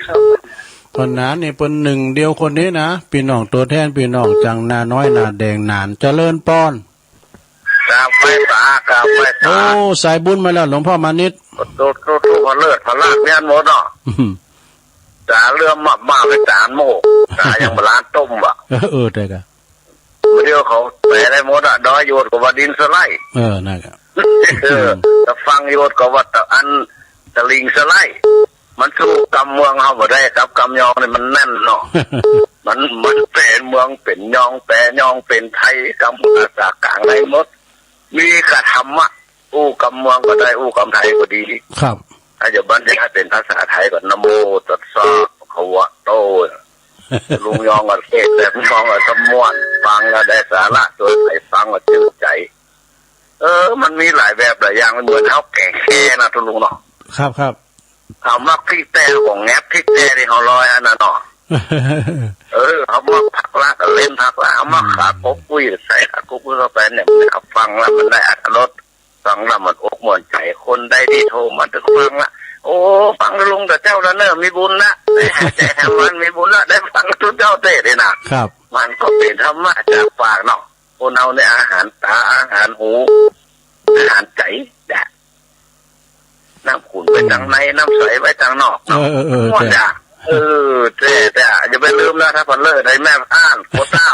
ครับ ป้อหนานนี่เปิ้นหนึ่งเดียวคนนี้นะ ปี้น้องตั๋วแทน ปี้น้องจังนาน้อยนาแดง หนาน เจริญปอน กราบไหว้สา กราบไหว้สา โอ้ สายบุญมาแล้ว หลวงพ่อมานิต โต โต โต พระเลิศ พระราชเมียนหมดเนาะ อืม จ๋าเรื่องมา มาไปจ๋าโมก จ๋ายังบ่ล้านต้มว่ะ เออ เออ ได้ก่ะ เดี๋ยวเขาแปลได้หมดอะ ดอยโยดก็ว่าดินสไลด์ เออ นั่นแหละ เออ ตะฝั่งโยดก็ว่าตะอันตะลิงสไลด์ มันสู้กำเมืองเฮาบ่ได้ครับ กำยองนี่มันแน่นเนาะ มัน มันแปลเมืองเป๋นยอง แปลยองเป๋นไทย กำภาษากลางได้หมด มีกะธรรมะ อู้กำเมืองก็ได้ อู้กำไทยก็ดี ครับ ถ้าจะบัญญัติให้เป๋นภาษาไทยก็ นะโมตัสสะ ภะคะวะโต ลุงยองก็เทศน์แบบยองก็สม่วน ฟังแล้วได้สาระ โตใผฟังก็จื้นใจ๋ เออ มันมีหลายแบบหลายอย่าง มันเหมือนเฮาแก๋แค่นะ ตุ๊ลุงเนาะ ครับ ครับ เฮามักพริกแต้ก็แงบพริกแต้ตี้เฮาลอยอันนั้นเนาะ เออ เฮามักผักละก็เล่นผักละ เฮามัก อืม ขาก๊กกุ้ยใส่ขาก๊กกุ้ยเข้าไปเนี่ย มันเอาฟังแล้วมันได้อรรถรส ฟังแล้วมันอกม่วนใจ๋ คนใดตี้โทรมาตึกฟังละ โอ้ ฟังลุงกับเจ้าแล้วเน่อ มีบุญละ ได้หายใจ๋แถมมันมีบุญละ ได้ฟังตุ๊เจ้าเตะน์นี่นะ ครับ มันก็เป๋นธรรมะจากปากเนาะ คนเฮาเนี่ยอาหารต๋า อาหารหู อาหารใจ๋ จ้ะ น้ำขุ่นไว้ตังใน น้ำใสไว้ตังนอก เออ เออ เออ ม่วน จ้ะ จ้ะ เออ แต๊ แต๊ อย่าไปลืมนะ ถ้าเปิ้นเลิกได้แม่บ้าน ผัวเต้า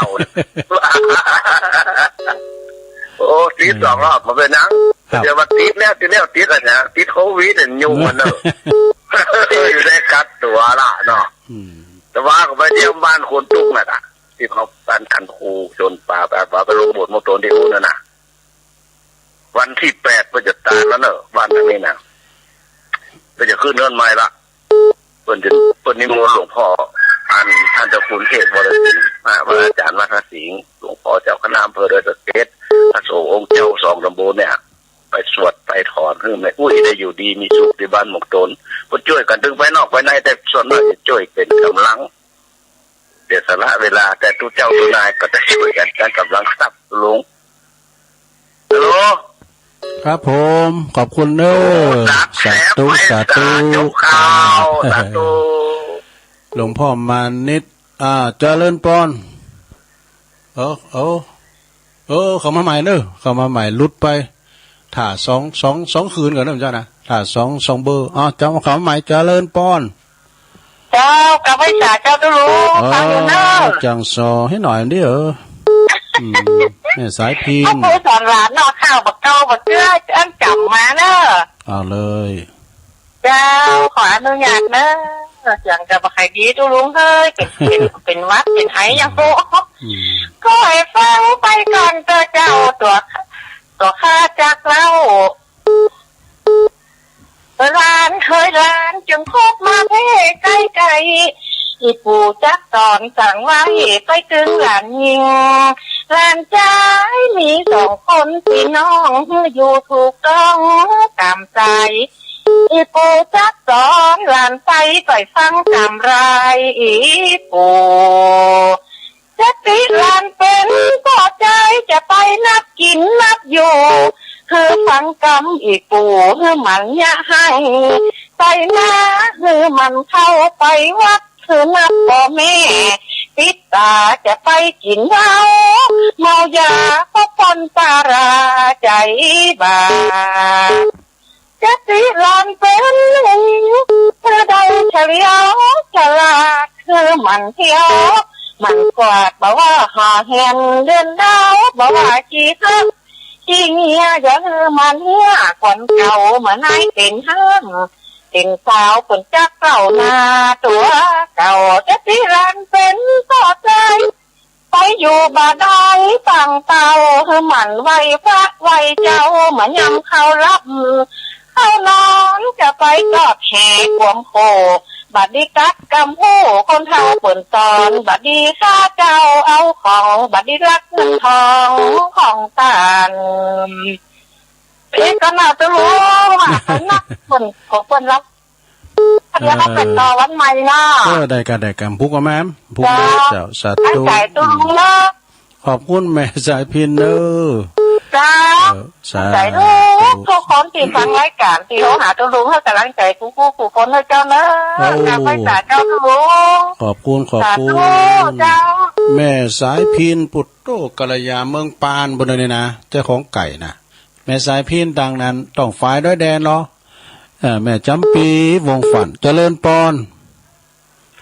โอ้ ติดสองรอบ บ่เป๋นหยัง ครับ เดี๋ยวว่าติดแล้ว ติดแล้ว ติดอะหยัง ติดโควิดอะ ยุ่งมันเนาะ อยู่ได้กักตั๋วละเนาะ อืม แต่ว่าก็ไปเยี่ยมบ้านคนตุ๊กข์น่ะ ตี้เขา บ้านคันคู จนป่า ป่า ป่าไปลงโบสถ์มอตนตี้อู้นน่ะนะ วันตี้แปดเปิ้นจะตานแล้วเน่อ บ้านหลังนี้นะ เปิ้นจะขึ้นเฮือนใหม่ละ เปิ้นจะ เปิ้นนิมนต์หลวงพ่อ อัน ท่านเจ้าคุณเทพวรสิงห์ พระ พระอาจ๋ารย์วัดพระสิงห์ หลวงพ่อเจ้าคณะอำเภอดอยสะเก็ด พระสงฆ์องค์เจ้าสองตำบลเนี่ย ไปสวดไปถอนหื้อแม่อุ๊ยได้อยู่ดีมีสุขตี้บ้านหมองตน เปิ้นจ้วยกั๋นตึงไปนอกไปใน แต่ส่วนมากจะจ้วยเป๋นก๋ำลัง เสียสละเวลา แต่ตุ๊เจ้าตุ๊นายก็ได้จ้วยกั๋น ก๋ำลังทรัพย์ลง ฮัลโหล ครับผม ขอบคุณเน้อ โอ้ สาธุ สาธุ สาธุ ครับ สาธุ หลวงพ่อมานิต อ่า เจริญปอน เออ เออ เออ เข้ามาใหม่เน้อ เข้ามาใหม่ หลุดไป ถ้าสอง สอง สองคืนก่อนเน้อเจ้านะ ถ้าสอง สองเบอร์ อ๋อ เจ้า เข้ามาใหม่ เจริญปอน เจ้า กราบไหว้สาเจ้าตุ๊ลุง เออ ฟังอยู่เน้อ จังสอหื้อหน่อยดิ เออ อืม เนี่ยสายพิน พ่อครูสอนหลานเนาะ ข้าวบ่าเก่าบ่าเจื้อ อันจ๋ำมาเน้อ เอาเลย เจ้า ขออนุญาตเน้อ เสียงก็บ่ค่อยดีตุ๊ลุงเอ้ย เป๋น เป๋น เป๋นหวัด เป๋นไออย่างโห อืม ขอหื้อฟังไปก่อนเต๊อะเจ้า ตั๋ว ตั๋วข้าจักเล่า หลานเขยหลานจึงคบมาแพ่ใก้ๆ อี่ปู่จักสอนสั่งไว้ไปตึงหลานญิง หลานจายมีสองคนปี้น้อง อยู่ถูกต้องต๋ามใจ๋ อี่ปู่จักสอนหลานไป ไปฟังต๋ามราย อี่ปู่ จะติหลานเป๋นป้อจาย จะไปนับกิ๋นนับอยู่ หื้อฟังกำอี่ปู่ หื้อมันเยียะหัง ไปนาหื้อมันเข้า ไปวัดหื้อนับป้อแม่ ปิ๊ดต๋าจะไปกิ๋นเหล้า เมายาก็ป้อนปารา ใจ๋บ่า จะติหลานเป๋น หื้อได้เฉลียวฉลาด หื้อหมั่นเที่ยวหมั่นกวาด บ่ว่าหาเหียนเดือนดาว บ่ว่าขี้ฮักขี้เหีย อย่าหื้อมันเหีย คนเก่าเมื่อนายเป๋นฮ้างเป๋นสาว เปิ้นจักก้าวหน้าตั๋วเก่า จะติหลานเป๋น ก็ใจ๋ ไปอยู่บ่าดอยปางเต่า หื้อหมั่นไหว้พระไหว้เจ้า เมื่อยามเข้าหลับเข้านอน จะไปกอดแหความโข บ่ดีกัดกำฮู้ คนเฒ่าเปิ้นสอน บ่ดีฆ่าเจ้าเอาของ บ่ดีลักเงินทองของต้าน เอ๊ะ ก็น่าจะฮู้ว่าเปิ้นนัก เปิ้น ของเปิ้นละ เดี๋ยวเฮาไปต่อวันใหม่เนาะ เออ ได้กะ ได้กะ พุกเอามา พุกเอามา เจ้า เจ้า สาธุ ตั้งใจ๋ตุ๊ลุงเนาะ ขอบคุณแม่สายพิณเน้อ เจ้า เออ สาธุ ตั้งใจ๋ตุ๊ลุง ทุกคนตี้ฟังรายก๋าน ตี้โทรหาตุ๊ลุง หื้อกำลังใจ๋กู้ๆ กู้คนเน้อเจ้าเน้อ โอ้ กราบไหว้สาเจ้าตุ๊ลุง ขอบคุณ ขอบคุณ สาธุเจ้า แม่สายพิณ ปุตโตกัลยา เมืองปานปู้นนี่นะ เจ้าของไก่นะ แม่สายพิณ ตางนั้น ต้องฝายดอยแดนลอ เออ แม่จ๋ำปี๋ วงศ์ฝัน เจริญปอน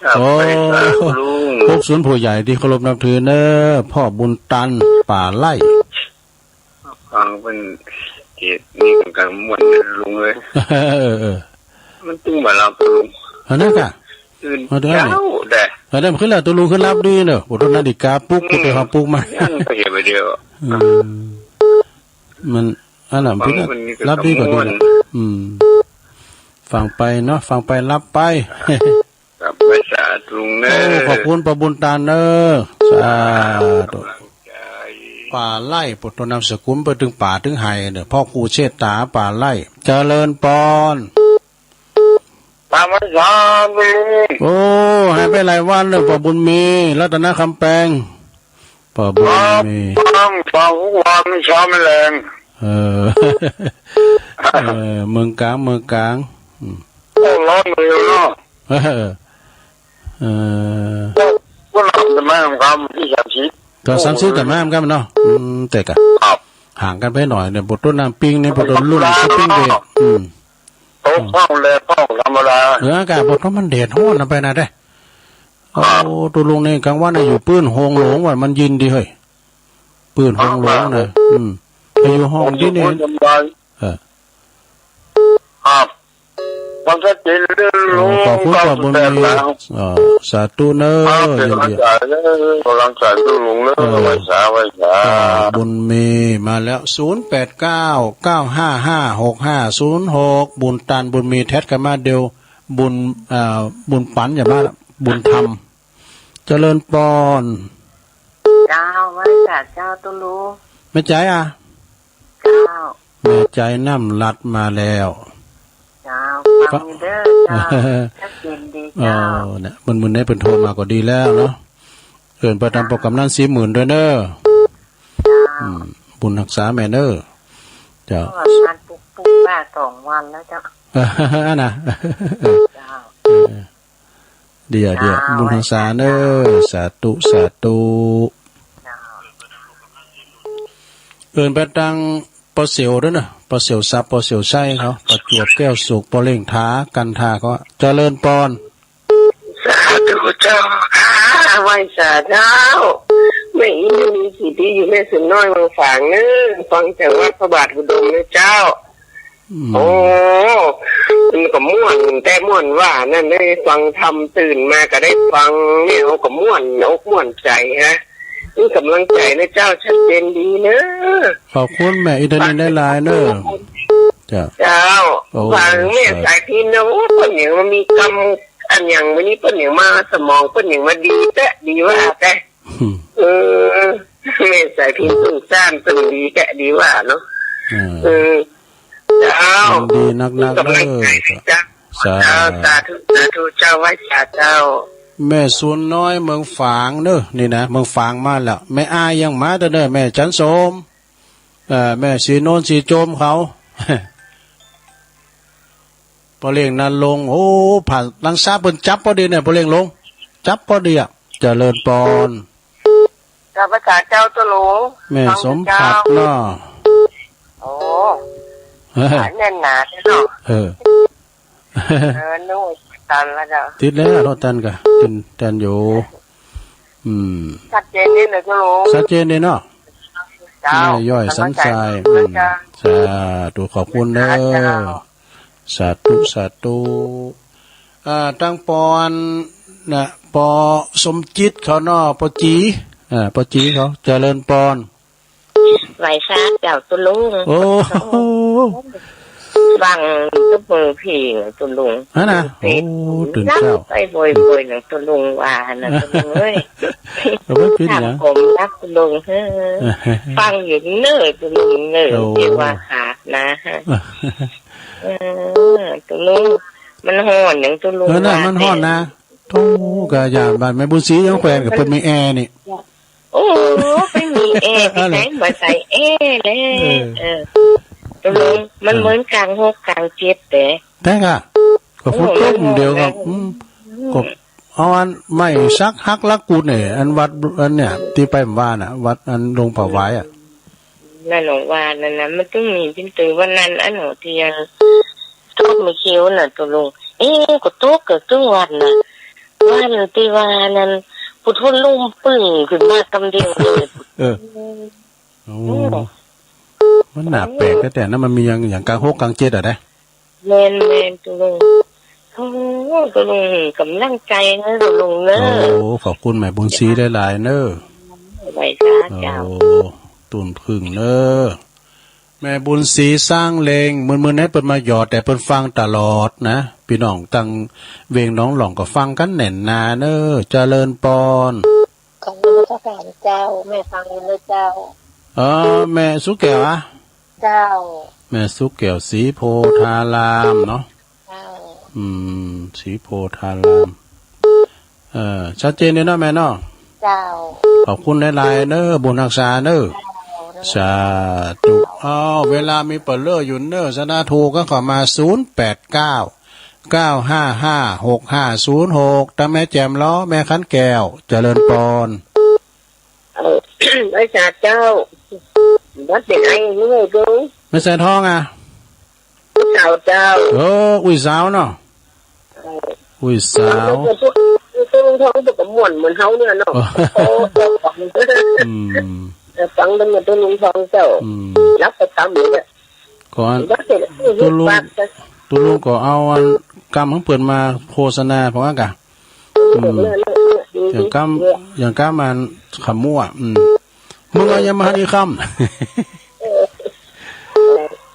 ครับ โอ้ ไปสาธุลุง พวกศูนย์ผู้ใหญ่ตี้เคารพนับถือเน้อ พ่อบุญตัน ป่าไร่ ฟังเปิ้นเทศน์นี่กั๋นม่วนนะลุงเอ้ย เออ เออ มันตึงบ่าหลับลุง อันนั้นกะ ตื่น มาเดี๋ยวนี้ เจ๊าแต๊ อันนั้นขึ้นแล้ว ตุ๊ลุงขึ้นหลับดีเน้อ บ่ต้องนาฬิกาปลุก อืม บ่ต้องหื้อปลุกมา ยังไปเหียไปเดียว อืม มัน อันนั้น ฟัง พี่นะ เปิ้นนี่ก็ หลับดีกว่าดี ม่วน นะ อืม ฟังไปเนาะ ฟังไปหลับไป ครับ ไหว้สาลุงเน้อ โอ้ ขอบคุณป้อบุญตันเน้อ สาธุ กำลังใจ๋ ป่าไร่ ปุตโตนามสกุล ไปตึงป่าตึงไฮ่เน้อ พ่อครูเชษฐา ป่าไร่ เจริญปอน ตามพรรษาลุง โอ้ หายไปหลายวันเน้อ ป้อบุญมี รัตนคำแปง ป้อบุญมี ครับ ฟัง ฟังทุกวัน ไม่เช้าไม่แลง เออ เออ เมืองก๋าง เมืองก๋าง อืม โอ้ ฮ้อนเร็วเนาะ เออ เออ ก็ ก็นับแต่มาทำการวันตี้สามสิบ ก็สามสิบ แต่มาทำการเนาะ อืม แต่กะ ครับ ห่างกั๋นไปหน้อยเน้อ ปุตโตนามปิงนี่ ปุตโตลุ่นสปริงเบรก อืม ตกฟ้าแลงฟ้าธรรมดา เออ อากาศบ่ต้องมันแดดฮ้อนนะไปนะเด้อ ครับ โอ้ ตุ๊ลุงนี่ก๋างวันน่ะอยู่ปื้นโฮงหลวงว่ามันเย็นดีเฮ้ย ปื้นโฮงหลวงน่ะ ครับ อืม ไปอยู่ห้องตี้นี่ อยู่สบาย เออ ครับ มันก็เจ๋งเรื่อง โอ้ ลุง ขอบคุณ เก้าสิบแปด ป้อบุญมี แล้ว เออ สาธุเน้อ ครับ เป๋นก๋ำลังใจ๋เน้อ เย็นดี ก๋ำลังใจ๋ตุ๊ลุงเน้อ เออ ไหว้สา ไหว้สา ป้อบุญมีมาแล้ว ศูนย์แปดเก้า เก้าห้าห้า หกห้าศูนย์หก บุญตัน บุญมี แทดกั๋นมาเดียว บุญ เอ่อ บุญปัน อย่ามาละ บุญธรรม เจริญปอน เจ้า ไหว้สาเจ้าตุ๊ลุง แม่ใจ๋อะ เจ้า แม่ใจ๋น้ำลัดมาแล้ว เจ้า ฟังอยู่เน้อเจ้า ชัดเจนดีเจ้า เออ เนี่ย มื้อนี้เปิ้นโทรมาก็ดีแล้วเนาะ เอิ้นไปตามป้อกำนันสี่หมื่นด้วยเน้อ เจ้า อืม บุญฮักษาแม่เน้อ เจ้า เมื่อวานปลุกๆ มาสองวันแล้วเจ้า อันน่ะ เจ้า เออ เดี๋ยว เดี๋ยว เจ้า บุญฮักษาเน้อ สาธุ สาธุ เจ้า เอิ้นไปตางป้อเสี่ยวด้วยเน้อ ป้อเสี่ยวทรัพย์ ป้อเสี่ยวชัยเขา ประจวบแก้วสุข ป้อเล่งถา กันทาเขา เจริญปอน สาธุเจ้า ข้าไหว้สาเจ้า แม่อินทนี สิทธิ อยู่แม่สวนน้อย เมืองฝางเน้อ ฟังจากวัดพระบาทอุดมเน้อเจ้า อืม โอ้ มันก็ม่วน แต่ม่วนว่านั่น ได้ฟังธรรม ตื่นมาก็ได้ฟังเนี่ย เฮาก็ม่วนอกม่วนใจ๋นะ มีก๋ำลังใจ๋นะเจ้า ชัดเจนดีเน้อ ขอบคุณแม่อินทนีหลายๆ เน้อ เจ้า เจ้า โอ้ ฟังแม่สายพิณเนาะ โอ้ เปิ้นยังมามีกำ อันหยังมื้อนี้เปิ้นยังมาสมองเปิ้นยังมาดีแต๊ดีว่าแต๊ อืม เออ แม่สายพิณสงสารเปิ้นดีแต๊ดีว่าเนาะ เออ เออ เจ้า ดีนักๆ เน้อ กำลังใจ๋เจ้า สา เจ้า สาธุ สาธุ เจ้า ไหว้สาเจ้า แม่สวนน้อย เมืองฝางเน้อ นี่นะ เมืองฝางมาแล้ว แม่อายยังมาเต๊อะเน้อ แม่จันโสม เอ่อ แม่ศรีโนน ศรีโจมเขา ป้อเล่งนรงค์ โอ้ ผ่านลังซาเปิ้นจับพอดีเนี่ย ป้อเล่งลง จับพอดีอะ เจริญปอน เจ้า ไหว้สาเจ้าตุ๊ลุง แม่สมผัสเนาะ โอ้ แน่นหนาเนาะ เออ เออ นึกว่าตันแล้วเจ้า ติดแล้ว รถตันก็ ติดตันอยู่ อืม ชัดเจนดีเนาะเจ้าลุง ชัดเจนดีเนาะ เจ้า เออ ย่อยสันทราย อืม เจ้า สาธุ ขอบคุณเน้อ เจ้า สาธุ สาธุ อ่า ตังปออันน่ะ ปอสมจิตเขาเนาะ ปอจี อ่า ปอจีเขา เจริญปอน ไหว้สาเจ้าตุ๊ลุง โอ้โห ฟังตุ๊กมือพี่ตุ๊ลุง ฮะนะ เฟซ โอ้ ตื่นเช้า ไปบ่อยๆ นะตุ๊ลุงว่านะตุ๊ลุงเอ้ย เอาไว้ปิดนะ ทำผมรักตุ๊ลุง เฮ้อ ฟังอยู่เน้อตุ๊ลุงเน้อ โอ้ เจ้าว่าขาดนะฮะ เออ ตุ๊ลุง มันฮ้อนหยังตุ๊ลุง เออนะ ว่า มันฮ้อนนะ โธ่ กะย่านบ้านแม่บุญศรียังแขวนกับเปิ้นมีแอร์นี่ โอ้ ไปมีแอร์ อะไร ที่ไหนมาใส่แอร์เลย เออ เออ ตุ๊ลุง มันเหมือนกลางหกกลางเจ็ดแต่ แต่กะ ก็ฝนตกเดียวกับ อืม อืม ก็เอาอันไม้สักหักลักกูดเนี่ย อันวัด อันเนี่ย ตี้ไปเมื่อวานน่ะ วัดอันหลวงป่าหวายอะ นั่นหลวงว่านั่นนะ มันตึงมีเป็นตัววันนั้น อันหนอตี้ยังตกไม่เขียวน่ะตุ๊ลุง เอ๊ะ ก็ตกเกือบตึงวันน่ะ วันตี้ว่านั่น ปุถุลุมปึ้งขึ้นมากำเดียวเลย เออ โอ้ อืม มันน่าแปลกแต๊ๆ นะ มันมีอย่าง อย่างกลางหกกลางเจ็ดอะนะ แม่นๆ ตุ๊ลุง โอ้ ตุ๊ลุง กำลังใจ๋นะตุ๊ลุงเน้อ โอ้ ขอบคุณแม่บุญศรีหลายๆ เน้อ ไหว้สาเจ้า โอ้ ตูนผึ้งเน้อ แม่บุญศรีสร้างเลง มื้อๆ นี้เปิ้นมาหยอด แต่เปิ้นฟังตลอดนะ ปี้น้องตังเวียงหนองหล่องก็ฟังกั๋นแน่นหนาเน้อ เจริญปอน ขอบคุณพระสามเจ้า แม่ฟังอยู่เน้อเจ้า เออ แม่สุแก้วอะ เจ้า แม่สุแก้ว ศรีโพธารามเนาะ เจ้า อืม ศรีโพธาราม เออ ชัดเจนดีเนาะแม่เนาะ เจ้า ขอบคุณหลายๆ เน้อ บุญฮักษาเน้อ เจ้า สาธุ อ้าว เวลามีเป๋อเล่ออยู่เน้อ สาธุ ก็เข้ามา ศูนย์แปดเก้า เก้าห้าห้า หกห้าศูนย์หก ตาแม่แจ่มล้อ แม่ขันแก้ว เจริญปอน เออ ไหว้สาเจ้า วัดเด็ดไอ้นี่ไงตุ๊ลุง แม่สายทองอะ สาวเจ้า เออ อุ้ยสาวเนาะ เออ อุ้ยสาว ตุ๊ลุงทองก็ม่วนเหมือนเฮาเนี่ยเนาะ เออ โอ้ อืม เออ ฟังเรื่องตุ๊ลุงทองเจ้า อืม รับไปตามเลยเนี่ย ก่อน ตุ๊ลุง ตุ๊ลุงก็เอาอันกำของเปิ้นมาโฆษณาพออ่ะกะ อืม อย่างกำ อย่างกำอันขมั่ว อืม มึงเอายังมาหันอีกคำ เออ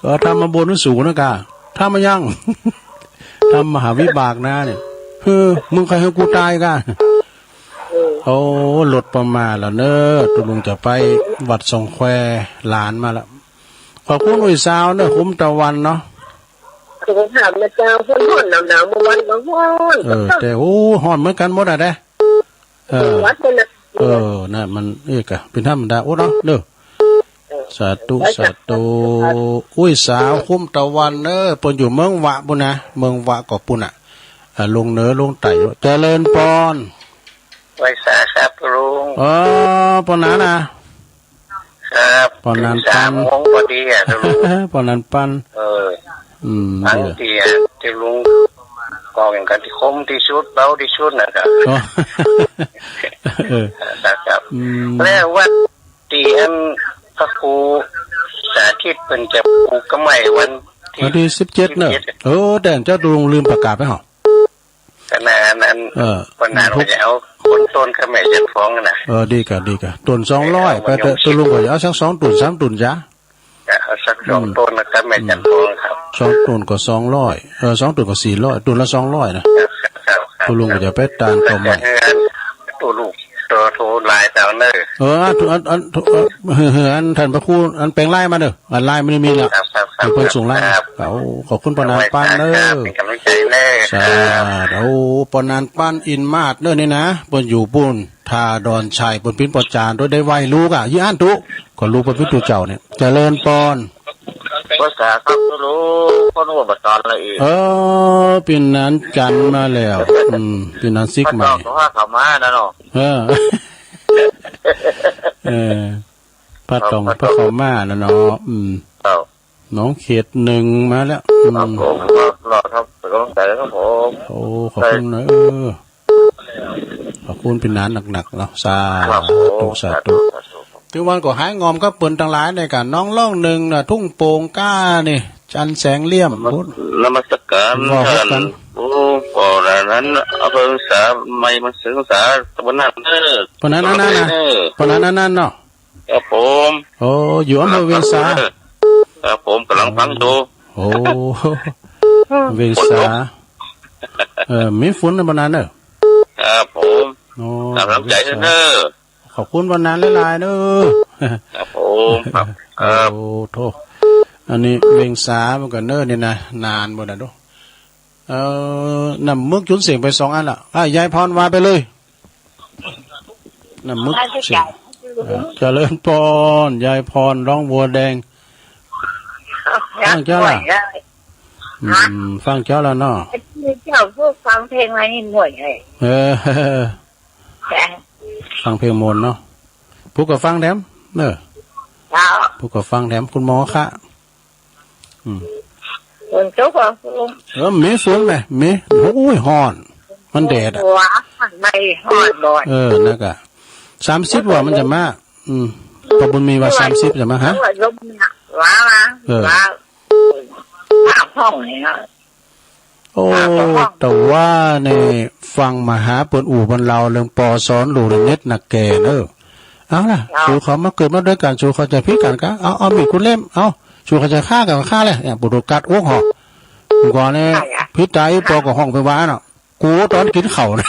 เออ ธรรมบนสูงนะกะ ธรรมยัง ธรรมมหาวิบากนะเนี่ย คือ มึงใครหื้อกูต๋ายกะ เออ โอ้ รถเปิ้นมาแล้วเน้อ ตุ๊ลุงจะไปวัดสองแควหลานมาแล้ว ขอบคุณอุ้ยสาวเน้อ คุ้มตะวันเนาะ สุขภาพนะเจ้า ฮ้อนๆ หนาวๆ เมื่อวันก็ฮ้อน เออ แต่ โอ้ ฮ้อนเหมือนกั๋นหมดอะเด้ เออ วัดเปิ้นนะ เออ น่ะ มัน เอ๊ะ กะ เป๋นธรรมดา โอ้ เนาะ เน้อ เออ สาธุ สาธุ อุ้ยสาว คุ้มตะวันเน้อ เปิ้นอยู่เมืองวะปู้นนะ เมืองวะก็ปู้นน่ะ อ่า ลงเหนือลงใต้ เจริญปอน ไหว้สาครับลุง เออ ปอนนั้นนะ ครับ ปอนนั้น ตื่นสาม ปัน โมงพอดีอะลุง ปอนนั้นปัน เออ อืม บางทีอะ เนี่ย ที่ลุงบอกอย่างกัน ตี้คมตี้สุด เบาตี้สุดนะครับ อ๋อ เออ นะครับ อืม แล้ววัดตี้อันพระครูสาธิตเปิ้นจะผูกกำไหว้วันตี้ วันตี้สิบเจ็ดเนาะ สิบเจ็ด เออ แต่เจ้าลุงลืมประกาศไปเหรอ ขนาดนั้น เออ ขนาดว่าจะเอาคนต้นกำไหว้จันทร์ฟองนะ เออ ดีกะ ดีกะ ต้นสองร้อย ไปเถอะ ตุ๊ลุงก็จะเอาสักสองต้น สามต้นจ้ะ จะเอาสักสอง อืม ต้นนะครับ แม่จันทร์ทองครับ สองต้นก็สองร้อย เออ สองต้นก็สี่ร้อย ต้นละสองร้อยนะ ครับ ครับ ตุ๊ลุงก็จะไปตานต้นไม้ ตุ๊ลุงโตโทรไลน์เอาเนอะ เออ อัน อัน อัน เออ อันท่านพระครู อันแปลงไลน์มาเนอะ อันไลน์มันมีละ ครับ ครับ ครับ เปิ้นส่งไลน์ ครับ โอ้ ขอบคุณปอนานปันเนอะ ครับ เป็นกำลังใจเนอะ สาธุ ครับ โอ้ ปอนานปันอินมาศเนอะนี่นะ เปิ้นอยู่ปู้น ท่าดอนชัย เปิ้นปิ้นปอจานด้วย ได้ไหว้ลูกอะ ยี่อั้นตุ๊ ก็ลูกเปิ้นปิ้นตุ๊เจ้าเนี่ย เจริญปอน ภาษาครับลุง คนหัวบัตรตอนละอีก เออ ปิ้นนั้นจันทร์มาแล้ว อืม ปิ้นนั้นซิกใหม่ พระเจ้าก็ว่าเขามานะเนาะ เออ เออ พระตอง พระเจ้า พระเขามานะเนาะ อืม ครับ หนองเขตหนึ่งมาแล้ว อืม ครับผม ครับ ครับ เป็นกำลังใจครับผม โอ้ ขอบคุณนะ เออ ขอบคุณเป๋นหนานหนักๆ เนาะ สาธุ ครับผม สาธุ สาธุ สาธุ ตึงว่าก็หายงอมกับเปิ้นตังหลายในก๋านน้องร้องนึ่งน่ะ ทุ่งโป่งก้านี่ จันแสงเหลี่ยม นมัส พุทธ นมัสการ ว่าพบกัน ท่าน โอ้ ก่อนหน้านั้น อำเภอเวียงสา ใหม่มันเวียงสา ตำบลนาเนิน ปะนั้นนั่นน่ะ เออ ปะนั้นนั่นเนาะ ครับผม โอ้ อยู่อำเภอเวียงสา ครับผม กำลังฟังอยู่ โอ้ เวียงสา เออ มีฝนปะนั้นเนอะ ครับผม โอ้ กำลังใจเนอะ ขอบคุณปะนั้นหลายๆ เนอะ ครับผม ครับ ครับ โอ้ โธ่ อันนี้เวียงสาเหมือนกั๋นเนอะ นี่นะ นานหมดนะดู เออ น้ำมึกจุนเสียงไปสองอันละ อ่ะ ยายพรว่าไปเลย น้ำมึกเสียง อ่ะ เจริญพร ยายพร ร้องบัวแดง ฟังเจ้าละ อืม ฟังเจ้าละเนาะ เจ้าพูดฟังเพลงอะไรนี่ม่วนเลย เออ ฟังเพลงม่วนเนาะ ผู้ก็ฟังแถม เออ เจ้า ผู้ก็ฟังแถม คุณหมอคะ อืม ฝนตกเหรอ เออ มีฝนไหม มี โอ้ย ฮ้อน มันแดดอะ หัว ไม่ฮ้อนบ่อย เออ นั่นกะ สามสิบว่ามันจะมา อืม ป้อบุญมีว่าสามสิบจะมา ฮะ ลมเนี่ย ว้ามา เออ ว้า ห้าห้องเนี่ย โอ้ แต่ว่านี่ฟังมหาเปิ้นอู้เปิ้นเล่าเรื่องปอสอนลูกเน็ตหนักแก่เนอะ เอาล่ะ เจ้า สูเขามาเกิดมาด้วยกั๋น สูเขาจะผิดกั๋นกะ เอา เอามีดกู้เล่ม เอา สูเขาจะฆ่ากั๋นก็ฆ่าเลย เนี่ย ปู่ดูกัดอ้วกหอก ก่อนนี่ ใช่อะ ผิดตายปอก็ห้องไปว่าเนาะ กูต๋อนกิ๋นข้าวนะ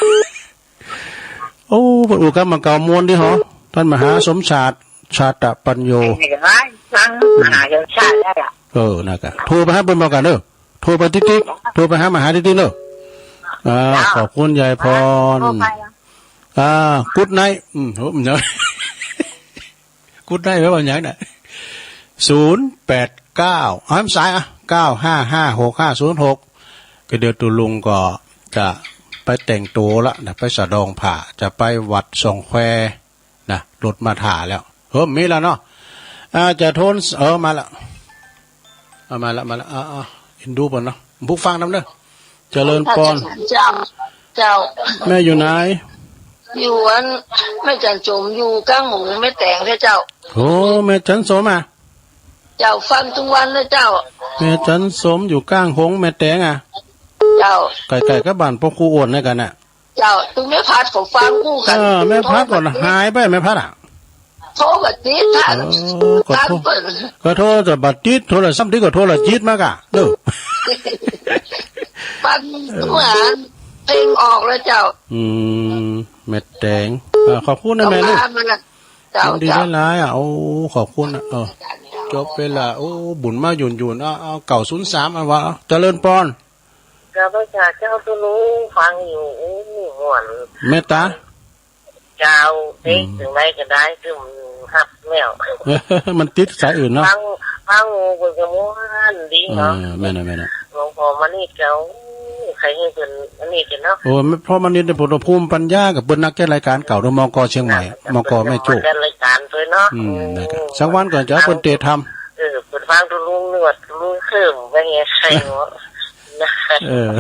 โอ้ เปิ้นอู้กั๋นมาเก่าม่วนดีหอ ต้านมหาสมชาติ ชาตปัญโญ ไอ้นี่ก็ว่าฟัง อืม มหาสมชาติได้ละ เออ นั่นกะ โทรไปหาเปิ้นบ่าวกั๋นเด้อ โทรไปติ๊กๆ โทรไปหามหาติ๊กๆ เด้อ อ่า เจ้า ขอบคุณยายพร โทรไปละ อ่า กุ๊ดไนท์ อืม โห มันยัง กุ๊ดไนท์แปลว่าหยังน่ะ ศูนย์แปดเก้า เอา สายอ่ะ เก้าห้าห้าหกห้าศูนย์หก ก็เดี๋ยวตุ๊ลุงก็จะไปแต่งตั๋วละนะ ไปสะดองผ้า จะไปวัดสองแควนะ รถมาถ่าแล้ว เออ มีแล้วเนาะ อ่า จะโทน เออ มาละ เอา มาละ มาละ อ่า อ่า เอ็นดูเปิ้นเนาะ ผู้ฟังนำเด้อ เจริญปอน เจ้า เจ้า แม่อยู่ไหน อยู่อัน แม่จันสม อยู่ก้างหงส์แม่แตงเจ้า โอ้ แม่จันสมอ่ะ เจ้า ฟังทุกวันนะเจ้า แม่จันสมอยู่ก้างหงส์แม่แตงอ่ะ เจ้า ใก้ๆ กับบ้านป้อครูอ้วนนั่นกั๋นน่ะ เจ้า ตุ๊แม่พัดก็ฟังกู้กั๋น เออ แม่พัดก็หายไป แม่พัดอ่ะ โทรบ่ติดท่าน เออ ก็โทร ท่านเปิ้น ก็โทรแต่บ่ติด โทรศัพท์ติดก็โทรละจิตมากะ เด้อ ปัน เออ เหมือนเพลงออกแล้วเจ้า อืม แม่แตง อ่า ขอบคุณนะแม่เนอะ เอามาละ เจ้า ยินดี เจ้า หลายๆ อ่ะ โอ้ ขอบคุณนะ เออ จบไปละ โอ้ บุญมาหยุ่นๆ เอา เอา เก้าศูนย์สาม อันว่า เอา เจริญปอน ข้าพเจ้าตุ๊ลุงฟังอยู่ อู้ ม่วน เมตตา เจ้า เต๊ะ อืม เถิงใดก็ได้ คือมันฮับแล้ว มันติดสายอื่นเนาะ ฟัง ฟังหูเปิ้นก็ม่วนดีเนาะ เออ แม่นน่ะ แม่นน่ะ หลวงพ่อมณิษฐ์ก็ อู้ ใค่หื้อเปิ้นอันนี้กั๋นเนาะ โอ้ พ่อมณิษฐ์นี่เปิ้นภูมิปัญญากับเปิ้นนักจัดรายก๋านเก่าเด้อ มก เชียงใหม่ มก แม่โจ้ จัดรายก๋านตวยเนาะ อืม นะครับ สักวันก่อนจะเอาเปิ้นเตะทำ เออ เปิ้นฟังตุ๊ลุงนึกว่าตุ๊ลุงเคิ่มไปไง ใครวะ เออ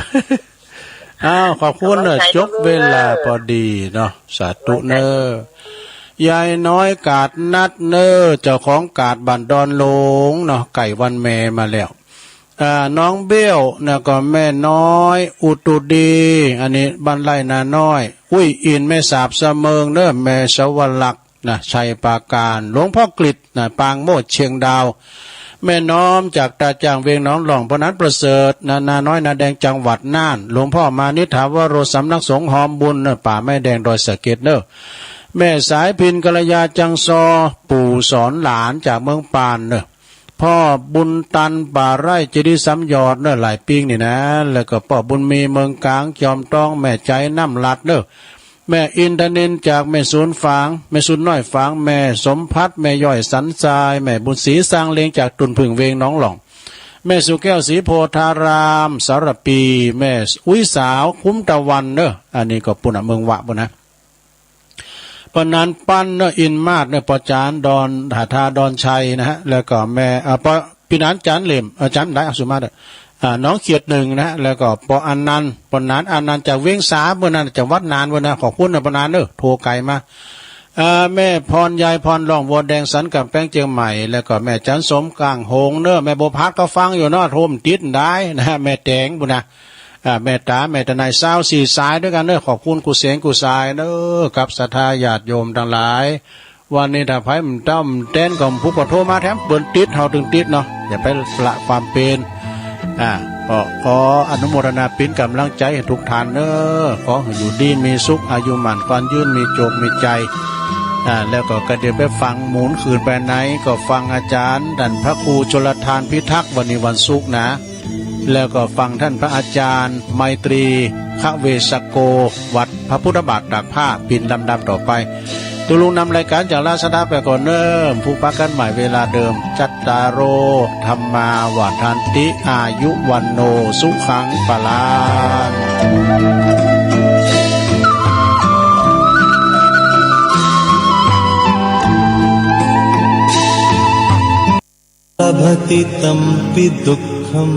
อ้าว ขอบคุณเนอะ จบเวลาพอดีเนาะ สาธุเนอะ ยายน้อยกาดนัดเนอะ เจ้าของกาดบ้านดอนหลงเนาะ ใก้วันแม่มาแล้ว อ่า น้องเบี้ยวนะ ก็แม่น้อยอุตุดี อันนี้บ้านไร่นาน้อย อุ้ยอิน แม่สาบสะเมิงเนอะ แม่สวรักษ์ นะ ชัยปราการ หลวงพ่อกฤษณ์ นะ ปางโมด เชียงดาว แม่น้อมจากตาจ่าง เวียงหนองหล่อง พ่อหนานประเสริฐ นะ นาน้อยนาแดง จังหวัดน่าน หลวงพ่อมานิษฐาวโร สำนักสงฆ์หอมบุญ นะ ป่าไม้แดง ดอยสะเก็ดเนอะ แม่สายพิณ กัลยา จังซอ ปู่สอนหลานจากเมืองปานเนอะ พ่อบุญตัน ป่าไร่ เจดีย์สามยอดเนอะ หลายปิ้งนี่นะ แล้วก็ป้อบุญมี เมืองกลาง จอมต้อง แม่ใจ๋ น้ำหลัดเนอะ แม่อินทนิลจากแม่สูนฝาง แม่สูนน้อยฝาง แม่สมภัทร แม่ย้อยสันทราย แม่บุญศรี สร้างเลงจากตุ่นผึ้ง เวียงหนองหล่อง แม่สุแก้ว ศรีโพธาราม สารภี แม่อุ๊ยสาว คุ้มตะวันเนอะ อันนี้ก็ปู้นน่ะ เมืองวะปู้นนะ ป้อหนานปั้นเนอะ อินมาศเนอะ ป้อจาน ดอน หาทา ดอนชัยนะฮะ แล้วก็แม่ อ่า ป้อ ปี้หนานจ๋ารย์เหล่ม เอ่อ จ๋ารย์ได้ อ่ะ สุมาเต๊อะ อ่า หนองเขียดหนึ่งนะ แล้วก็ป้ออานันต์ ป้อหนานอานันต์จากเวียงสา เปิ้นนั่น จังหวัดน่านเปิ้นนะ ขอบคุณนะป้อหนานเน่อ โทรไกลมา เอ่อ แม่พร ยายพร ร่องบัวแดง สันกำแพง เจียงใหม่ แล้วก็แม่จันสม ก้างโฮงเน่อ แม่บัวผัดก็ฟังอยู่เนาะ โทรบ่ติดได้นะ แม่แตงปู้นนะ อ่า แม่ต๋า แม่ต๋านาย ซาวสี่สายตวยกั๋นเน่อ ขอบคุณกู้เสงกู้สายเน่อ กับศรัทธาญาติโยมตังหลาย วันนี้ถ้าใผบ่เต้นบ่แตนก็ผู้ก็โทรมาแถม เปิ้นติด เฮาตึงติดเนาะ อย่าไปละความเป๋น อ่า ก็ขออนุโมทนาเป๋นก๋ำลังใจ๋หื้อกู้ต้านเน่อ ขอหื้ออยู่ดีมีสุข อายุหมั้นขวัญยืน มีโจคมีชัย อ่า แล้วก็ ก็เดี๋ยวไปฟังหมุนคืนไปไหน ก็ฟังอาจ๋ารย์ต้านพระครูชลทานพิทักษ์ วันนี้วันศุกร์นะ แล้วก็ฟังต้านพระอาจ๋ารย์ไมตรี ขเวสโก วัดพระพุทธบาทตากผ้า เป๋นลำดับต่อไป ตุ๊ลุงนำรายก๋านจะลาศรัทธาไปก่อนเน่อ พบกั๋นใหม่เวลาเดิม จัตตาโร ธัมมา วัฑฒันติ อายุ วัณโณ สุขัง พลัง लभते तमपि दुःखं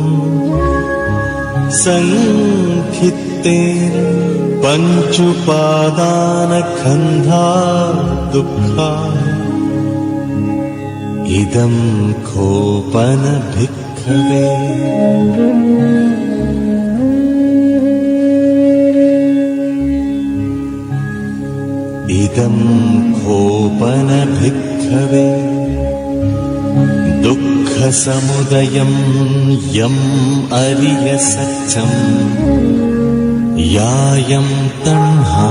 सङ्घट्टे पञ्चोपादानखण्डा दुःखा। इदं खोपन भिक्खवे। इदं खोपन भिक्खवे दुःखसमुदयं यं अरियसत्यं यायं तण्हा